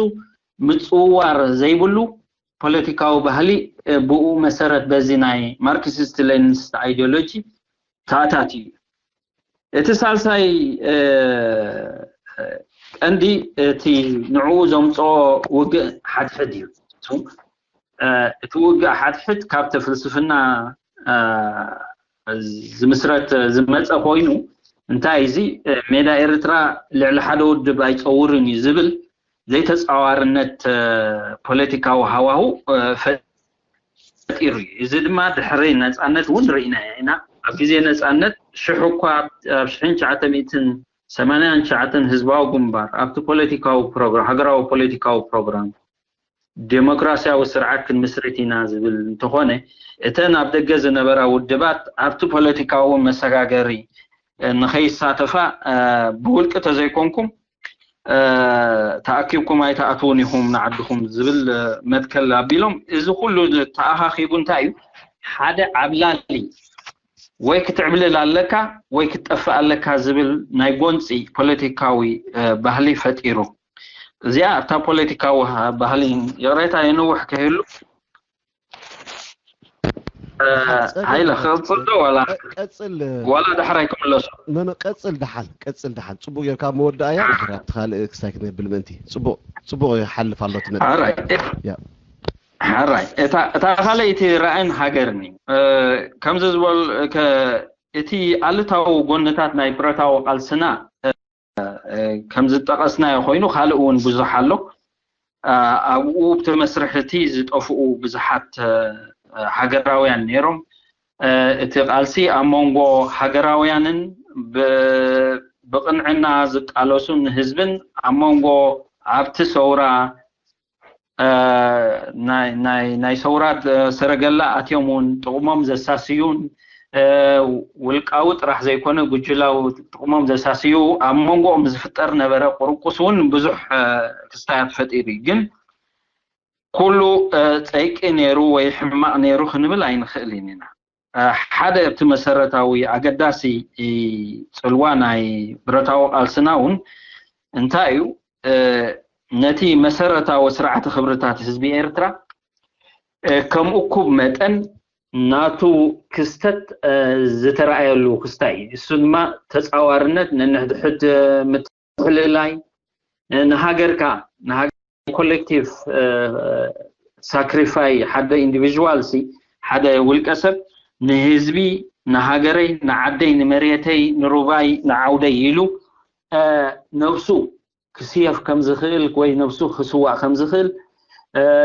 ምፅውዋር ዘይብሉ ፖለቲካዊ ባህሊ ብኡ መሰረት በዚ ናይ ማርክሲስት ሌኒኒስት ኣይዲዮሎጂ ተኣታትዩ እዩ። እቲ ሳልሳይ ቀንዲ እቲ ንዕኡ ዘምፅኦ ውግእ ሓድሕድ እዩ። እቲ ውግእ ሓድሕድ ካብቲ ፍልስፍና ዝምስረት ዝመፀ ኮይኑ፣ እንታይ እዚ ሜዳ ኤርትራ ልዕሊ ሓደ ውድብ ኣይፀውርን እዩ ዝብል ዘይተፃዋርነት ፖለቲካዊ ሃዋሁ ፈጢሩ እዩ። እዚ ድማ ድሕሪ ነፃነት እውን ርኢናዮ ኢና። ኣብ ግዜ ነፃነት ሽሕ እኳ ኣብ ሽሕን ትሽዓተ ሚእትን ሰማንያን ትሽዓተን ህዝባዊ ግንባር ኣብቲ ፖለቲካዊ ፕሮግራም፣ ሃገራዊ ፖለቲካዊ ፕሮግራም ዴሞክራሲያዊ ስርዓት ክንምስርት ኢና ዝብል እንተኾነ፣ እተን ኣብ ደገ ዝነበራ ውድባት ኣብቲ ፖለቲካዊ መሰጋገሪ ንኸይሳተፋ ብውልቂ ተዘይኮንኩም ተኣኪብኩም ኣይትኣትውን ኢኹም ንዓድኹም ዝብል መትከል ኣቢሎም፣ እዚ ኩሉ ተኣኻኺቡ እንታይ እዩ? ሓደ ዓብላሊ ወይ ክትዕብልል ኣለካ ወይ ክትጠፍእ ኣለካ ዝብል ናይ ጎንፂ ፖለቲካዊ ባህሊ ፈጢሩ። እዚኣ እታ ፖለቲካዊ ባህሊ፣ ይቕሬታ የንውሕ ከይህሉ፣ ሃይለ ክቕፅል ዶ ዋላ ቀፅል ዋላ ዳሕራይ ክምለሱ? ቀፅል ደሓን ቀፅል ደሓን ፅቡቅ ጌርካ መወዳእያ ድሕሪ ኣብቲ ካልእ ክሳይ ክነብል ምእንቲ ፅቡቅ ፅቡቅ ይሓልፍ ኣሎ እቲ ነጥቢ። ሓራይ እታ ካልኣይቲ ራእይን ሃገርን እዩ። ከምዚ ዝበል እቲ ኣሉታዊ ጎንታት ናይ ብረታዊ ቃልስና ከም ዝጠቐስናዮ ኮይኑ ካልእ እውን ብዙሕ ኣሎ። ኣብኡ ብቲ መስርሕ እቲ ዝጠፍኡ ብዙሓት ሃገራውያን ነይሮም። እቲ ቃልሲ ኣብ መንጎ ሃገራውያንን ብቕንዕና ዝቃለሱን ህዝብን ኣብ መንጎ ኣብቲ ሰውራ ናይ ሰውራ ሰረገላ ኣትዮም እውን ጥቕሞም ዘሳስዩን ውልቃዊ ጥራሕ ዘይኮነ ጉጅላዊ ጥቕሞም ዘሳስዩ ኣብ መንጎኦም ዝፍጠር ነበረ ቁርቁስ እውን ብዙሕ ክስታያት ፈጢሩ እዩ። ግን ኩሉ ፀይቂ ነይሩ ወይ ሕማቕ ነይሩ ክንብል ኣይንኽእልን ኢና። ሓደ እቲ መሰረታዊ ኣገዳሲ ፅልዋ ናይ ብረታዊ ቃልስና እውን እንታይ እዩ? ነቲ መሰረታዊ ስርዓተ ክብርታት ህዝቢ ኤርትራ ከም እኩብ መጠን ናቱ ክስተት ዝተረኣየሉ ክስታይ እዩ። እሱ ድማ ተፃዋርነት፣ ነንሕድሕድ ምትሕልላይ፣ ንሃገርካ ኮሌክቲቭ ሳክሪፋይ ሓደ ኢንዲቪዥዋል ሲ ሓደ ውልቀ ሰብ ንህዝቢ ንሃገረይ ንዓደይ ንመሬተይ ንሩባይ ንዓውደይ ኢሉ ነብሱ ክስየፍ ከም ዝኽእል ወይ ነብሱ ክስዋእ ከም ዝኽእል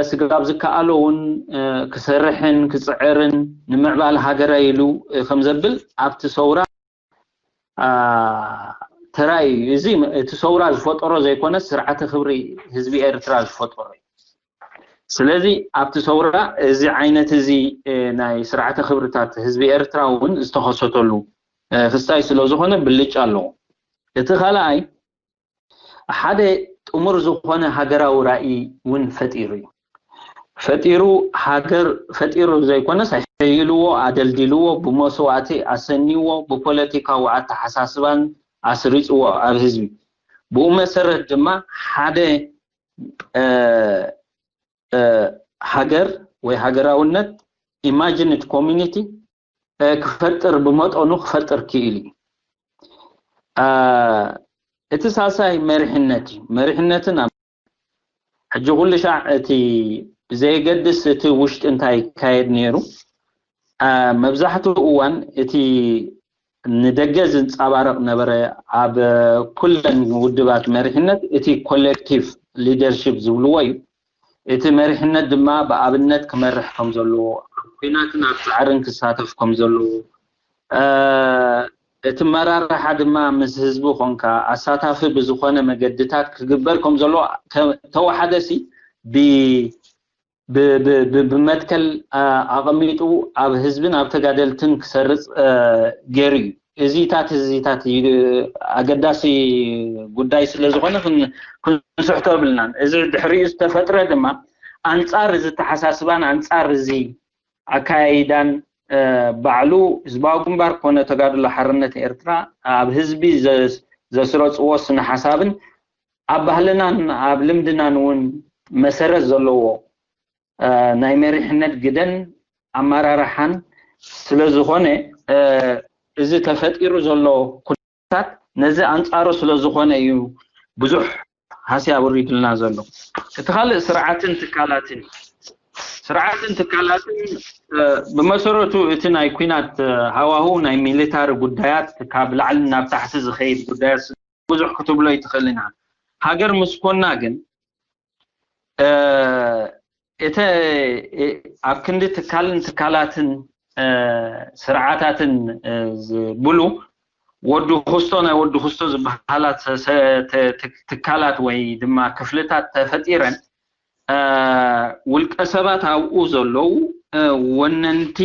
ስጋብ ዝከኣሎ እውን ክሰርሕን ክፅዕርን ንምዕባል ሃገረ ኢሉ ከም ዘብል ኣብቲ ሰውራ ተራእዩ። እዚ እቲ ሰውራ ዝፈጠሮ ዘይኮነ ስርዓተ ክብሪ ህዝቢ ኤርትራ ዝፈጠሮ እዩ። ስለዚ ኣብቲ ሰውራ እዚ ዓይነት እዚ ናይ ስርዓተ ክብርታት ህዝቢ ኤርትራ እውን ዝተኸሰተሉ ክስታይ ስለ ዝኾነ ብልጫ ኣለዎ። እቲ ካልኣይ ሓደ ጥሙር ዝኾነ ሃገራዊ ራእይ እውን ፈጢሩ እዩ። ፈጢሩ ሃገር ፈጢሩ ዘይኮነስ ኣሕይልዎ ኣደልዲልዎ ብመስዋእቲ ኣሰንይዎ ብፖለቲካዊ ኣተሓሳስባን ኣስሪፅዎ ኣብ ህዝቢ። ብኡ መሰረት ድማ ሓደ ሃገር ወይ ሃገራውነት ኢማጂንድ ኮሚኒቲ ክፈጥር ብመጠኑ ክፈጥር ክኢል እዩ። እቲ ሳልሳይ መሪሕነት እዩ። መሪሕነትን ሕጂ ኩሉ ሻዕ እቲ ብዘየገድስ እቲ ውሽጢ እንታይ ይካየድ ነይሩ መብዛሕትኡ እዋን እቲ ንደገ ዝንፀባረቕ ነበረ። ኣብ ኩለን ውድባት መሪሕነት እቲ ኮሌክቲቭ ሊደርሽፕ ዝብልዎ እዩ። እቲ መሪሕነት ድማ ብኣብነት ክመርሕ ከም ዘለዎ፣ ኣብ ኲናትን ኣብ ፃዕርን ክሳተፍ ከም ዘለዎ፣ እቲ መራርሓ ድማ ምስ ህዝቢ ኮንካ ኣሳታፊ ብዝኾነ መገድታት ክግበር ከም ዘለዎ ተወሓደ ሲ ብመትከል ኣቐሚጡ ኣብ ህዝብን ኣብ ተጋደልትን ክሰርፅ ገይሩ እዩ። እዚታት እዚታት ኣገዳሲ ጉዳይ ስለ ዝኾነ ክንስሕቶ የብልናን። እዚ ድሕሪኡ ዝተፈጥረ ድማ ኣንፃር እዚ ተሓሳስባን ኣንፃር እዚ ኣካያይዳን ባዕሉ ህዝባዊ ግንባር ኮነ ተጋድሎ ሓርነት ኤርትራ ኣብ ህዝቢ ዘስረፅዎ ስነ ሓሳብን ኣብ ባህልናን ኣብ ልምድናን እውን መሰረት ዘለዎ ናይ መሪሕነት ግደን ኣመራርሓን ስለ ዝኾነ እዚ ተፈጢሩ ዘሎ ኩነታት ነዚ ኣንፃሩ ስለ ዝኾነ እዩ ብዙሕ ሃስያ ውሪድልና ዘሎ። እቲ ካልእ ስርዓትን ትካላትን ስርዓትን ትካላትን ብመሰረቱ እቲ ናይ ኲናት ሃዋሁ ናይ ሚሊታሪ ጉዳያት ካብ ላዕሊ ናብ ታሕቲ ዝኸይድ ጉዳያት ብዙሕ ክትብሎ ይትኽእል ኢና። ሃገር ምስ ኮና ግን እቲ ኣብ ክንዲ ትካልን ትካላትን ስርዓታትን ዝብሉ ወዲ ክስቶ ናይ ወዲ ክስቶ ዝበሃላ ትካላት ወይ ድማ ክፍልታት ተፈጢረን ውልቀ ሰባት ኣብኡ ዘለዉ ወነንቲ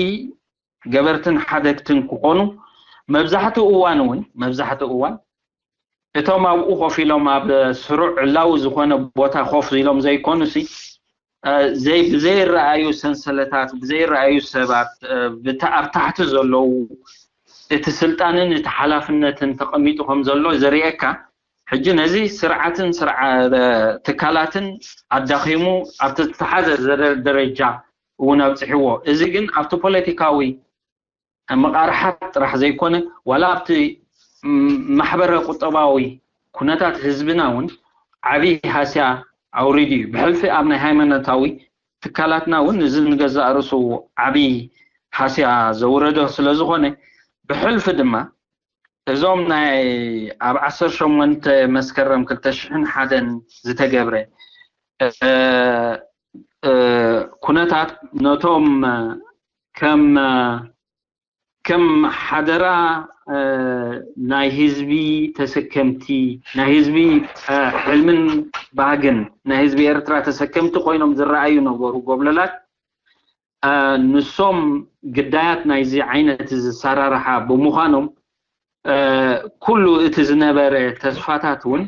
ገበርትን ሓደግትን ክኾኑ መብዛሕትኡ እዋን እውን መብዛሕትኡ እዋን እቶም ኣብኡ ኮፍ ኢሎም ኣብ ስሩዕ ዕላዊ ዝኾነ ቦታ ኮፍ ኢሎም ዘይኮኑሲ ብዘይረኣዩ ሰንሰለታት ብዘይረኣዩ ሰባት ኣብ ታሕቲ ዘለዉ እቲ ስልጣንን እቲ ሓላፍነትን ተቐሚጡ ከም ዘሎ ዘርእየካ ሕጂ ነዚ ስርዓትን ትካላትን ኣዳኺሙ ኣብቲ ዝተሓዘ ደረጃ እውን ኣብፅሕዎ። እዚ ግን ኣብቲ ፖለቲካዊ መቓርሓት ጥራሕ ዘይኮነ ዋላ ኣብቲ ማሕበረ ቁጠባዊ ኩነታት ህዝብና እውን ዓብዪ ሃስያ ኣውሪዱ እዩ። ብሕልፊ ኣብ ናይ ሃይማኖታዊ ትካላትና እውን እዚ ንገዛእ ርእሱ ዓብዪ ሃስያ ዘውረዶ ስለ ዝኾነ ብሕልፊ ድማ እዞም ናይ ኣብ ዓሰርተ ሸሞንተ መስከረም ክልተ ሽሕን ሓደን ዝተገብረ ኩነታት ነቶም ከም ከም ሓደራ ናይ ህዝቢ ተሰከምቲ፣ ናይ ህዝቢ ሕልምን ባህግን ናይ ህዝቢ ኤርትራ ተሰከምቲ ኮይኖም ዝረኣዩ ነበሩ ጎብለላት። ንሶም ግዳያት ናይዚ ዓይነት እዚ ኣሰራርሓ ብምዃኖም ኩሉ እቲ ዝነበረ ተስፋታት እውን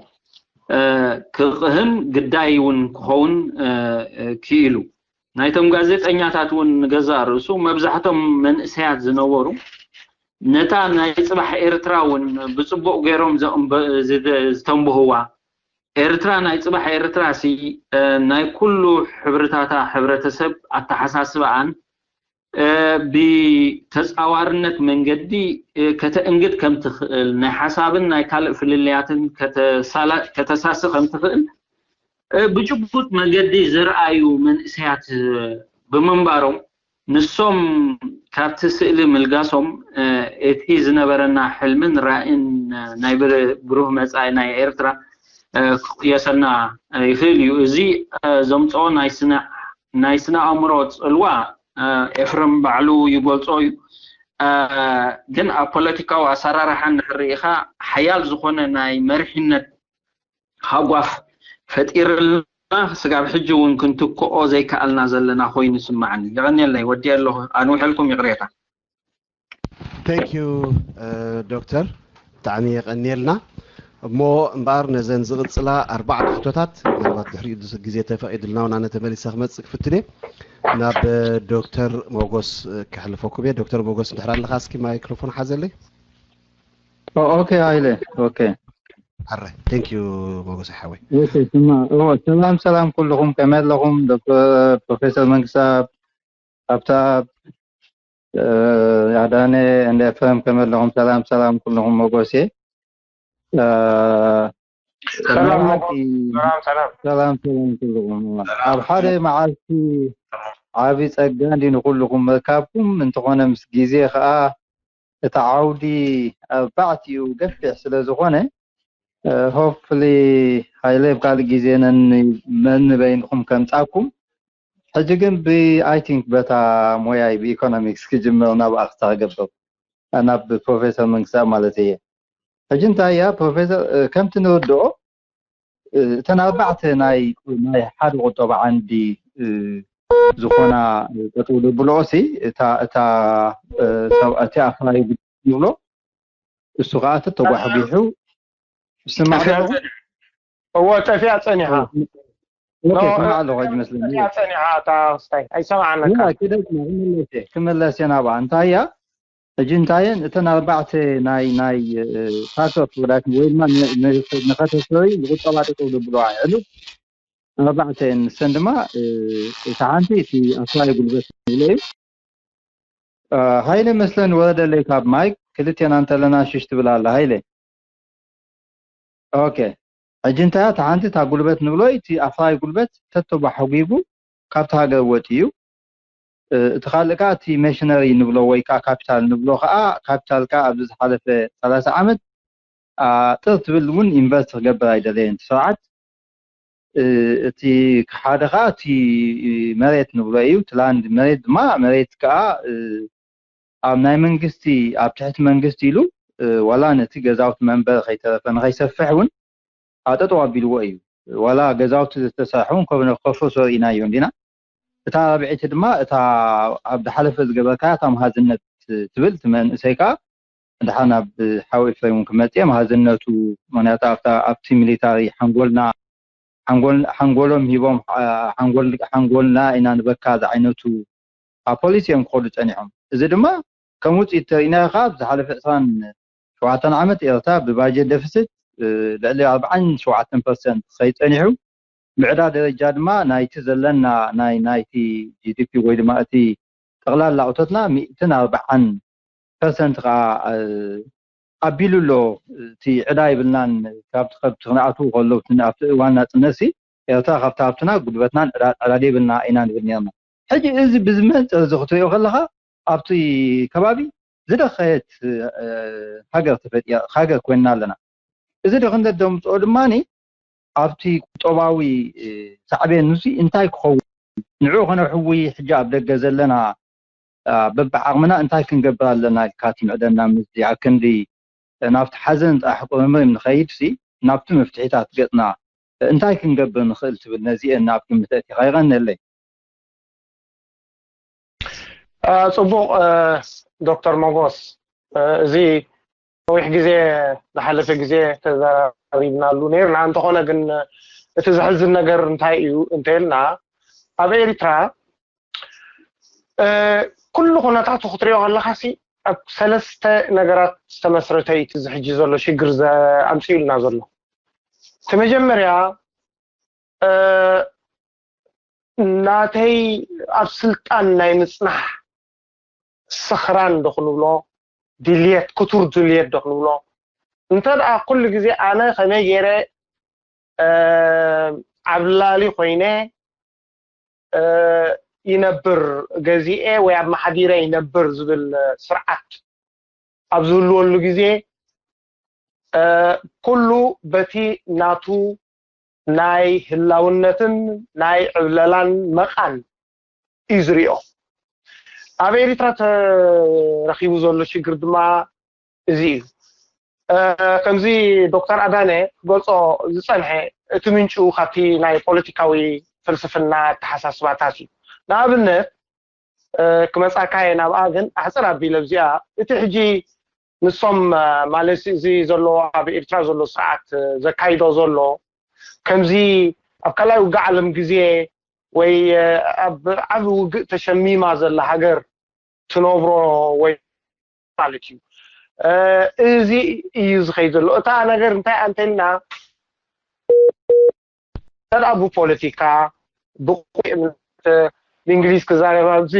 ክቕህም ግዳይ እውን ክኸውን ክኢሉ። ናይቶም ጋዜጠኛታት እውን ንገዛእ ርእሱ መብዛሕቶም መንእሰያት ዝነበሩ ነታ ናይ ፅባሕ ኤርትራ እውን ብፅቡቕ ገይሮም ዝተንብህዋ ኤርትራ ናይ ፅባሕ ኤርትራ ሲ ናይ ኩሉ ሕብርታታ ሕብረተሰብ ኣተሓሳስባኣን ብተፃዋርነት መንገዲ ከተእንግድ ከም ትኽእል ናይ ሓሳብን ናይ ካልእ ፍልልያትን ከተሳሲ ከም ትኽእል ብጭቡጥ መገዲ ዝረኣዩ መንእሰያት ብምንባሮም ንሶም ካብቲ ስእሊ ምልጋሶም እቲ ዝነበረና ሕልምን ራእን ናይ ብሩህ መፃኢ ናይ ኤርትራ ክቕየሰና ይኽእል እዩ። እዚ ዘምፅኦ ናይ ስነ ኣእምሮ ፅልዋ ኤፍረም ባዕሉ ይገልፆ እዩ። ግን ኣብ ፖለቲካዊ ኣሰራርሓ እንድሕር ርኢኻ ሓያል ዝኾነ ናይ መሪሕነት ሃጓፍ ፈጢርልና ስጋብ ሕጂ እውን ክንትክኦ ዘይከኣልና ዘለና ኮይኑ ይስማዓኒ። የቐንየለይ፣ ወዲኤ ኣለኹ። ኣንውሐልኩም ይቕሬታ። Thank you ዶክተር፣ ብጣዕሚ የቐንየልና። እሞ እምበኣር ነዘን ዝቕጽላ ኣርባዕተ ሕቶታት ምናልባት ድሕሪኡ ግዜ ተፈቒዱልና እውን ኣነ ተመሊሰ ክመጽእ ክፍትን እየ። ናብ ዶክተር ሞጎስ ከሕልፈኩም እየ። ዶክተር ሞጎስ እንድሕር ኣለኻ እስኪ ማይክሮፎን ሓዘለይ። ኦኬ ሃይለ ኦኬ ኣረ thank you ሞጎስ ሓወይ። እሺ ስማ እዎ ሰላም ሰላም ኩልኹም ከመይ ኣለኹም ዶክተር ፕሮፌሰር መንግስታብ ኣብታ ያዳነ እንደ ኤፍረም ከመይ ኣለኹም ሰላም ሰላም ኩልኹም ሞጎሴ ሰላም ሰላም ሰላም ሰላም ሰላም ኩልኹም ኣብ ሓደ መዓልቲ ዓቢ ጸጋ እንዲ ንኩልኹም ምርካብኩም እንተኾነ ምስ ግዜ ከኣ እቲ ዓውዲ ኣብ ባዕቲኡ ገፊሕ ስለ ዝኾነ hopefully ሃይለ ኣብ ካልእ ግዜ ነንበይንኹም ከምጻኩም ሕጂ ግን ብ I think በታ ሞያይ ብ economics ክጅምር ናብኣ ክሳ ክገብር ናብ ፕሮፌሰር መንግስታብ ማለት እየ ሕጂ እንታይ እያ ፕሮፌሰር ከምቲ ንርድኦ እተን ኣርባዕተ ናይ ናይ ሓደ ቁጠባ ዓንዲ ዝኾና ጠጠው ዘብልኦ ሲ እታ እታ እቲ ኣፍራዩ ንብሎ እሱ ከዓ ተተጓሕጒሑ ይስማዕ እዎ ጠፊኣ ፀኒሓ ይስማዕ ኣለኹ ይመስለኒ ጠፊኣ ፀኒሓ እታ ክስታይ ኣይሰማዓን ክመለስ እየ ናብኣ እንታይ እያ ሕጂ እንታየን እተን ኣርባዕተ ናይ ናይ part of production ወይ ድማ ንኸተሰሪ ዝቁጠባ ጠጠው ዘብለዋ ይዕሉ ኣርባዕተ እየን ንሰን ድማ እታ ሓንቲ እቲ ኣፍራይ ጉልበት ንብሎ እዩ ሃይለ መስለን ወረደለይ ካብ ማይክ ክልቴና እንተለና ሽሽ ትብል ኣላ ሃይለ ኦኬ ሕጂ እንታይ እያ እታ ሓንቲ እታ ጉልበት ንብሎ እቲ ኣፍራይ ጉልበት ተተባሕጒጉ ካብቲ ሃገር ወፂኡ እዩ እቲ ካልእ ከዓ እቲ መሽነሪ ንብሎ ወይ ከዓ ካፒታል ንብሎ ከዓ ካፒታል ከዓ ኣብዚ ዝሓለፈ ሰላሳ ዓመት ጥር ትብል እውን ኢንቨስት ክገብር ኣይደለየን እቲ ስርዓት እቲ ሓደ ከዓ እቲ መሬት ንብሎ እዩ እቲ ላንድ መሬት ድማ መሬት ከዓ ኣብ ናይ መንግስቲ ኣብ ትሕቲ መንግስቲ ኢሉ ዋላ ነቲ ገዛውቲ መንበሪ ከይተረፈ ንከይሰፍሕ እውን ኣጠጠው ኣቢልዎ እዩ ዋላ ገዛውቲ ዝተሰርሑ ከፍርሶ ርኢናዮ እንዲና እታ ራብዐይቲ ድማ እታ ኣብ ዝሓለፈ ዝገበርካያ እታ መሃዝነት ትብል እቲ መንእሰይ ከዓ ድሓን ኣብ ሓው ኤፍሬም እውን ክመፅእ እየ መሃዝነቱ ምክንያቱ ኣብቲ ሚሊታሪ ሓንጎልና ሓንጎሎም ሂቦም ሓንጎልና ኢና ንበካ ዝዓይነቱ ኣብ ፖሊስ እዮም ክኸዱ ፀኒሖም እዚ ድማ ከም ውፅኢት ተሪእናዮ ከዓ ብዝሓለፈ ዕስራን ሸውዓተን ዓመት ኤርትራ ብባጀት ደፍስት ልዕሊ ኣርባዓን ሸውዓተን ፐርሰንት ክኸይድ ፀኒሑ ብዕዳ ደረጃ ድማ ናይቲ ዘለና ናይ ናይቲ ጂዲፒ ወይ ድማ እቲ ጠቕላላ እቶትና ሚእትን ኣርባዓን ፐርሰንት ከዓ ኣቢሉ ኣሎ እቲ ዕዳ ይብልናን ካብቲ ከብቲ ክንኣትዉ ከለዉ ኣብቲ እዋን ናፅነት ሲ ኤርትራ ካብቲ ሃብትና ጉልበትናን ዕዳ ዕዳ ዘይብልና ኢና ንብል ነርና ሕጂ እዚ ብዝመንፅር እዚ ክትሪኦ ከለካ ኣብቲ ከባቢ ዝደኸየት ሃገር ተፈጢራ ሃገር ኮይንና ኣለና እዚ ዶ ክንደምፅኦ ድማ ኣብቲ ቁጠባዊ ሳዕቤን ንሱ እንታይ ክኸውን? ንዑ ከነሕዊ ሕጂ ኣብ ደገ ዘለና በብዓቕምና እንታይ ክንገብር ኣለና ኢልካ ትምዕደና? ምስዚ ኣክንዲ ናብቲ ሓዘን ጥራሕ ቁምምር ንኸይድ ሲ ናብቲ መፍትሒታት ገጽና እንታይ ክንገብር ንኽእል ትብል? ነዚኤን ናብ ግምት ኣእቲኻ ይቐንለይ። ጽቡቕ። ዶክተር ሞጎስ፣ እዚ ነዊሕ ግዜ ዝሓለፈ ግዜ ተዘራሪብናሉ ነይርና። እንተኾነ ግን እቲ ዘሕዝን ነገር እንታይ እዩ እንተልና ኣብ ኤሪትራ ኩሉ ኩነታቱ ክትሪኦ ከለካ ሲ ኣብ ሰለስተ ነገራት ዝተመስረተ እዩ እዚ ሕጂ ዘሎ ሽግር ኣምፅኡልና ዘሎ። እቲ መጀመርያ ናተይ ኣብ ስልጣን ናይ ምፅናሕ ስኽራን ዶ ክንብሎ ድልየት ክቱር ድልየት ዶ ክንብሎ እንተ ደኣ ኩሉ ግዜ ኣነ ከመይ ገይረ ዓብላሊ ኮይነ ይነብር ገዚኤ ወይ ኣብ ማሓዲረ ይነብር ዝብል ስርዓት ኣብ ዝህልወሉ ግዜ ኩሉ በቲ ናቱ ናይ ህላውነትን ናይ ዕብለላን መቓን እዩ ዝሪኦ። ኣብ ኤሪትራ ተረኺቡ ዘሎ ሽግር ድማ እዚ እዩ። ከምዚ ዶክተር ኣዳነ ክገልጾ ዝጸንሐ እቲ ምንጩ ካብቲ ናይ ፖለቲካዊ ፍልስፍና ኣተሓሳስባታት እዩ። ንኣብነት ክመጻካ እየ ናብኣ፣ ግን ኣሕጽር ኣቢለ ኣብዚኣ እቲ ሕጂ ንሶም ማለት እዚ ዘሎ ኣብ ኤርትራ ዘሎ ስርዓት ዘካይዶ ዘሎ ከምዚ ኣብ ካልኣይ ውግእ ዓለም ግዜ ወይ ኣብ ዓቢ ውግእ ተሸሚማ ዘላ ሃገር ትነብሮ ወይ ማለት እዩ። እዚ እዩ ዝኸይድ ዘሎ። እታ ነገር እንታይ ኣንተልና ተዳ ብፖለቲካ ብቁ ብእንግሊዝ ክዛረብ ኣብዚ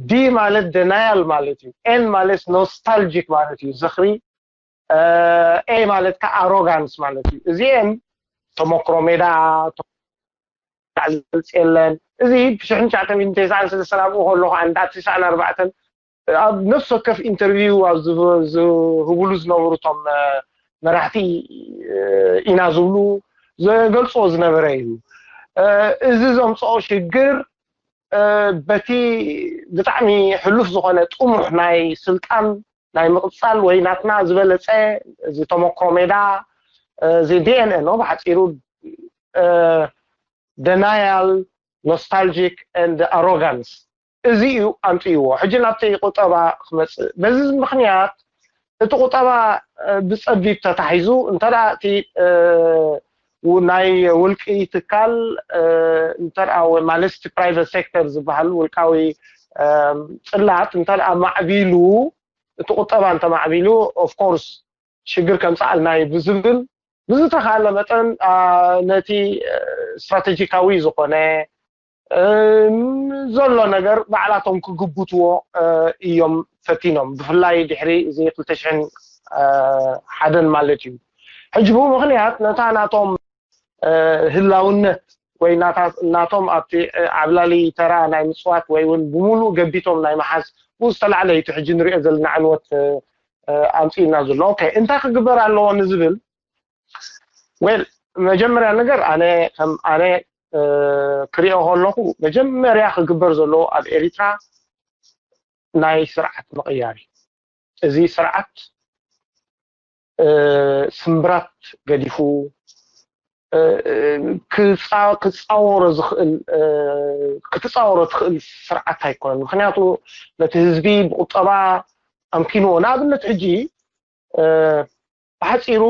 ዲ ማለት ደናያል ማለት እዩ። ኤን ማለት ኖስታልጂክ ማለት እዩ። ዝኽሪ ኤ ማለት ከ ኣሮጋንስ ማለት እዩ። እዚኤን ተመክሮ ሜዳ ልፅ የለን። እዚ ብሽሕን ትሽዓተ ሚእትን ተስዓን ሰለስተን ኣብኡ ከለኹ ኣንዳ ትስዓን ኣርባዕተን ኣብ ነፍሲ ወከፍ ኢንተርቪው ኣብ ዝህብሉ ዝነበሩ እቶም መራሕቲ ኢና ዝብሉ ዘገልፅዎ ዝነበረ እዩ። እዚ ዘምፅኦ ሽግር በቲ ብጣዕሚ ሕሉፍ ዝኾነ ጥሙሕ ናይ ስልጣን ናይ ምቕፃል ወይ ናትና ዝበለፀ እዚ ተመክሮ ሜዳ እዚ ዲኤንኤ ነው ብሓፂሩ ደናያል ኖስታልጂክ ኤንድ ኣሮጋንስ እዚ እዩ ኣምፅእዎ። ሕጂ ናብቲ ቁጠባ ክመፅእ በዚ ምክንያት እቲ ቁጠባ ብፀቢብ ተታሒዙ እንተ እቲ ናይ ውልቂ ትካል እንተ ማለት ፕራይቨት ሴክተር ዝበሃል ውልቃዊ ፅላት እንተ ማዕቢሉ እቲ ቁጠባ እንተማዕቢሉ ኦፍኮርስ ሽግር ከምፅኣልና እዩ ብዝብል ብዝተኻለ መጠን ነቲ ስትራቴጂካዊ ዝኾነ ዘሎ ነገር ባዕላቶም ክግብትዎ እዮም ፈቲኖም። ብፍላይ ድሕሪ እዚ ክልተ ሽሕን ሓደን ማለት እዩ። ሕጂ ብኡ ምኽንያት ነታ ናቶም ህላውነት ወይ ናቶም ኣብቲ ዓብላሊ ተራ ናይ ምፅዋት ወይ እውን ብምሉእ ገቢቶም ናይ መሓዝ ብኡ ዝተላዕለ እዩ ሕጂ ንሪኦ ዘለና ዕንወት ኣምፅእና ዘሎ። ኦኬ እንታይ ክግበር ኣለዎ ንዝብል ዌል መጀመርያ ነገር ኣነ ከም ኣነ ክሪኦ ከለኹ መጀመርያ ክግበር ዘለዎ ኣብ ኤሪትራ ናይ ስርዓት ምቕያር እዩ። እዚ ስርዓት ስምብራት ገዲፉ ክፃወሮ ዝኽእል ክትፃወሮ ትኽእል ስርዓት ኣይኮነን። ምክንያቱ ነቲ ህዝቢ ብቁጠባ ኣምኪንዎ። ንኣብነት ሕጂ ብሓፂሩ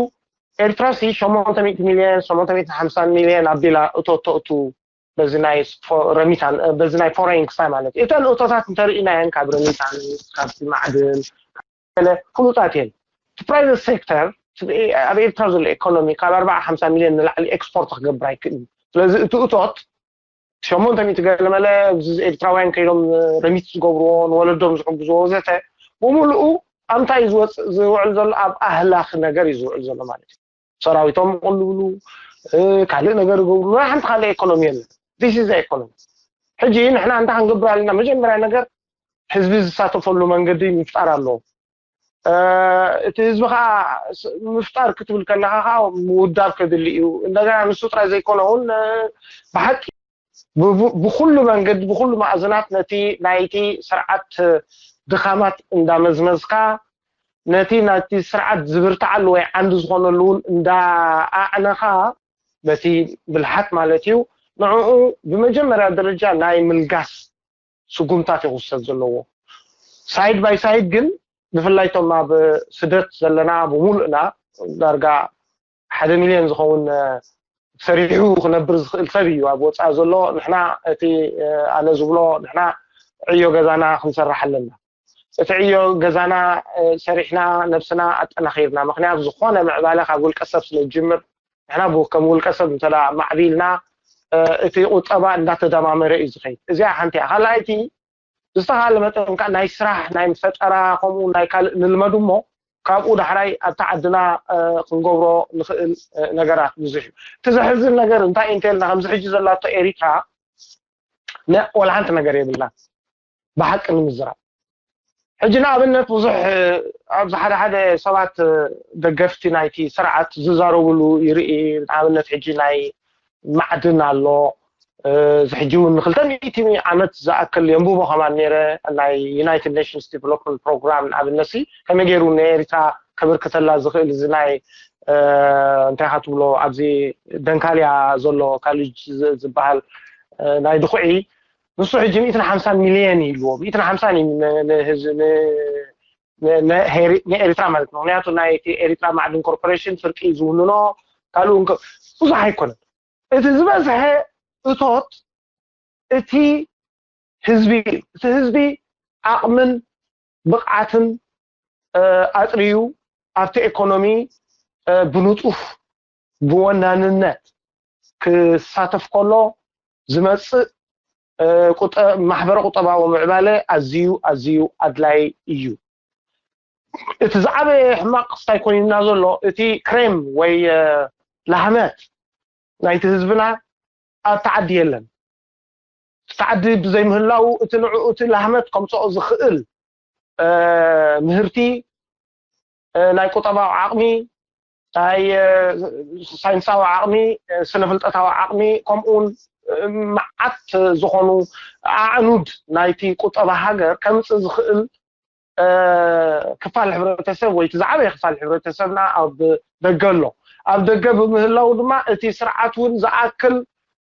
ኤርትራ ሲ ሸሞንተ ሚእቲ ሚልዮን ሸሞንተ ሚእቲ ሓምሳ ሚልዮን ኣቢላ እቶ ተእቱ በዚ ናይ ረሚታን በዚ ናይ ፎሬን ክሳይ ማለት እዩ። እተን እቶታት እንተርኢናየን ካብ ረሚታን ካብ ማዕድን ፍሉጣት እየን። እቲ ፕራይቨት ሴክተር ኣብ ኤርትራ ዘሎ ኢኮኖሚ ካብ ኣርባዓ ሓምሳ ሚልዮን ንላዕሊ ኤክስፖርት ክገብር ኣይክእልን። ስለዚ እቲ እቶት ሸሞንተ ሚእቲ ገለመለ እዚ ኤርትራውያን ከይዶም ረሚት ዝገብርዎ ንወለዶም ዝሕግዝዎ ወዘተ ብምልኡ ኣምታይ እዩ ዝወፅእ ዝውዕል ዘሎ ኣብ ኣህላኺ ነገር እዩ ዝውዕል ዘሎ ማለት እዩ። ሰራዊቶም ይቕልብሉ ካልእ ነገር ይገብሩ ናይ ሓንቲ ካልእ ኤኮኖሚ የለን። This is economy። ሕጂ ንሕና እንታይ ክንገብር ኣለና? መጀመርያ ነገር ህዝቢ ዝሳተፈሉ መንገዲ ምፍጣር ኣለዎ። እቲ ህዝቢ ከዓ ምፍጣር ክትብል ከለካ ከዓ ምውዳብ ከድሊ እዩ። እንደገና ንሱ ጥራይ ዘይኮነ እውን ብሓቂ ብኩሉ መንገዲ ብኩሉ ማእዝናት ነቲ ናይቲ ስርዓት ድኻማት እንዳመዝመዝካ ነቲ ናቲ ስርዓት ዝብርትዓሉ ወይ ዓንዲ ዝኾነሉ እውን እንዳኣዕነኻ በቲ ብልሓት ማለት እዩ ንዕኡ ብመጀመርያ ደረጃ ናይ ምልጋስ ስጉምታት ይኽሰት ዘለዎ። ሳይድ ባይ ሳይድ ግን ብፍላይ ቶም ኣብ ስደት ዘለና ብምሉእና ዳርጋ ሓደ ሚልዮን ዝኸውን ሰሪሑ ክነብር ዝኽእል ሰብ እዩ ኣብ ወፃኢ ዘሎ። ንሕና እቲ ኣነ ዝብሎ ንሕና ዕዮ ገዛና ክንሰርሕ ኣለና። እቲ ዕዮ ገዛና ሰሪሕና ነብስና ኣጠናኺርና፣ ምክንያቱ ዝኾነ ምዕባለ ካብ ውልቀ ሰብ ስለ ዝጅምር ንሕና ከም ውልቀ ሰብ እንተ ማዕቢልና እቲ ቁጠባ እንዳተደማመረ እዩ ዝኸይድ። እዚኣ ሓንቲ እያ። ካልኣይቲ ብዝተኻለ መጠን ከዓ ናይ ስራሕ ናይ ፈጠራ ከምኡ ናይ ካልእ ንልመዱ እሞ ካብኡ ዳሕራይ ኣብታ ዓድና ክንገብሮ ንኽእል ነገራት ብዙሕ እዩ። እቲ ዘሕዝን ነገር እንታይ እንተልና ከምዚ ሕጂ ዘላቶ ኤሪትራ ወላ ሓንቲ ነገር የብላን ብሓቂ ንምዝራብ። ሕጂ ንኣብነት ብዙሕ ኣብዚ ሓደ ሓደ ሰባት ደገፍቲ ናይቲ ስርዓት ዝዛረብሉ ይርኢ። ንኣብነት ሕጂ ናይ ማዕድን ኣሎ እዚ ሕጂ እውን ንክልተ ሚእቲ ዓመት ዝኣክል የንብቦ ከማን ነይረ ናይ ዩናይትድ ኔሽንስ ዲቨሎፕመንት ፕሮግራም ንኣብነት ከመይ ገይሩ ንኤሪትራ ከበርክተላ ዝኽእል እዚ ናይ እንታይ ካ ትብሎ ኣብዚ ደንካልያ ዘሎ ካሊጅ ዝበሃል ናይ ድኹዒ ንሱ ሕጂ ሚእትን ሓምሳን ሚልየን እዩ ኢልዎ። ሚእትን ሓምሳን እዩ ንኤሪትራ ማለት ነው። ምክንያቱ ናይ ኤሪትራ ማዕድን ኮርፖሬሽን ፍርቂ ዝውንኖ ካልኡ ብዙሕ ኣይኮነን። እቲ ዝበዝሐ እቶት እቲ ህዝቢ እቲ ህዝቢ ዓቕምን ብቕዓትን ኣጥርዩ ኣብቲ ኤኮኖሚ ብንጡፍ ብወናንነት ክሳተፍ ከሎ ዝመፅእ ማሕበረ ቁጠባዊ ምዕባለ ኣዝዩ ኣዝዩ ኣድላይ እዩ። እቲ ዝዓበየ ሕማቕ ክስታይ ኮይኑና ዘሎ እቲ ክሬም ወይ ላህመት ናይቲ ህዝብና ኣብቲ ዓዲ የለን። እቲ ዓዲ ብዘይምህላው እቲ ንዕኡ እቲ ላህመት ከምፅኦ ዝኽእል ምህርቲ ናይ ቁጠባዊ ዓቕሚ ናይ ሳይንሳዊ ዓቕሚ ስነ ፍልጠታዊ ዓቕሚ ከምኡውን መዓት ዝኾኑ ኣዕኑድ ናይቲ ቁጠባ ሃገር ከምፅእ ዝኽእል ክፋል ሕብረተሰብ ወይ ዝዓበየ ክፋል ሕብረተሰብና ኣብ ደገ ኣሎ። ኣብ ደገ ብምህላው ድማ እቲ ስርዓት እውን ዝኣክል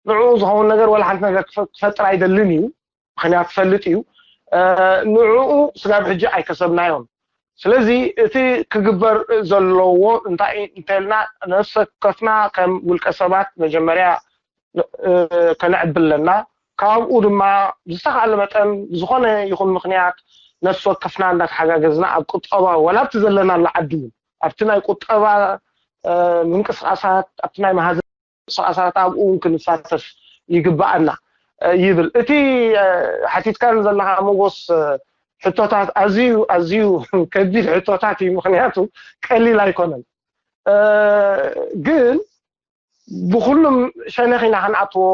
ንዕኡ ዝኸውን ነገር ወላ ሓንቲ ነገር ክፈጥር ኣይደልን እዩ። ምክንያት ፈልጥ እዩ። ንዕኡ ስጋብ ሕጂ ኣይከሰብናዮን። ስለዚ እቲ ክግበር ዘለዎ እንታይ እንተልና ነፍሰ ከፍና ከም ውልቀ ሰባት መጀመርያ ከነዕቢ ኣለና። ካብኡ ድማ ብዝተኻለ መጠን ዝኾነ ይኹን ምክንያት ነፍሲ ወከፍና እንዳተሓጋገዝና ኣብ ቁጠባ ወላ ኣብቲ ዘለናሉ ዓዲ እውን ኣብቲ ናይ ቁጠባ ምንቅስቃሳት ኣብቲ ናይ መሃዘ ምንቅስቃሳት ኣብኡ እውን ክንሳተፍ ይግባኣና ይብል። እቲ ሓቲትካን ዘለካ ሞጎስ ሕቶታት ኣዝዩ ኣዝዩ ከቢድ ሕቶታት እዩ። ምክንያቱ ቀሊል ኣይኮነን። ግን ብኩሉም ሸነኽ ኢና ክንኣትዎ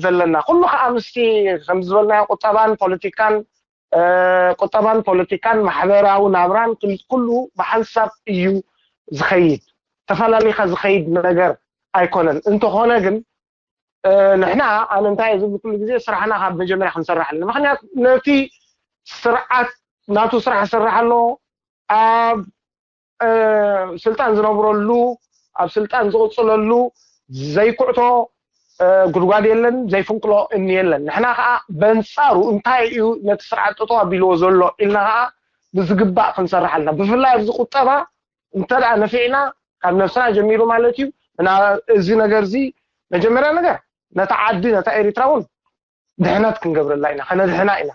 ዘለና። ኩሉ ከዓ ምስቲ ከምዝበልናዮ ቁጠባን ፖለቲካን ቁጠባን ፖለቲካን ማሕበራዊ ናብራን ኩሉ ብሓንሳብ እዩ ዝኸይድ። ተፈላሊካ ዝኸይድ ነገር ኣይኮነን። እንተኾነ ግን ንሕና ኣነ እንታይ ዝብል ኩሉ ግዜ ስራሕና ካብ መጀመርያ ክንሰርሕ ኣለና። ምክንያቱ ነቲ ስርዓት ናቱ ስራሕ ይሰርሕ ኣሎ። ኣብ ስልጣን ዝነብረሉ ኣብ ስልጣን ዝቕፅለሉ ዘይኩዕቶ ጉድጓድ የለን፣ ዘይፍንቅሎ እምኒ የለን። ንሕና ከዓ በንፃሩ እንታይ እዩ ነቲ ስርዓት ጠጠው ኣቢልዎ ዘሎ ኢልና ከዓ ብዝግባእ ክንሰርሕ ኣለና። ብፍላይ ኣብዚ ቁጠባ እንተ ነፊዕና ካብ ነብስና ጀሚሩ ማለት እዩ። እዚ ነገር እዚ መጀመርያ ነገር ነታ ዓዲ ነታ ኤሪትራ እውን ድሕነት ክንገብረላ ኢና፣ ከነድሕና ኢና።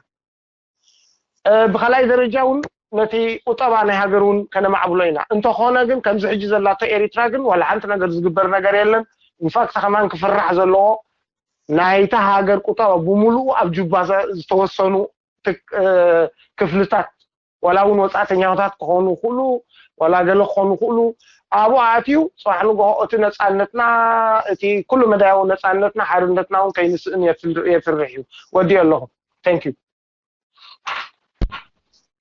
ብካልኣይ ደረጃ እውን ነቲ ቁጠባ ናይ ሃገር እውን ከነማዕብሎ ኢና። እንተኾነ ግን ከምዚ ሕጂ ዘላቶ ኤሪትራ ግን ዋላ ሓንቲ ነገር ዝግበር ነገር የለን። ኢንፋክት ከማን ክፍራሕ ዘለዎ ናይታ ሃገር ቁጠባ ብምሉኡ ኣብ ጁባ ዝተወሰኑ ክፍልታት ዋላ እውን ወፃእተኛታት ክኾኑ ይኽእሉ ዋላ ገለ ክኾኑ ይኽእሉ ኣብኡ ኣትዩ ፅባሕ ንግሆ እቲ ነፃነትና እቲ ኩሉ መዳያዊ ነፃነትና ሓርነትና እውን ከይንስእን የፍርሕ እዩ። ወዲኦ ኣለኹ። Thank you።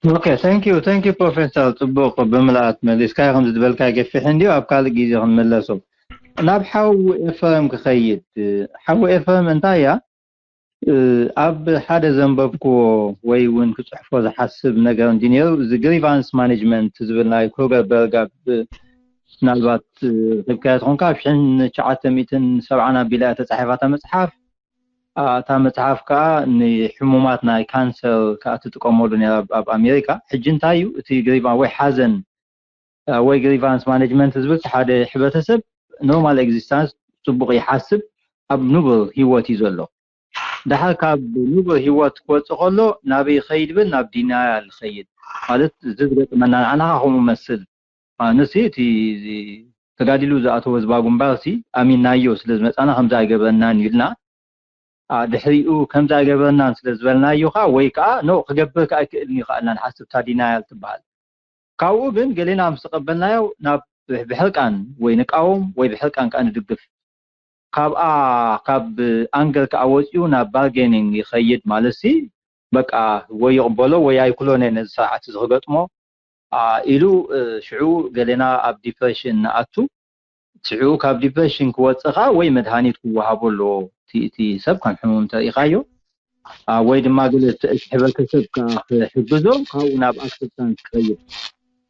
Okay, thank you, thank you professor። ጽቡቕ ብምልኣት መሊስካ፣ ከም ዝበልካ ገፊሕ እንዲዩ፣ ኣብ ካልእ ግዜ ክንመለሶ። ናብ ሓው ኤፍሬም ክኸይድ። ሓው ኤፍሬም እንታይ እያ? ኣብ ሓደ ዘንበብክዎ ወይ እውን ክጽሕፎ ዝሓስብ ነገር እንዲ ነይሩ፣ እዚ ግሪቫንስ ማኔጅመንት ዝብል ናይ ክሩገርበርግ ኣብ ምናልባት ርኺብካዮ ትኾንካ፣ ኣብ ሽሕን ትሽዓተ ሚእትን ሰብዓን ኣቢላ እያ ተጻሒፋ እታ መጽሓፍ። እታ መጽሓፍ ከኣ ንሕሙማት ናይ ካንሰር ከኣ ትጥቀመሉ ነይራ ኣብ ኣሜሪካ። ሕጂ እንታይ እዩ እቲ ግሪቫን ወይ ሓዘን ወይ ግሪቫንስ ማኔጅመንት ዝብል? ሓደ ሕብረተሰብ ኖርማል ኤግዚስታንስ ጽቡቕ ይሓስብ፣ ኣብ ንቡር ህይወት እዩ ዘሎ። ደሓር ካብ ንቡር ህይወት ክወጽእ ከሎ ናበይ ይኸይድ ብል? ናብ ዲናያል ይኸይድ። ማለት እዚ ዝገጥመና ንዓና ከምኡ መስል። ኣነሲ እቲ ተጋዲሉ ዝኣተወ ዝባጉ እምበርሲ ኣሚናዮ ስለ ዝመጻና ከምዚ ኣይገብረናን እዩ ኢልና፣ ድሕሪኡ ከምዚ ኣይገብረናን ስለ ዝበልናዮ ከዓ ወይ ከዓ ኖ ክገብር ከዓ ኣይክእልን እዩ ከዓ ኢልና ንሓስብ። እታ ዲናያል ትበሃል። ካብኡ ግን ገሌና ምስ ተቐበልናዮ ናብ ብሕርቃን ወይ ንቃወም ወይ ብሕርቃን ከዓ ንድግፍ። ካብኣ ካብ ኣንገር ከዓ ወፂኡ ናብ ባርጌኒንግ ይኸይድ። ማለትሲ በቃ ወይ ይቕበሎ ወይ ኣይክሎን እየ ነዚ ስርዓት እዚ ክገጥሞ ኢሉ ሽዑ ገሌና ኣብ ዲፕሬሽን ንኣቱ። ሽዑ ካብ ዲፕሬሽን ክወፅእ ከዓ ወይ መድሃኒት ክወሃቦ ኣለዎ። እቲ ሰብ ከም ሕሙም እንተሪኢኻዮ ወይ ድማ ገለ ሕብረተሰብ ክሕግዞ ካብኡ ናብ ኣክሰፕታንስ ክኸይድ።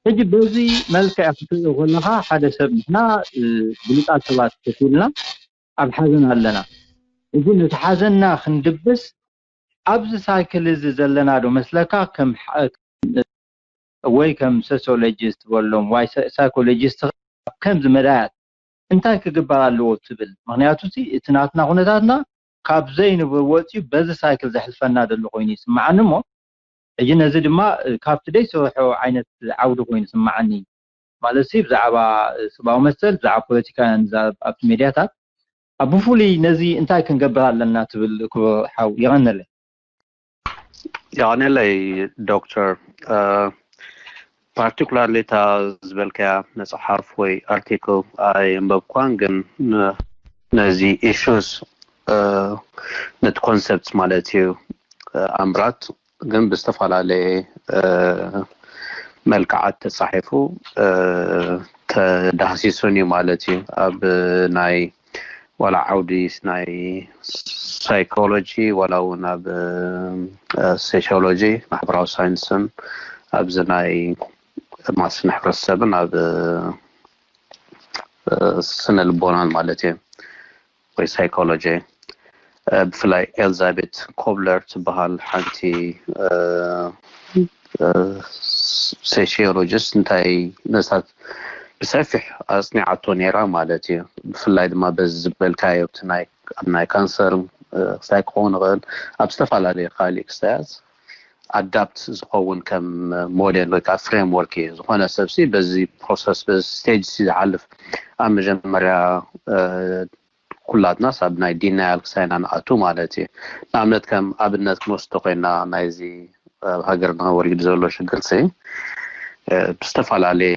ሕጂ በዚ መልክዕ ክትሪኦ ከለኻ ሓደ ሰብ ንሕና ብሉፃት ሰባት ኮፍ ኢልና ኣብ ሓዘን ኣለና። እዚ ነቲ ሓዘንና ክንድብስ ኣብዚ ሳይክል እዚ ዘለና ዶ መስለካ? ከም ወይ ከም ሶሲዮሎጂስት በሎም ወይ ሳይኮሎጂስት ከምዚ መዳያት እንታይ ክግበር ኣለዎ ትብል? ምክንያቱ እቲ ናትና ኩነታትና ካብ ዘይንብር ወፂኡ በዚ ሳይክል ዘሕልፈና ዘሎ ኮይኑ ይስምዓኒ እሞ ሕጂ ነዚ ድማ ካብቲ ደይ ስርሖ ዓይነት ዓውዲ ኮይኑ ይስምዓኒ። ማለት ብዛዕባ ሰብኣዊ መሰል ብዛዕባ ፖለቲካ ንዛረብ ኣብቲ ሜድያታት ኣብ ብፍሉይ ነዚ እንታይ ክንገብር ኣለና ትብል ክቡር ሓው? የቐነለይ። የቐነለይ ዶክተር። ፓርቲኩላርሊ እታ ዝበልካያ መፅሓፍ ወይ ኣርቲክል ኣየንበብኳን፣ ግን ነዚ ኢሹስ ነቲ ኮንሰፕት ማለት እዩ ኣምራት ግን ብዝተፈላለየ መልክዓት ተፃሒፉ ተዳህሲሱን እዩ ማለት እዩ። ኣብ ናይ ዋላ ዓውዲ ናይ ሳይኮሎጂ ዋላ እውን ኣብ ሶሲዮሎጂ ማሕበራዊ ሳይንስን ኣብዚ ናይ ማስን ሕብረተሰብን ኣብ ስነ ልቦናን ማለት እዩ ወይ ሳይኮሎጂ ብፍላይ ኤልዛቤት ኮብለር ትበሃል ሓንቲ ሶሲዮሎጂስት እንታይ ነሳት ብሰፊሕ ኣፅኒዓቶ ነይራ ማለት እዩ። ብፍላይ ድማ በዚ ዝበልካዮ ኣብ ናይ ካንሰር ክስታይ ክኸውን ይኽእል ኣብ ዝተፈላለዩ ካልእ ክስታያት ኣዳፕት ዝኸውን ከም ሞዴል ወይ ከዓ ፍሬምወርክ እዩ። ዝኾነ ሰብ ሲ በዚ ፕሮሰስ በዚ ስቴጅ ሲ ዝሓልፍ ኣብ መጀመርያ ኩላትናስ ኣብ ናይ ዲናያል ክሳይና ንኣቱ ማለት እዩ። ንኣብነት ከም ኣብነት ክንወስዶ ኮይና ናይዚ ኣብ ሃገርና ወሪዱ ዘሎ ሽግር ሲ ብዝተፈላለየ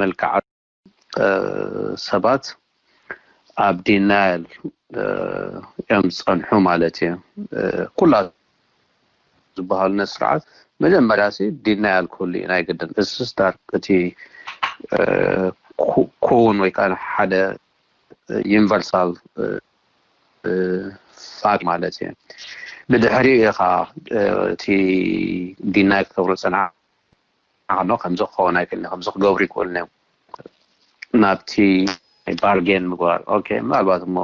መልክዓት ሰባት ኣብ ዲናያል እዮም ዝፀንሑ ማለት እዩ። ኩላ ዝበሃሉ ነቲ ስርዓት መጀመርያ ሲ ዲናያል ክህሉ እዩ ናይ ግድን። እዚ ስታር እቲ ክውን ወይ ከዓ ሓደ ዩኒቨርሳል ፋክት ማለት እዩ። ብድሕሪኡ ኢኻ እቲ ዲናይ ክገብሩ ዝፀንሓ ኣሎ ከምዚ ክኸውን ኣይክእልን ከምዚ ክገብሩ ይክእሉ እዮም ናብቲ ባርጌን ምግባር። ኦኬ ምናልባት እሞ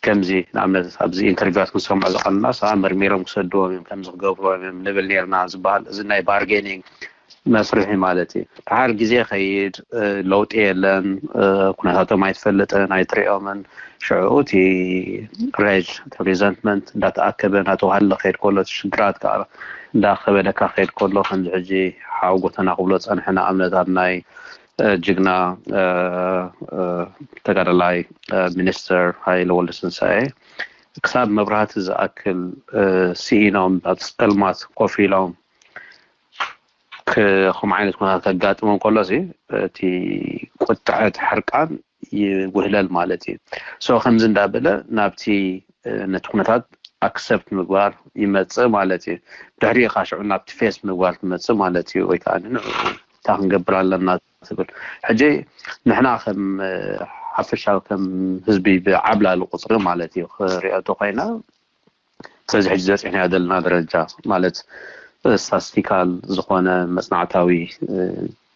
ከምዚ ንኣብነት ኣብዚ ኢንተርቪዋት ክንሰምዖ ዝቀልና ሰ መርሚሮም ክሰድዎም እዮም ከምዚ ክገብርዎም እዮም ንብል ነርና ዝበሃል እዚ ናይ ባርጌኒንግ መስርሒ ማለት እዩ። ድሓር ግዜ ከይድ ለውጢ የለን፣ ኩነታቶም ኣይትፈልጥን ኣይትሪኦምን። ሽዑ እቲ ሬጅ እቲ ሪዘንትመንት እንዳተኣከበ እንዳተዋሃለ ከይድ ከሎ እቲ ሽግራት ከዓ እንዳከበደካ ከይድ ከሎ ከምዚ ሕጂ ሓው ጎተና ክብሎ ፀንሐ ንኣብነት ኣብ ናይ ጅግና ተጋዳላይ ሚኒስትር ሃይለ ወልደትንሳኤ ክሳብ መብራህቲ ዝኣክል ስኢኖም ኣብ ፀልማት ኮፍ ኢሎም ከምኡ ዓይነት ኩነታት ከጋጥሞም ከሎ እቲ ቁጥዐት ሕርቃን ይውህለል ማለት እዩ። ሶ ከምዚ እንዳበለ ናብቲ ነቲ ኩነታት ኣክሰፕት ምግባር ይመፅእ ማለት እዩ። ድሕሪ ኢኻ ሽዑ ናብቲ ፌስ ምግባር ትመፅእ ማለት እዩ። ወይ ከዓ ንዑ እንታይ ክንገብር ኣለና ትብል። ሕጂ ንሕና ከም ሓፈሻዊ ከም ህዝቢ ብዓብላሊ ቁፅሪ ማለት እዩ ክሪኦ እንተኮይና በዚ ሕጂ ዝበፂሕናዮ ዘለና ደረጃ ማለት ስታስቲካል ዝኾነ መፅናዕታዊ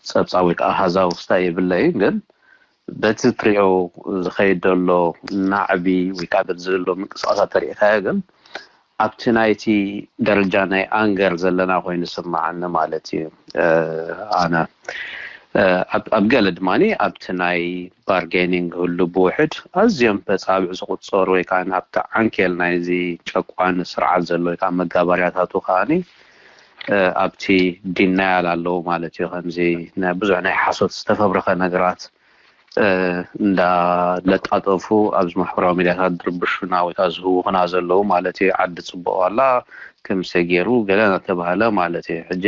ፀብፃብ ወይ ከዓ ኣሃዛዊ ክስታይ የብለይን ግን በቲ ትሪኦ ዝኸይድ ዘሎ ናዕቢ ወይ ከዓ በቲ ዘሎ ምንቅስቃሳት ተሪእካዮ ግን ኣብቲ ናይቲ ደረጃ ናይ ኣንገር ዘለና ኮይኑ ስማዓኒ ማለት እዩ። ኣነ ኣብ ገለ ድማ ኣብቲ ናይ ባርጌኒንግ ህሉ ብውሕድ ኣዝዮም በፃብዕ ዝቁፀሩ ወይ ከዓ ኣብቲ ዓንኬል ናይዚ ጨቋን ስርዓት ዘሎ ወይ ከዓ መጋበርያታቱ ከዓ ኣብቲ ዲናያል ኣለዉ ማለት እዩ። ከምዚ ብዙሕ ናይ ሓሶት ዝተፈብረኸ ነገራት እንዳለጣጠፉ ኣብዚ ማሕበራዊ ሚዲያታት ዝርብሹና ወይ ከዓ ዝህውኹና ዘለዉ ማለት እዩ። ዓዲ ፅቡቅ ኣላ ክምሰ ገይሩ ገለ እናተባሃለ ማለት እዩ። ሕጂ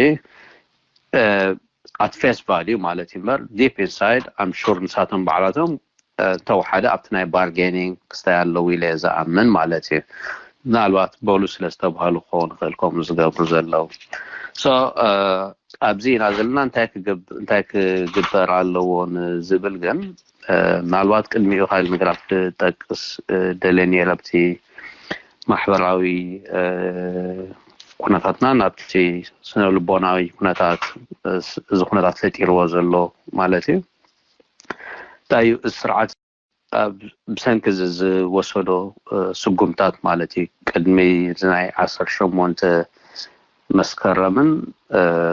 ኣት ፌስ ቫልዩ ማለት እዩ እምበር ዲፕ ኢንሳይድ ኣም ሹር ንሳቶም ባዕላቶም እንተወሓደ ኣብቲ ናይ ባርጌኒንግ ክስታይ ኣለዉ ኢለ እየ ዝኣምን ማለት እዩ። ምናልባት በሉ ስለ ዝተባሃሉ ክኸውን ይኽእል ከምኡ ዝገብሩ ዘለዉ። ኣብዚ ኢና ዘለና እንታይ ክግበር ኣለዎ ንዝብል ግን ምናልባት ቅድሚኡ ካልእ ነገር ኣብ ክጠቅስ ደልየ ነይረ ኣብቲ ማሕበራዊ ኩነታትና ናብቲ ስነ ልቦናዊ ኩነታት እዚ ኩነታት ፈጢርዎ ዘሎ ማለት እዩ። እንታይ እዩ እዚ ስርዓት ብሰንኪ እዚ ዝወሰዶ ስጉምታት ማለት እዩ ቅድሚ ናይ ዓሰርተ ሸሞንተ መስከረምን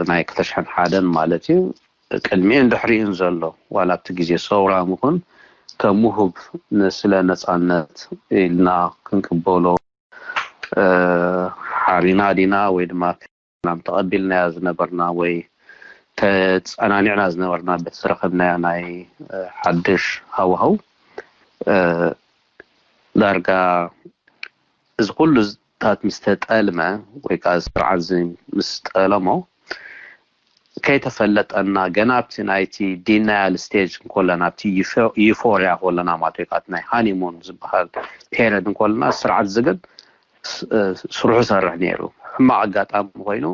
ናይ ክልተ ሽሕን ሓደን ማለት እዩ ቅድሚኡን ድሕሪኡን ዘሎ ዋላ ኣብቲ ግዜ ሰውራ ምኹን ከም ውሁብ ንስለ ነፃነት ኢልና ክንቅበሎ ሓሪና ዲና ወይ ድማ ናም ተቐቢልናያ ዝነበርና ወይ ተፀናኒዕና ዝነበርና በቲ ዝረኸብናዮ ናይ ሓድሽ ሃዋህው ዳርጋ እዚ ኩሉ ታት ምስ ተጠልመ ወይ ከዓ ስርዓት እዚ ምስ ጠለሞ ከይተፈለጠና ገና ኣብቲ ናይቲ ዲናያል ስቴጅ እንኮለና ኣብቲ ዩፎርያ ከለና ማለት ወይ ከዓ ናይ ሃኒሙን ዝበሃል ፔሪድ እንኮለና ስርዓት እዚ ግን ስርሑ ሰርሕ ነይሩ። ሕማቕ ኣጋጣሚ ኮይኑ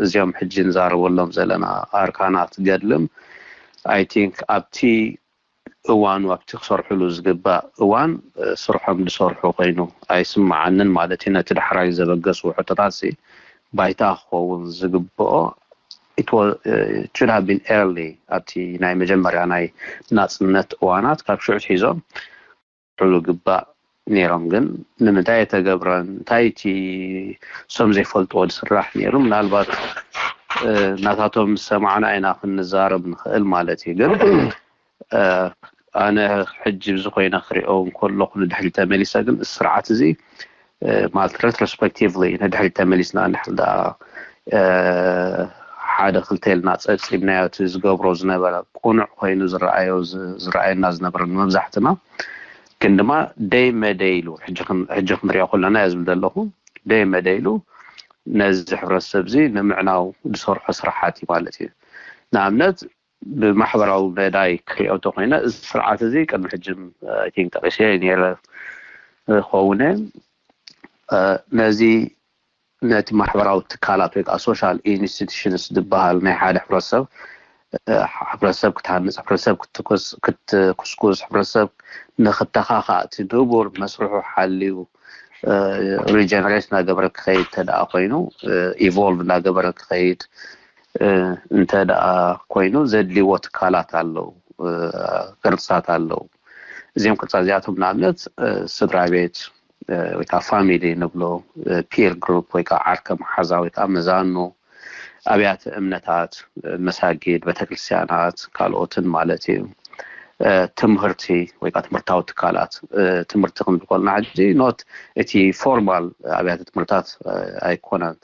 እዚኦም ሕጂ ንዛረበሎም ዘለና ኣርካናት ገድልም ኣይ ቲንክ ኣብቲ እዋኑ ኣብቲ ክሰርሕሉ ዝግባእ እዋን ስርሖም ዝሰርሑ ኮይኑ ኣይስምዓንን ማለት እዩ። ነቲ ዳሕራይ ዘበገስዎ ሕቶታት ባይታ ክኸውን ዝግብኦ should have been early ኣብቲ ናይ መጀመርያ ናይ ናፅነት እዋናት ካብ ሽዑ ሒዞም ክሰርሕሉ ግባእ ነይሮም ግን ንምንታይ ኣይተገብረን እንታይ እቲ እሶም ዘይፈልጥዎ ዝስራሕ ነይሩ ምናልባት ናታቶም ዝሰማዕና ኢና ክንዛረብ ንኽእል ማለት እዩ ግን ኣነ ሕጂ ብዚ ኮይነ ክሪኦ እንከለኹ ንድሕሪ ተመሊሰ ግን ስርዓት እዚ ማለት retrospectively ንድሕሪ ተመሊስና እንድሕር ደኣ ሓደ ክልተ ኢልና ጸብጺብናዮ እቲ ዝገብሮ ዝነበረ ቁኑዕ ኮይኑ ዝረኣዮ ዝረኣየና ዝነበረ ንመብዛሕትና ግን ድማ ደይ መደይ ኢሉ ሕጂ ክንሪኦ ከለና እየ ዝብል ዘለኹ ደይ መደይ ኢሉ ነዚ ሕብረተሰብ እዚ ንምዕናው ዝሰርሖ ስራሓት እዩ ማለት እዩ ንኣብነት ብማሕበራዊ መዳይ ክሪኦ እንተኮይነ እዚ ስርዓት እዚ ቅድሚ ሕጂ ቲንክ ጠቂሰ ነይረ ክኸውን ነዚ ነቲ ማሕበራዊ ትካላት ወይ ከዓ social institutions ዝበሃል ናይ ሓደ ሕብረተሰብ ሕብረተሰብ ክትሃንፅ ሕብረተሰብ ክትኩስኩስ ሕብረተሰብ ንክተካካእ እቲ ንቡር መስርሑ ሓልዩ regenerate እናገበረ ክኸይድ እንተደኣ ኮይኑ evolve እናገበረ ክኸይድ እንተ ደኣ ኮይኑ ዘድልይዎ ትካላት ኣለዉ ቅርፅታት ኣለዉ እዚኦም ቅርፃ እዚኣቶም ንኣብነት ስድራ ቤት ወይ ከዓ ፋሚሊ ንብሎ peer group ወይ ከዓ ዓርከ መሓዛ ወይ ከዓ መዛኑ ኣብያተ እምነታት መሳጊድ ቤተክርስትያናት ካልኦትን ማለት እዩ ትምህርቲ ወይ ከዓ ትምህርታዊ ትካላት ትምህርቲ ክንብል ከለና ሕጂ not እቲ formal ኣብያተ ትምህርታት ኣይኮነን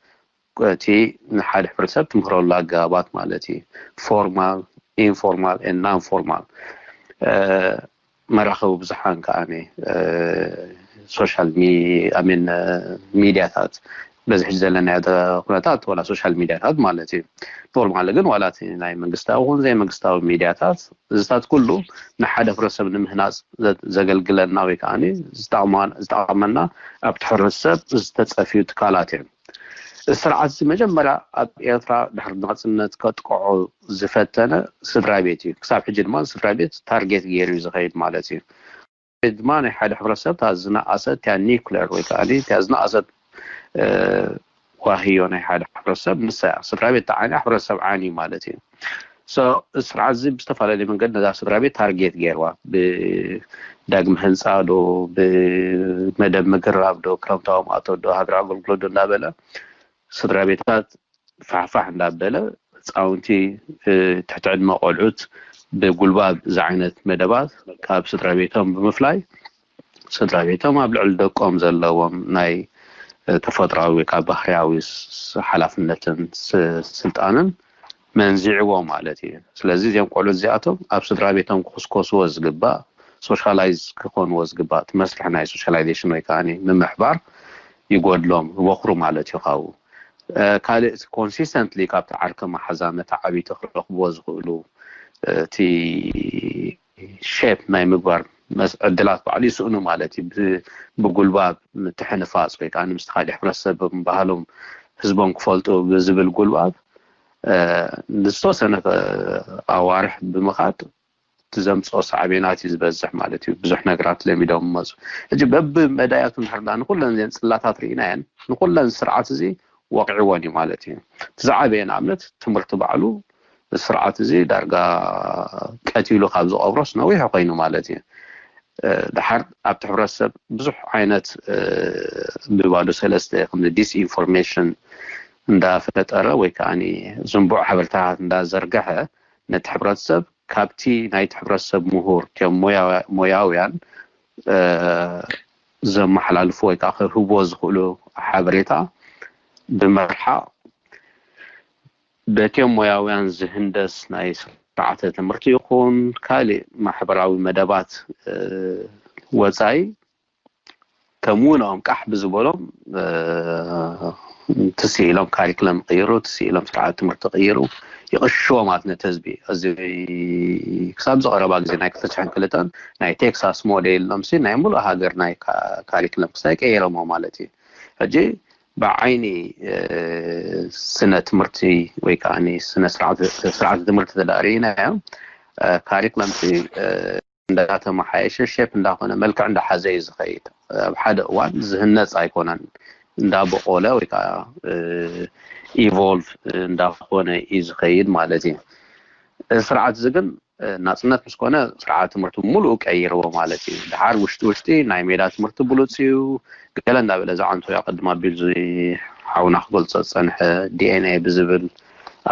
እቲ ንሓደ ሕብረተሰብ ትምህረሉ ኣገባባት ማለት እዩ formal informal non formal መራኸቢ ብዙሓን ከዓ social ሚን ሚድያታት በዚ ሕጂ ዘለናዮ ኩነታት ዋላ ሶሻል ሚድያታት ማለት እዩ። ኖርማሊ ግን ዋላ እቲ ናይ መንግስታዊ ይኹን ዘይመንግስታዊ ሚድያታት፣ እዚታት ኩሉ ንሓደ ሕብረተሰብ ንምህናፅ ዘ- ዘገልግለና ወይ ከዓ ዝጠቕማ- ዝጠቕመና ኣብቲ ሕብረተሰብ ዝተፀፍዩ ትካላት እዮም። እዚ ስርዓት እዚ መጀመርያ ኣብ ኤርትራ ድሕሪ ናፅነት ከጥቅዖ ዝፈተነ ስድራ ቤት እዩ። ክሳብ ሕጂ ድማ ስድራ ቤት ታርጌት ገይሩ እዩ ዝኸይድ ማለት እዩ። ድማ ናይ ሓደ ሕብረተሰብ እታ ዝነኣሰት እቲያ ኒውክለር ወይ ከዓ እቲያ ዝነኣሰት ዋህዮ ናይ ሓደ ሕብረተሰብ ንሳ እያ። ስድራ ቤት ተዓንያ ሕብረተሰብ ዓንዩ ማለት እዩ። So ስርዓት እዚ ብዝተፈላለየ መንገዲ ነዛ ስድራ ቤት ታርጌት ገይርዋ፣ ብዳግመ ህንፃ ዶ፣ ብመደብ ምግራብ ዶ፣ ክረምታዊ ማእቶ ዶ፣ ሃገር ኣገልግሎት ዶ እንዳበለ ስድራ ቤታት ፋሕፋሕ እንዳበለ ህፃውንቲ፣ ትሕቲ ዕድመ ቆልዑት ብጉልባብ እዚ ዓይነት መደባት ካብ ስድራ ቤቶም ብምፍላይ ስድራ ቤቶም ኣብ ልዕሊ ደቆም ዘለዎም ናይ ተፈጥራዊ ወይ ከዓ ባህርያዊ ሓላፍነትን ስልጣንን መንዚዕዎ ማለት እዩ። ስለዚ እዚኦም ቆልዑ እዚኣቶም ኣብ ስድራ ቤቶም ክኹስኮስዎ ዝግባእ፣ ሶሻላይዝ ክኾንዎ ዝግባእ እቲ መስርሕ ናይ ሶሻላይዜሽን ወይ ከዓ ምምሕባር ይጎድሎም፣ ይቦኽሩ ማለት እዩ። ካብኡ ካልእ ኮንሲስተንትሊ ካብቲ ዓርከ መሓዛ መተዓቢቲ ክረኽብዎ ዝኽእሉ እቲ ሼፕ ናይ ምግባር ዕድላት ባዕሉ ይስእኑ ማለት እዩ። ብጉልባብ ምትሕንፋፅ ወይ ከዓ ንምስቲ ካሊእ ሕብረተሰብ ባህሎም ህዝቦም ክፈልጡ ብዝብል ጉልባብ ንዝተወሰነ ኣዋርሕ ብምኻድ እቲ ዘምፅኦ ሳዕቤናት እዩ ዝበዝሕ ማለት እዩ። ብዙሕ ነገራት ለሚዶም መፁ። ሕጂ በብመዳያቱ ንሕርዳ ንኩለን ዜን ፅላታት ርኢናየን ንኩለን ስርዓት እዚ ወቂዕዎን እዩ ማለት እዩ። እቲ ዝዓበየ ንኣብነት ትምህርቲ ባዕሉ ስርዓት እዚ ዳርጋ ቀቲሉ ካብ ዝቐብሮስ ነዊሑ ኮይኑ ማለት እዩ። ድሓር ኣብቲ ሕብረተሰብ ብዙሕ ዓይነት ብባዶ ሰለስተ ከም ዲስኢንፎርሜሽን እንዳፈጠረ ወይ ከዓ ዝንቡዕ ሓበሬታታት እንዳዘርገሐ ነቲ ሕብረተሰብ ካብቲ ናይቲ ሕብረተሰብ ምሁር ም ሞያውያን ዘመሓላልፉ ወይ ከዓ ክህብዎ ዝኽእሉ ሓበሬታ ብምርሓቕ በቲም ሞያውያን ዝህንደስ ናይ ስርዓተ ትምህርቲ ይኹን ካልእ ማሕበራዊ መደባት ወፃኢ ከም ውነኦም ቃሕ ብዝበሎም ትስኢሎም ካሪክለም ቅይሩ ትስኢሎም ስርዓት ትምህርቲ ቅይሩ ይቕሽዎ ማለት ነቲ ህዝቢ እዚ ክሳብ ዝቐረባ ግዜ ናይ ክልተ ሽሕን ክልተን ናይ ቴክሳስ ሞዴል ኢሎምሲ ናይ ሙሉእ ሃገር ናይ ካሪክለም ክሳይ ቀይሮሞ ማለት እዩ። ሕጂ ብዓይኒ ስነ ትምህርቲ ወይ ከዓ ስነ ስርዓተ ትምህርቲ ተዳርኢና እዮም ካሪክለም እንዳተመሓየሸ ሼፕ እንዳኮነ መልክዕ እንዳሓዘ እዩ ዝኸይድ። ኣብ ሓደ እዋን ዝህነፅ ኣይኮነን፣ እንዳበቆለ ወይ ከዓ ኢቮልቭ እንዳኮነ እዩ ዝኸይድ ማለት እዩ። ስርዓት እዚ ግን ናፅነት ምስ ኮነ ስርዓት ትምህርቲ ሙሉኡ ቀይርዎ ማለት እዩ። ድሓር ውሽጢ ውሽጢ ናይ ሜዳ ትምህርቲ ብሉፅ እዩ ገለ እንዳበለ ዝዓንቶ ያ ቅድም ኣቢሉ ሓውና ክገልፆ ዝፀንሐ ዲኤንኤ ብዝብል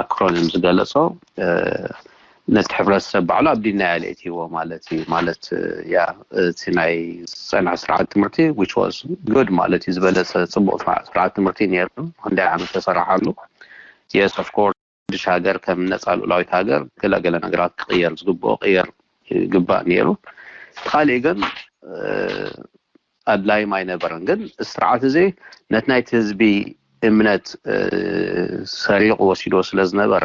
ኣክሮኒም ዝገለፆ ነቲ ሕብረተሰብ ባዕሉ ኣብ ዲናያል የእትይዎ ማለት እዩ። ማለት ያ እቲ ናይ ዝፀንሐ ስርዓት ትምህርቲ which was good ማለት እዩ ዝበለፀ ፅቡቅ ስርዓት ትምህርቲ ነይሩ። ክንደይ ዓመት ተሰራሓሉ። Yes of course ሓድሽ ሃገር ከም ነፃ ልኡላዊት ሃገር ገለ ገለ ነገራት ክቅየር ዝግብኦ ቅየር ይግባእ ነይሩ። እቲ ካሊእ ግን ኣድላይም ኣይነበረን። ግን ስርዓት እዚ ነቲ ናይቲ ህዝቢ እምነት ሰሪቑ ወሲዶ ስለ ዝነበረ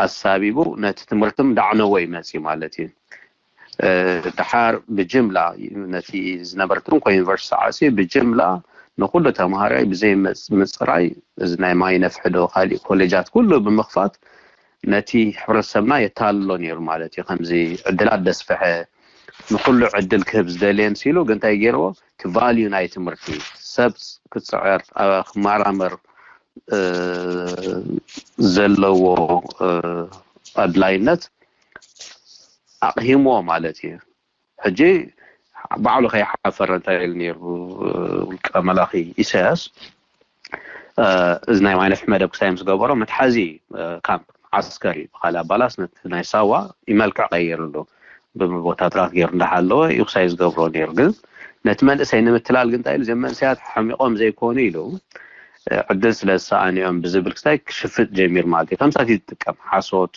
ኣሳቢቡ ነቲ ትምህርትም ዳዕነዎ ይመፅእ ማለት እዩ። ድሓር ብጅምላ ነቲ ዝነበረትን ኮ ዩኒቨርሲቲ ዓፅዩ ብጅምላ ንኩሉ ተምሃራይ ብዘይ ምፅራይ እዚ ናይ ማይ ነፍሕዶ ካሊእ ኮሌጃት ኩሉ ብምኽፋት ነቲ ሕብረተሰብና የታልሎ ነይሩ ማለት እዩ። ከምዚ ዕድላት ደስፈሐ ንኩሉ ዕድል ክህብ ዝደልየ ምስ ኢሉ ግን እንታይ ገይርዎ እቲ ቫልዩ ናይ ትምህርቲ ሰብ ክፅዕር ክመራመር ዘለዎ ኣድላይነት ኣቕሂምዎ ማለት እዩ። ሕጂ ባዕሉ ከይሓፈረ እንታይ ኢሉ ነይሩ ውልቀ መላኺ ኢሳያስ እዚ ናይ ማይነፍሒ መደብ ክሳይ ምስ ገበሮ መትሓዚ ካምፕ ዓስከር እዩ። ብካልእ ኣባላስ ነቲ ናይ ሳዋ ይመልክዕ ቀይርሉ ብወታደራት ገይሩ እንዳሓለወ እዩ ክሳይ ዝገብሮ ነይሩ። ግን ነቲ መንእሰይ ንምትላል ግን እንታይ ኢሉ እዚም መንእሰያት ሓሚቖም ዘይኮኑ ኢሉ ዕድል ስለ ዝሰኣኑ እዮም ብዝብል ክሳይ ክሽፍጥ ጀሚሩ ማለት እዩ። ከምሳት ይጥቀም ሓሶት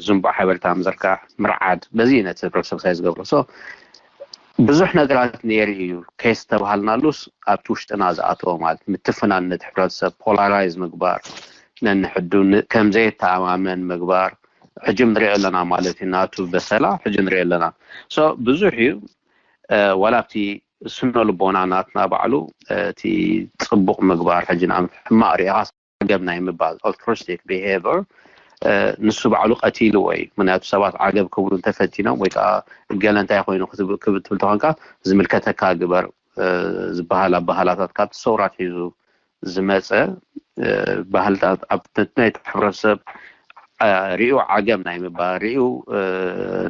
ዝንቡዕ ሓበሬታ ምዝርጋሕ ምርዓድ በዚ ነቲ ሕብረተሰብ ክሳይ ዝገብሮ so ብዙሕ ነገራት ነይሩ እዩ። ከይስተብሃልናሉስ ኣብቲ ውሽጥና ዝኣተወ ማለት ምትፍናነት ሕብረተሰብ፣ ፖላራይዝ ምግባር፣ ነንሕዱ ከም ዘይተኣማመን ምግባር ሕጂ ንሪኦ ኣለና ማለት እዩ። ናቱ በሰላ ሕጂ ንሪኦ ኣለና። ብዙሕ እዩ። ዋላ ኣብቲ ስነ ልቦና ናትና ባዕሉ እቲ ፅቡቕ ምግባር ሕጂ ንኣብነት ሕማቕ ሪኢኻ ዓገብ ናይ ምባል፣ altruistic behavior፣ ንሱ ባዕሉ ቀቲልዎ እዩ። ምክንያቱ ሰባት ዓገብ ክብሉ እንተፈቲኖም ወይ ከዓ እገለ እንታይ ኮይኑ ክብል ትብል ተኾንካ ዝምልከተካ ግበር ዝበሃል ኣባህላታት ካብቲ ሰውራ ኣትሒዙ ዝመፀ ባህልታት ኣብ ናይቲ ሕብረተሰብ ሪኡ ዓገብ ናይ ምባል፣ ሪኡ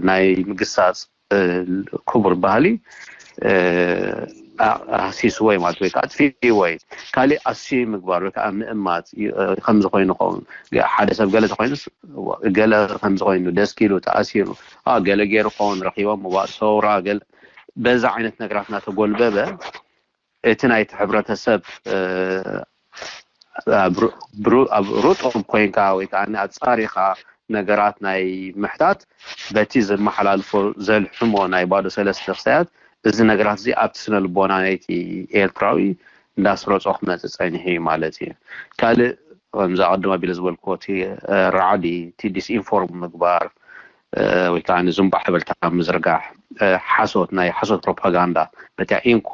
ናይ ምግሳፅ ክቡር ባህሊ ኣህሲስዎ እዩ ማለት ወይ ከዓ ኣጥፊእዎ እዩ። ካሊእ ኣስይ ምግባር ወይ ከዓ ምእማት ከምዚ ኮይኑ ኸውን ሓደ ሰብ ገለ ተኮይኑስ ገለ ከምዚ ኮይኑ ደስኪሉ ተኣሲሩ ገለ ገይሩ ኸውን ረኪቦም ሰውራ በዛ ዓይነት ነገራት እናተጎልበበ እቲ ናይቲ ሕብረተሰብ ኣብ ሩጡብ ኮይንካ ወይ ከዓ ኣፃሪኻ ነገራት ናይ ምሕታት በቲ ዘመሓላልፎ ዘልሕሞ ናይ ባዶ ሰለስተ ክሳያት እዚ ነገራት እዚ ኣብቲ ስነ ልቦና ናይቲ ኤርትራዊ እንዳስረጾ ክመፅእ ፀኒሑ እዩ ማለት እዩ። ካልእ ከምዚ ኣቐድም ኣቢለ ዝበልክዎ እቲ ራዕዲ እቲ ዲስኢንፎርም ምግባር ወይ ከዓ ንዝንባዕ ሓበሬታ ምዝርጋሕ ሓሶት ናይ ሓሶት ፕሮፓጋንዳ በቲ ኢንኮ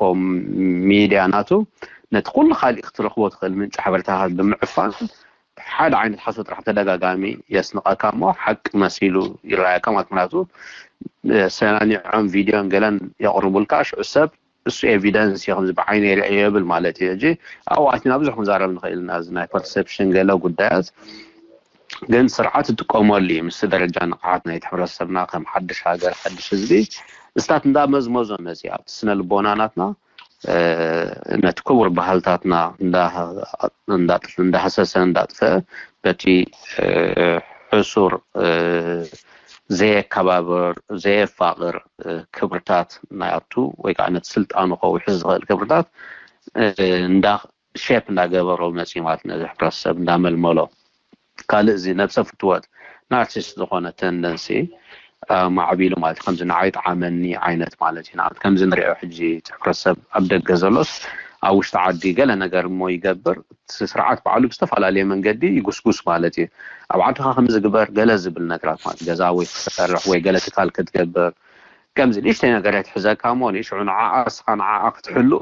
ሚድያ ናቱ ነቲ ኩሉ ካሊእ ክትረክቦ ትኽእል ምንጪ ሓበሬታታት ብምዕፋን ሓደ ዓይነት ሓሶት ጥራሕ ተደጋጋሚ የስንቐካ እሞ ሓቂ መሲሉ ይረኣየካ ማለት ምክንያቱ ሰናኒዖም ቪድዮን ገለን የቕርቡልካ ሽዑ ሰብ እሱ ኤቪደንስ እዩ ከምዚ ብዓይነ ይርአ የብል ማለት እዩ። ሕጂ ኣብኡ ኣትና ብዙሕ ክንዛረብ ንኽእል ኢና እዚ ናይ ፐርሰፕሽን ገለ ጉዳያት ግን ስርዓት ትጥቀመሉ እዩ ምስ ደረጃ ንቕሓት ናይ ሕብረተሰብና ከም ሓድሽ ሃገር ሓድሽ ህዝቢ እስታት እንዳመዝመዞ መፅእ ኣብቲ ስነ ልቦና ናትና ነቲ ክቡር ባህልታትና እንዳሃሰሰ እንዳጥፈ በቲ ሕሱር ዘየከባብር ዘየፋቕር ክብርታት ናይ ኣብቱ ወይ ከዓ ነቲ ስልጣኑ ከውሒ ዝኽእል ክብርታት እንዳ ሼፕ እንዳገበሮ መፂ ማለት ነዚ ሕብረተሰብ እንዳመልመሎ ካልእ እዚ ነብሰ ፍትወት ናርሲስት ዝኾነ ተንደንሲ ማዕቢሉ ማለት ከምዚ ንዓይ ጠዓመኒ ዓይነት ማለት እዩ ንኣብነት ከምዚ ንሪኦ ሕጂ ሕብረተሰብ ኣብ ደገ ዘሎስ ኣብ ውሽጢ ዓዲ ገለ ነገር እሞ ይገብር ስርዓት ባዕሉ ብዝተፈላለየ መንገዲ ይጉስጉስ ማለት እዩ ኣብ ዓድኻ ከምዚ ግበር ገለ ዝብል ነገራት ማለት ገዛ ወይ ክትሰርሕ ወይ ገለ ትካል ክትገብር ከምዚ ንእሽተይ ነገር እያ ትሕዘካ እሞ ንሽዑ ንዓኣ እስኻ ንዓኣ ክትሕሉ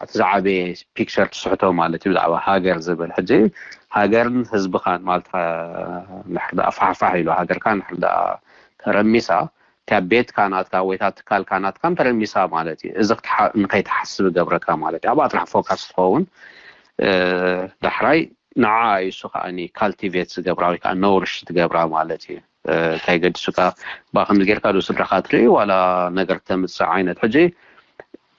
እቲ ዝዓበየ ፒክቸር ትስሕቶ ማለት እዩ ብዛዕባ ሃገር ዝብል ሕጂ ሃገርን ህዝብኻን ማለት ንሕር ዳኣ ፋሕፋሕ ኢሉ ሃገርካ ንሕር ዳኣ ተረሚሳ እታ ቤትካ ናትካ ወይ እታ ትካልካ ናትካ ተረሚሳ ማለት እዩ እዚ ንከይትሓስብ ገብረካ ማለት እዩ ኣብኣ ጥራሕ ፎካስ ትኸውን ዳሕራይ ንዓ እዩ እሱ ከዓ ካልቲቬት ዝገብራ ወይ ከዓ ነውርሽ ትገብራ ማለት እዩ እንታይ ገዲሱካ ባ ከምዚ ጌርካ ዶ ስድራኻ ትርኢ ዋላ ነገር ተምፅእ ዓይነት ሕጂ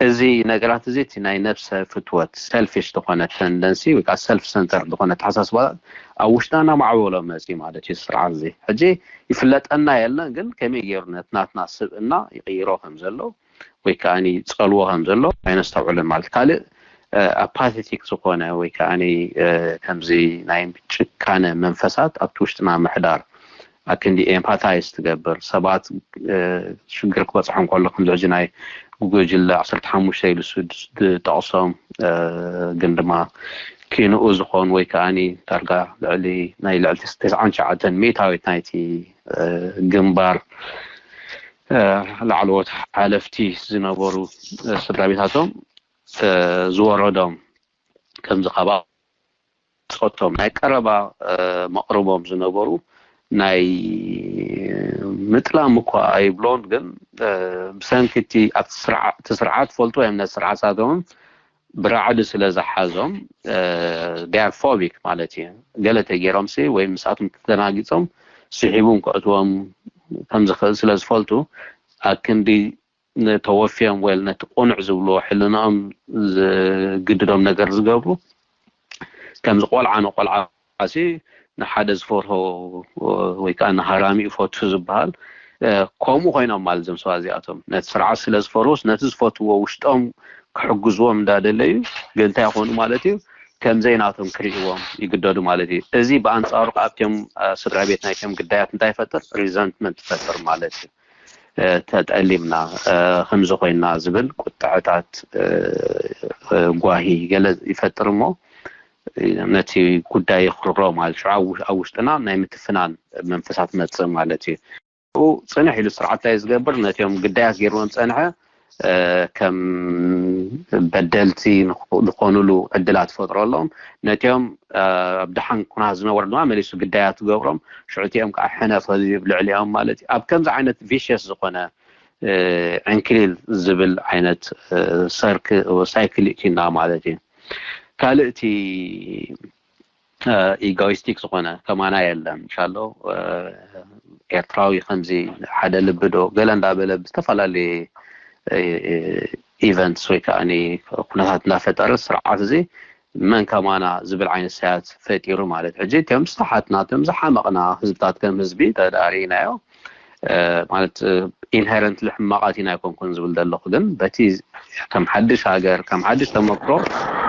እዚ ነገራት እዚ እቲ ናይ ነብሰ ፍትወት ሰልፊሽ ዝኾነ ተንደንሲ ወይ ከዓ ሰልፍ ሰንተር ዝኾነ ተሓሳስባ ኣብ ውሽጣና ማዕበሎ መፂ ማለት እዩ ስርዓት እዚ ሕጂ ይፍለጠና የለን ግን ከመይ ገይሩ ነቲ ናትና ስብእና ይቅይሮ ከም ዘሎ ወይ ከዓ ጸልዎ ከም ዘሎ ኣይነስተውዕልን ማለት ካልእ ኣፓቴቲክ ዝኾነ ወይ ከዓ ከምዚ ናይ ጭካነ መንፈሳት ኣብቲ ውሽጥና ምሕዳር ኣክንዲ ኤምፓታይዝ ትገብር ሰባት ሽግር ክበፅሖም ከሎ ከምዚ ሕጂ ናይ ጉጅለ ዓሰርተ ሓሙሽተ ኢሉ ዝጠቕሶም ግን ድማ ኪንኡ ዝኾን ወይ ከዓ ዳርጋ ልዕሊ ናይ ልዕሊ ተስዓን ትሽዓተን ሚእታዊት ናይቲ ግንባር ላዕለዎት ሓለፍቲ ዝነበሩ ስድራ ቤታቶም ዝወረዶም ከምዚ ካብ ፆቶም ናይ ቀረባ መቕርቦም ዝነበሩ ናይ ምጥላም እኳ ኣይብሎን ግን ብሰንኪ እቲ ኣብቲ ስርዓት ፈልጡ እዮም ነቲ ስርዓት ሳቶም ብራዕዲ ስለ ዝሓዞም ዲያርፎቢክ ማለት እዩ ገለ ተገይሮም ሲ ወይ ምስኣቶም ተደናጊፆም ስሒቡ ከእትዎም ከም ዝኽእል ስለ ዝፈልጡ ኣክንዲ ተወፍዮም ወይ ነቲ ቁኑዕ ዝብልዎ ሕልናኦም ዝግድዶም ነገር ዝገብሩ ከምዚ ቆልዓ ንቆልዓ ሲ ንሓደ ዝፈርሆ ወይ ከዓ ንሃራሚ ይፈቱ ዝበሃል ከምኡ ኮይኖም ማለት እዞም ሰባት እዚኣቶም ነቲ ስርዓት ስለ ዝፈርሁስ ነቲ ዝፈትዎ ውሽጦም ክሕግዝዎም እንዳደለዩ ግን እንታይ ይኾኑ ማለት እዩ ከምዘይ ናቶም ክርእዎም ይግደዱ ማለት እዩ እዚ ብኣንፃሩ ኣብቶም ስድራ ቤት ናይቶም ግዳያት እንታይ ይፈጥር ሪዘንትመንት ይፈጥር ማለት እዩ ተጠሊምና ከምዚ ኮይና ዝብል ቁጥዐታት ጓሂ ገለ ይፈጥር እሞ ነቲ ጉዳይ ይኽርሮ ማለት ሽዑ ኣብ ውሽጥና ናይ ምትፍናን መንፈሳት መፅእ ማለት እዩ። ጽንሕ ኢሉ ስርዓት እንታይ ዝገብር ነቲኦም ግዳያት ገይርዎም ዝጸንሐ ከም በደልቲ ዝኾኑሉ ዕድላት ፈጥረሎም። ነቲኦም ኣብ ደሓን ኩና ዝነበሩ ድማ መሊሱ ግዳያት ትገብሮም። ሽዑ እቲኦም ከዓ ሕነ ፈዝዩ ልዕሊኦም ማለት እዩ። ኣብ ከምዚ ዓይነት ቪሽየስ ዝኾነ ዕንክሊል ዝብል ዓይነት ሰርክ ሳይክል እቲና ማለት እዩ። ካልእ እቲ ኢጎይስቲክ ዝኾነ ከማና የለን። ሻሎ ኤርትራዊ ከምዚ ሓደ ልቢ ዶ ገለ እንዳበለ ብዝተፈላለየ ኢቨንትስ ወይ ከዓ ኩነታት እንዳፈጠረ ስርዓት እዚ መን ከማና ዝብል ዓይነት ሳያት ፈጢሩ ማለት ሕጂ እቶም ዝተሓትና እቶም ዝሓመቕና ህዝብታት ከም ህዝቢ ተዳሪእናዮ ማለት ኢንሄረንትሊ ሕማቓት ኢና ኣይኮንኩን ዝብል ዘለኹ ግን በቲ ከም ሓድሽ ሃገር ከም ሓድሽ ተመክሮ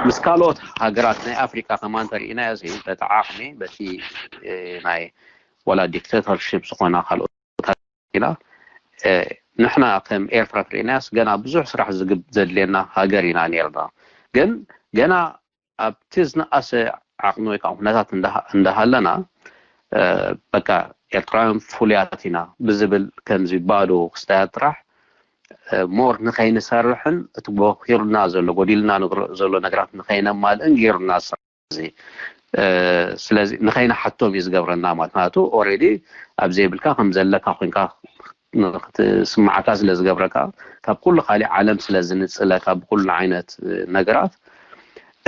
ምስ ካልኦት ሃገራት ናይ ኣፍሪካ ከማን ተርእናዮ በቲ ዓቕሚ በቲ ናይ ዋላ ዲክተተርሽፕ ዝኾና ካልኦት ኢና ንሕና ከም ኤርትራ ትርእናያስ ገና ብዙሕ ስራሕ ዘድልየና ሃገር ኢና ነርና ግን ገና ኣብቲ ዝነኣሰ ዓቕሚ ወይ ከዓ ኩነታት እንዳሃለና በቃ ኤርትራውያን ፍሉያት ኢና ብዝብል ከምዚ ባዶ ክስታያት ጥራሕ ሞር ንኸይንሰርሕን እቲ ቦኪሩና ዘሎ ጎዲልና ዘሎ ነገራት ንኸይነማልእን ገይሩና እዚ ስለዚ ንኸይንሓቶም እዩ ዝገብረና ማለት ናቱ ኦሬዲ ኣብ ዘይብልካ ከም ዘለካ ኮንካ ክትስማዓካ ስለ ዝገብረካ ካብ ኩሉ ካሊእ ዓለም ስለ ዝንፅለካ ብኩሉ ዓይነት ነገራት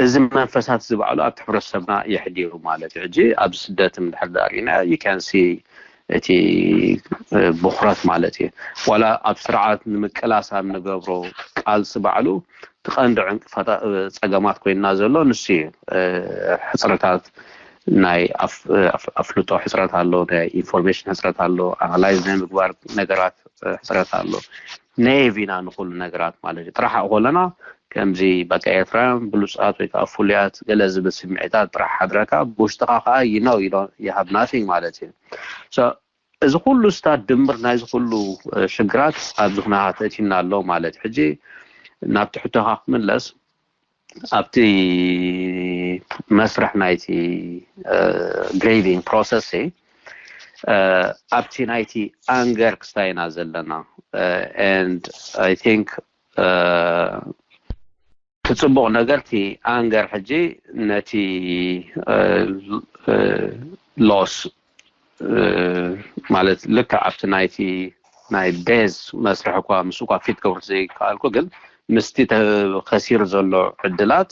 እዚ መንፈሳት እዚ ባዕሉ ኣብቲ ሕብረተሰብና የሕዲሩ ማለት እዩ ሕጂ ኣብ ስደት እንድሕር ዳሪና you can see እቲ ብኩረት ማለት እዩ ዋላ ኣብ ስርዓት ንምቅላስ ኣብ ንገብሮ ቃልሲ ባዕሉ ትቐንዲ ዕንቅፋታ ፀገማት ኮይና ዘሎ ንሱ እዩ ሕፅረታት ናይ ኣፍልጦ ሕፅረት ኣሎ ናይ ኢንፎርሜሽን ሕፅረት ኣሎ ኣናላይዝ ናይ ምግባር ነገራት ሕፅረት ኣሎ ነይቭ ኢና ንኩሉ ነገራት ማለት እዩ ጥራሕ ከለና ከምዚ በቃ ኤርትራውያን ብሉፃት ወይ ከዓ ፍሉያት ገለ ዝብል ስምዒታት ጥራሕ ሓድረካ ብውሽጥካ ከዓ you know you have nothing ማለት እዩ እዚ ኩሉ ስታት ድምር ናይዚ ኩሉ ሽግራት ኣብዚ ኩነታት እቲና ኣሎ ማለት ሕጂ ናብቲ ሕቶካ ክምለስ ኣብቲ መስርሕ ናይቲ ግሬቪንግ ፕሮሰስ ኣብቲ ናይቲ ኣንገር ክስታይና ዘለና and I think እቲ ፅቡቕ ነገር እቲ ኣንገር ሕጂ ነቲ ሎስ ማለት ልክዕ ኣብቲ ናይቲ ናይ ቤዝ መስርሕ እኳ ምስ እኳ ፊት ገብሩ ዘይከኣልኩ ግን ምስቲ ተኸሲሩ ዘሎ ዕድላት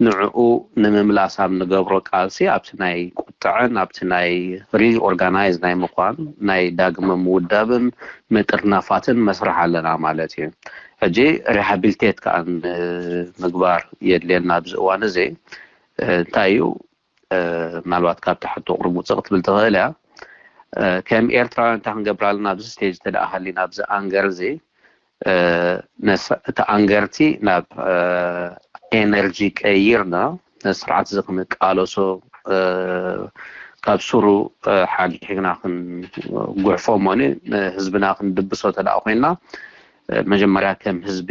ንዕኡ ንምምላስ ኣብ ንገብሮ ቃልሲ ኣብቲ ናይ ቁጥዐን ኣብቲ ናይ ሪኦርጋናይዝ ናይ ምኳን ናይ ዳግመ ምውዳብን ምጥርናፋትን መስርሕ ኣለና ማለት እዩ ሕጂ ሪሃቢሊቴት ከዓ ምግባር የድልየና ኣብዚ እዋን እዚ እንታይ እዩ ምናልባት ካብ ትሕቲ ቁሩብ ውፅቕ ክትብል ትኽእል እያ ከም ኤርትራውያን እንታይ ክንገብር ኣለና ኣብዚ ስቴጅ ተደኣ ሃሊና ኣብዚ ኣንገር እዚ እቲ ኣንገርቲ ናብ ኤነርጂ ቀይርና ነዚ ስርዓት እዚ ክንቃለሶ ካብ ሱሩ ሓጊሕግና ክንጉሕፎ እሞ ንህዝብና ክንድብሶ ተደኣ ኮይና መጀመርያ ከም ህዝቢ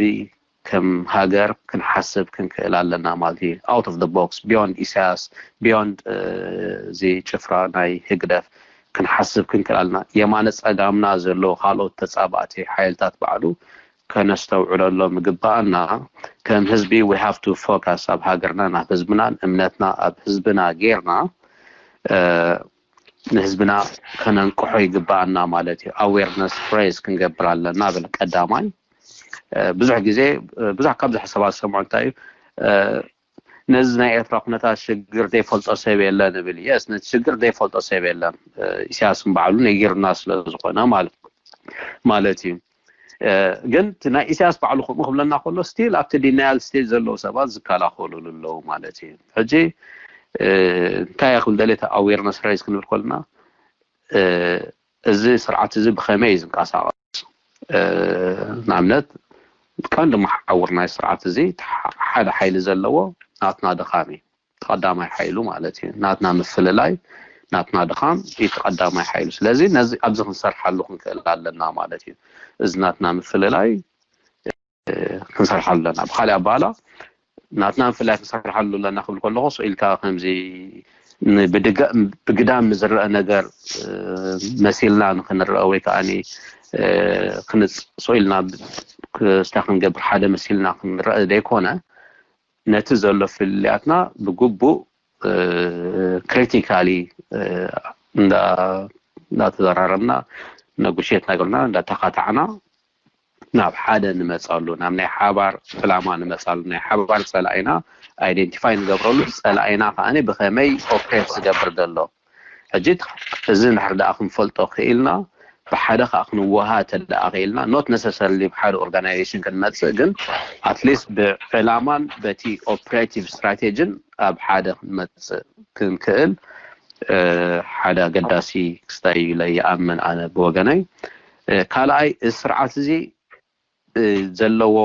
ከም ሃገር ክንሓስብ ክንክእል ኣለና ማለት እዩ out of the box beyond ኢሳያስ beyond እዚ ጭፍራ ናይ ህግደፍ ክንሓስብ ክንክእል ኣለና የማነ ፀጋምና ዘለዉ ካልኦት ተፃባእቲ ሓይልታት ባዕሉ ከነስተውዕለሎም ይግባኣና ከም ህዝቢ we have to focus ኣብ ሃገርና ናብ ህዝብናን እምነትና ኣብ ህዝብና ጌርና ንህዝብና ከነንቅሖ ይግባኣና ማለት እዩ awareness raise ክንገብር ኣለና ብል ቀዳማይ ብዙሕ ግዜ ብዙሕ ካብ ዝሕሰባ ዝሰምዖ እንታይ እዩ ነዚ ናይ ኤርትራ ኩነታት ሽግር ዘይፈልጦ ሰብ የለን እብል የስ ነቲ ሽግር ዘይፈልጦ ሰብ የለን ኢሳያስ ባዕሉ ነጊርና ስለ ዝኾነ ማለት ማለት እዩ ግን ናይ ኢሳያስ ባዕሉ ከምኡ ክብለና ከሎ ስቲል ኣብቲ ዲናያል ስቴጅ ዘለዉ ሰባት ዝከላኸሉሉ ኣለዉ ማለት እዩ ሕጂ እንታይ ክብል ደለ ኣዌርነስ ሬዝ ክንብል ከለና እዚ ስርዓት እዚ ብኸመይ እዩ ዝንቀሳቐስ ንኣብነት ቀንዲ መሓውር ናይ ስርዓት እዚ ሓደ ሓይሊ ዘለዎ ናትና ድኻም እዩ ተቐዳማይ ሓይሉ ማለት እዩ ናትና ምፍልላይ ናትና ድኻም እቲ ቀዳማይ ሓይሉ። ስለዚ ነዚ ኣብዚ ክንሰርሓሉ ክንክእል ኣለና ማለት እዩ። እዚ ናትና ምፍልላይ ክንሰርሓሉ ኣለና። ብካሊእ ኣባህላ ናትና ምፍላይ ክንሰርሓሉ ኣለና ክብል ከለኹ ስኢልካ ከምዚ ብግዳም ንዝረአ ነገር መሲልና ንክንረአ ወይ ከዓ ክንፅሶ ኢልና ክስታ ክንገብር ሓደ መሲልና ክንረአ ዘይኮነ ነቲ ዘሎ ፍልልያትና ብግቡእ ክሪቲካሊ እንዳተዘራረብና ነጉሽት ነገርና እንዳተካታዕና ናብ ሓደ ንመፃሉ ናብ ናይ ሓባር ዕላማ ንመፃሉ ናይ ሓባር ፀላኢና ኣይደንቲፋይ ንገብረሉ ፀላኢና ከዓ ብከመይ ኦፕሬት ዝገብር ዘሎ ሕጂ እዚ ንድሕር ደኣ ክንፈልጦ ክኢልና ብሓደ ከዓ ክንወሃ ተደኣ ክኢልና not necessarily ብሓደ ኦርጋናይዜሽን ክንመፅእ ግን ኣትሊስት ብዕላማን በቲ ኦፕሬቲቭ ስትራቴጂን ኣብ ሓደ ክንመፅእ ክንክእል ሓደ ኣገዳሲ ክስታይ ኢለ ይኣምን ኣነ ብወገነይ። ካልኣይ እዚ ስርዓት እዚ ዘለዎ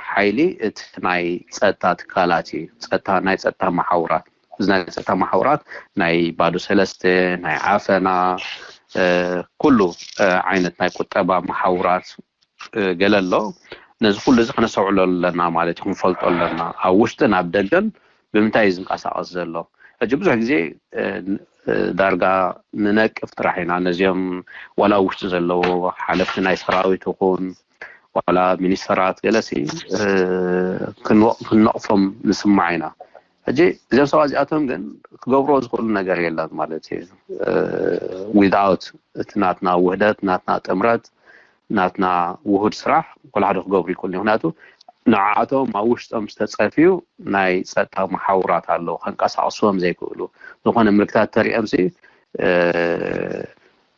ሓይሊ እቲ ናይ ፀጥታ ትካላት እዩ። ፀጥታ ናይ ፀጥታ መሓውራት እዚ ናይ ፀጥታ መሓውራት ናይ ባዶ ሰለስተ ናይ ዓፈና ኩሉ ዓይነት ናይ ቁጠባ መሓውራት ገለ ኣሎ። ነዚ ኩሉ እዚ ክነሰውዕሎ ኣለና ማለት እዩ፣ ክንፈልጦ ኣለና ኣብ ውሽጥን ኣብ ደገን ብምንታይ እዩ ዝንቀሳቐስ ዘሎ። ሕጂ ብዙሕ ግዜ ዳርጋ ንነቅፍ ጥራሕ ኢና ነዚኦም ዋላ ውሽጢ ዘለዉ ሓለፍቲ ናይ ሰራዊት ይኹን ዋላ ሚኒስተራት ገለሲ ክንነቕፎም ንስማዕ ኢና። ሕጂ እዚኦም ሰባት እዚኣቶም ግን ክገብርዎ ዝኽእሉ ነገር የለን ማለት እዩ። ዊዝኣውት እቲ ናትና ውህደት ናትና ጥምረት ናትና ውሁድ ስራሕ ኩሉ ሓደ ክገብሩ ይክእሉ ምክንያቱ ንዓኣቶም ኣብ ውሽጦም ዝተፀፍዩ ናይ ፀጥታ መሓውራት ኣለዉ ከንቀሳቀስዎም ዘይክእሉ ዝኾነ ምልክታት ተሪኦም ሲ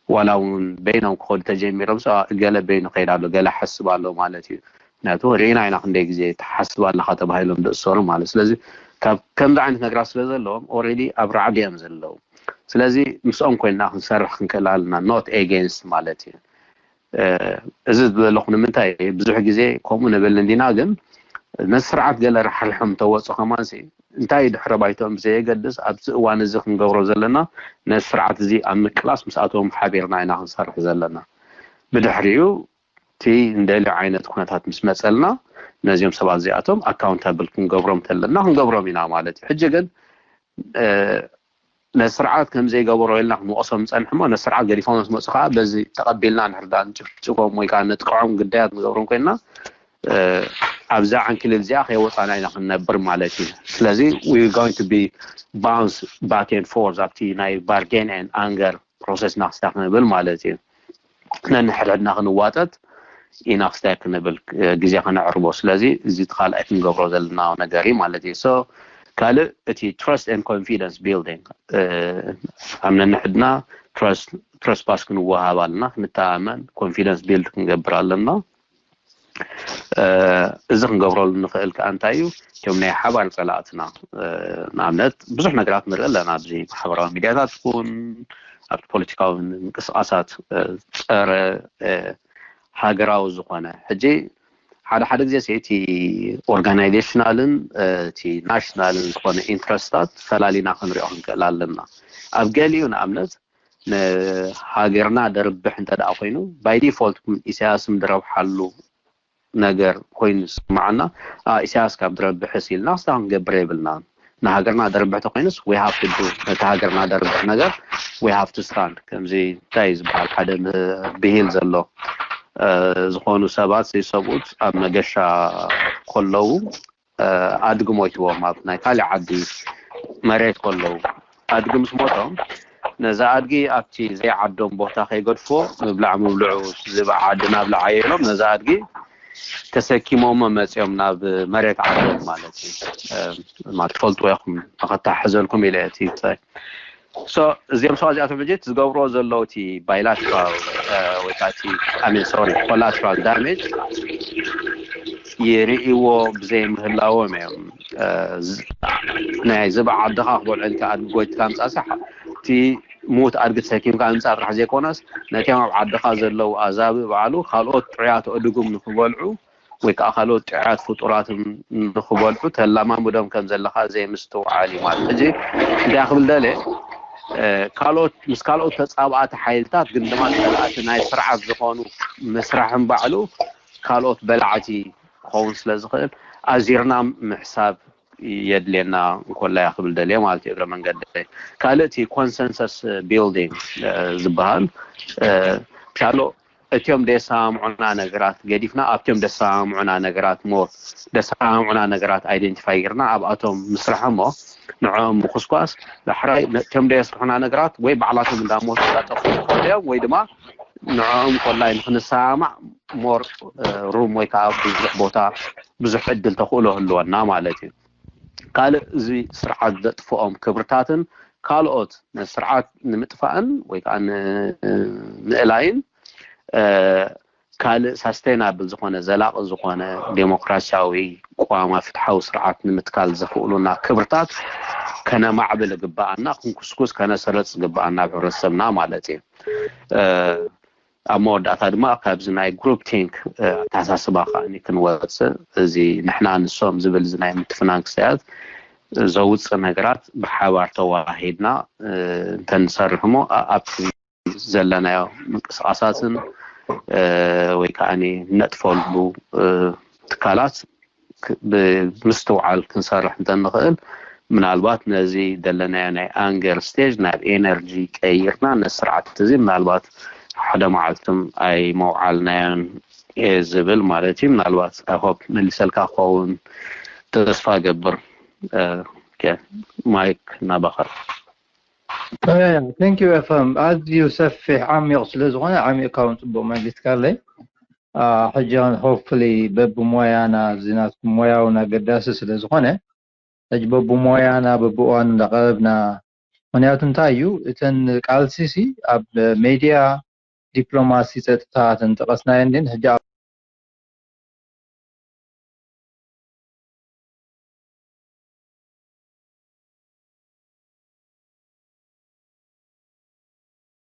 ዋላ እውን በይኖም ክኸዱ ተጀሚሮም ሲ ገለ በይኑ ከይድ ኣሎ ገለ ሓስብ ኣሎ ማለት እዩ። ምክንያቱ ርኢና ኢና ክንደይ ግዜ ትሓስብ ኣለካ ተባሂሎም ዝእሰሩ ማለት ስለዚ ካብ ከምዚ ዓይነት ነገራት ስለ ዘለዎም ኦረዲ ኣብ ራዕዲ እዮም ዘለዉ። ስለዚ ምስኦም ኮይንና ክንሰርሕ ክንክእል ኣለና not against ማለት እዩ። እዚ ዝብለለኹ ንምንታይ ብዙሕ ግዜ ከምኡ ንብል እንዲና ግን ነቲ ስርዓት ገለ ራሕሪሖም ተወፁ ከማንሲ እንታይ ድሕረ ባይቶም ብዘየገድስ ኣብዚ እዋን እዚ ክንገብሮ ዘለና ነቲ ስርዓት እዚ ኣብ ምቅላስ ምስኣቶም ሓቢርና ኢና ክንሰርሕ ዘለና። ብድሕሪኡ እቲ እንደልዮ ዓይነት ኩነታት ምስ መፀልና ነዚኦም ሰባት እዚኣቶም ኣካውንታብል ክንገብሮም ተለና ክንገብሮም ኢና ማለት እዩ። ሕጂ ግን ነቲ ስርዓት ከም ዘይገበሮ ኢልና ክንወቕሶም ንፀንሕ እሞ ነቲ ስርዓት ገዲፎም ምስ መፁ ከዓ በዚ ተቐቢልና ንሕርዳ ንጭፍጭፎም ወይ ከዓ ነጥቅዖም ግዳያት ንገብሮም ኮይንና ኣብዛ ዓንክሊል እዚኣ ከይወፃና ኢና ክንነብር ማለት እዩ። ስለዚ we going to be bounce back and forth ኣብቲ ናይ bargain and anger process ና ክስታ ክንብል ማለት እዩ። ነንሕድሕድና ክንዋጠጥ ኢና ክስታይ ክንብል ግዜ ከነዕርቦ ስለዚ እዚ ካልኣይ ክንገብሮ ዘለና ነገር እዩ ማለት እዩ። ካልእ እቲ trust and confidence building ኣብ ነንሕድና trust trust pass ክንወሃብ ኣለና ክንተኣመን confidence build ክንገብር ኣለና። እዚ ክንገብረሉ ንኽእል ከዓ እንታይ እዩ እቶም ናይ ሓባር ፀላእትና ንኣብነት ብዙሕ ነገራት ንርኢ ኣለና ኣብዚ ማሕበራዊ ሚድያታት ይኹን ኣብቲ ፖለቲካዊ ምንቅስቃሳት ፀረ ሃገራዊ ዝኾነ ሕጂ ሓደ ሓደ ግዜ እቲ ኦርጋናይዜሽናልን እቲ ናሽናልን ዝኾነ ኢንትረስታት ፈላሊና ክንሪኦ ክንክእል ኣለና። ኣብ ገሊኡ ንኣብነት ንሃገርና ደርብሕ እንተ ደኣ ኮይኑ by default ኢሳያስም ድረብሓሉ ነገር ኮይኑ ዝስምዓና ኢሳያስ ካብ ድረብሕስ ኢልና ክስታ ክንገብር የብልናን። ንሃገርና ደርብሕ ተኮይኑስ we have to do ነቲ ሃገርና ደርብሕ ነገር we have to stand ከምዚ እንታይ ዝበሃል ሓደ ብሂል ዘሎ ዝኾኑ ሰባት ሰብኡት ኣብ መገሻ ከለዉ ኣድጊ ሞይትዎም ኣብ ናይ ካሊእ ዓዲ መሬት ከለዉ ኣድጊ ምስ ሞቶም ነዚ ኣድጊ ኣብቲ ዘይዓዶም ቦታ ከይገድፍዎ ምብላዕ ምብልዑ ዝብዓ ዓዲ ናብ ለዓየ ኢሎም ነዚ ኣድጊ ተሰኪሞሞ መፂኦም ናብ መሬት ዓዶም ማለት እዩ። ትፈልጥዎ ኢኹም ንኸተሓሕዘልኩም ኢለ እቲ so እዚኦም ሰባት እዚኣቶም ሕጂ ዝገብርዎ ዘለዉ እቲ bilateral ወይ ከዓ እቲ I mean sorry collateral damage ይርእይዎ ብዘይምህላዎም እዮም። ናይ ዝብዓ ዓድኻ ክበልዑ ኢልካ ኣድጊ ጎይትካ ምፃእሲ እቲ ምዉት ኣድጊ ተሰኪምካ ምፃእ ጥራሕ ዘይኮነስ ነቲኦም ኣብ ዓድኻ ዘለዉ ኣዛብእ በዓሉ ካልኦት ጥዑያት ኣእዱግም ንክበልዑ ወይ ከዓ ካልኦት ጥዑያት ፍጡራት ንክበልዑ ተለማምዶም ከም ዘለካ ዘይምስትውዓል እዩ ማለት ሕጂ እንታይ ክብል ደልየ ካልኦት ምስ ካልኦት ተፃባእቲ ሓይልታት ግን ድማ ፀላእቲ ናይ ስርዓት ዝኾኑ ምስራሕን ባዕሉ ካልኦት በላዕቲ ክኸውን ስለ ዝኽእል ኣዚርና ምሕሳብ የድልየና እንኮላያ ክብል ደልየ ማለት እዩ። እግረ መንገዲ ካልእ እቲ ኮንሰንሰስ ቢልዲንግ ዝበሃል ካልኦ እቲኦም ደየሰማምዑና ነገራት ገዲፍና ኣብቲኦም ደሰማምዑና ነገራት ሞር ደሰማምዑና ነገራት ኣይደንቲፋይ ጌርና ኣብኣቶም ምስራሕ እሞ ንዕኦም ምኩስኳስ ዳሕራይ እቲኦም ደየስርሑና ነገራት ወይ ባዕላቶም እንዳሞቱ እንዳጠፉ እዮም ወይ ድማ ንዕኦም ኮላይ ንክንሰማማዕ ሞር ሩም ወይ ከዓ ብዙሕ ቦታ ብዙሕ ዕድል ተኽእሎ ህልወና ማለት እዩ። ካልእ እዚ ስርዓት ዘጥፍኦም ክብርታትን ካልኦት ስርዓት ንምጥፋእን ወይ ከዓ ንምእላይን ካልእ ሳስተይናብል ዝኾነ ዘላቂ ዝኾነ ዴሞክራሲያዊ ቋማ ፍትሓዊ ስርዓት ንምትካል ዘኽእሉና ክብርታት ከነማዕብል ግበኣና ክንኩስኩስ ከነስረፅ ግበኣና ኣብ ሕብረተሰብና ማለት እዩ። ኣብ መወዳእታ ድማ ካብዚ ናይ ግሩፕ ቲንክ ኣተሓሳስባ ከዓኒ ክንወፅእ እዚ ንሕና ንሶም ዝብል እዚ ናይ ምትፍናን ክስተያት ዘውፅእ ነገራት ብሓባር ተዋሂድና እንተንሰርሕ እሞ ኣብቲ ዘለናዮ ምንቅስቃሳትን ወይ ከዓ ነጥፈሉ ትካላት ብምስትውዓል ክንሰርሕ እንተንኽእል ምናልባት ነዚ ዘለናዮ ናይ ኣንገር ስቴጅ ናብ ኤነርጂ ቀይርና ነዚ ስርዓት እዚ ምናልባት ሓደ መዓልትም ኣይመውዓልናዮን እየ ዝብል ማለት እዩ። ምናልባት ኣይ ሆፕ መሊሰልካ ክኸውን ተስፋ ገብር። ማይክ ናባኸር። Thank you ኤፍሬም፣ ኣዝዩ ሰፊሕ ዓሚቕ ስለ ዝኾነ ዓሚቕካ እውን ፅቡቕ መሊስካለይ። ሕጂ hopefully በብሞያና እዚ ናትኩም ሞያውን ኣገዳሲ ስለ ዝኾነ ሕጂ በብሞያና በብእዋኑ እንዳቐረብና ምክንያቱ እንታይ እዩ እተን ቃልሲሲ ኣብ ሜድያ ዲፕሎማሲ ፀጥታ ተንጠቀስናየን ግን ሕጂ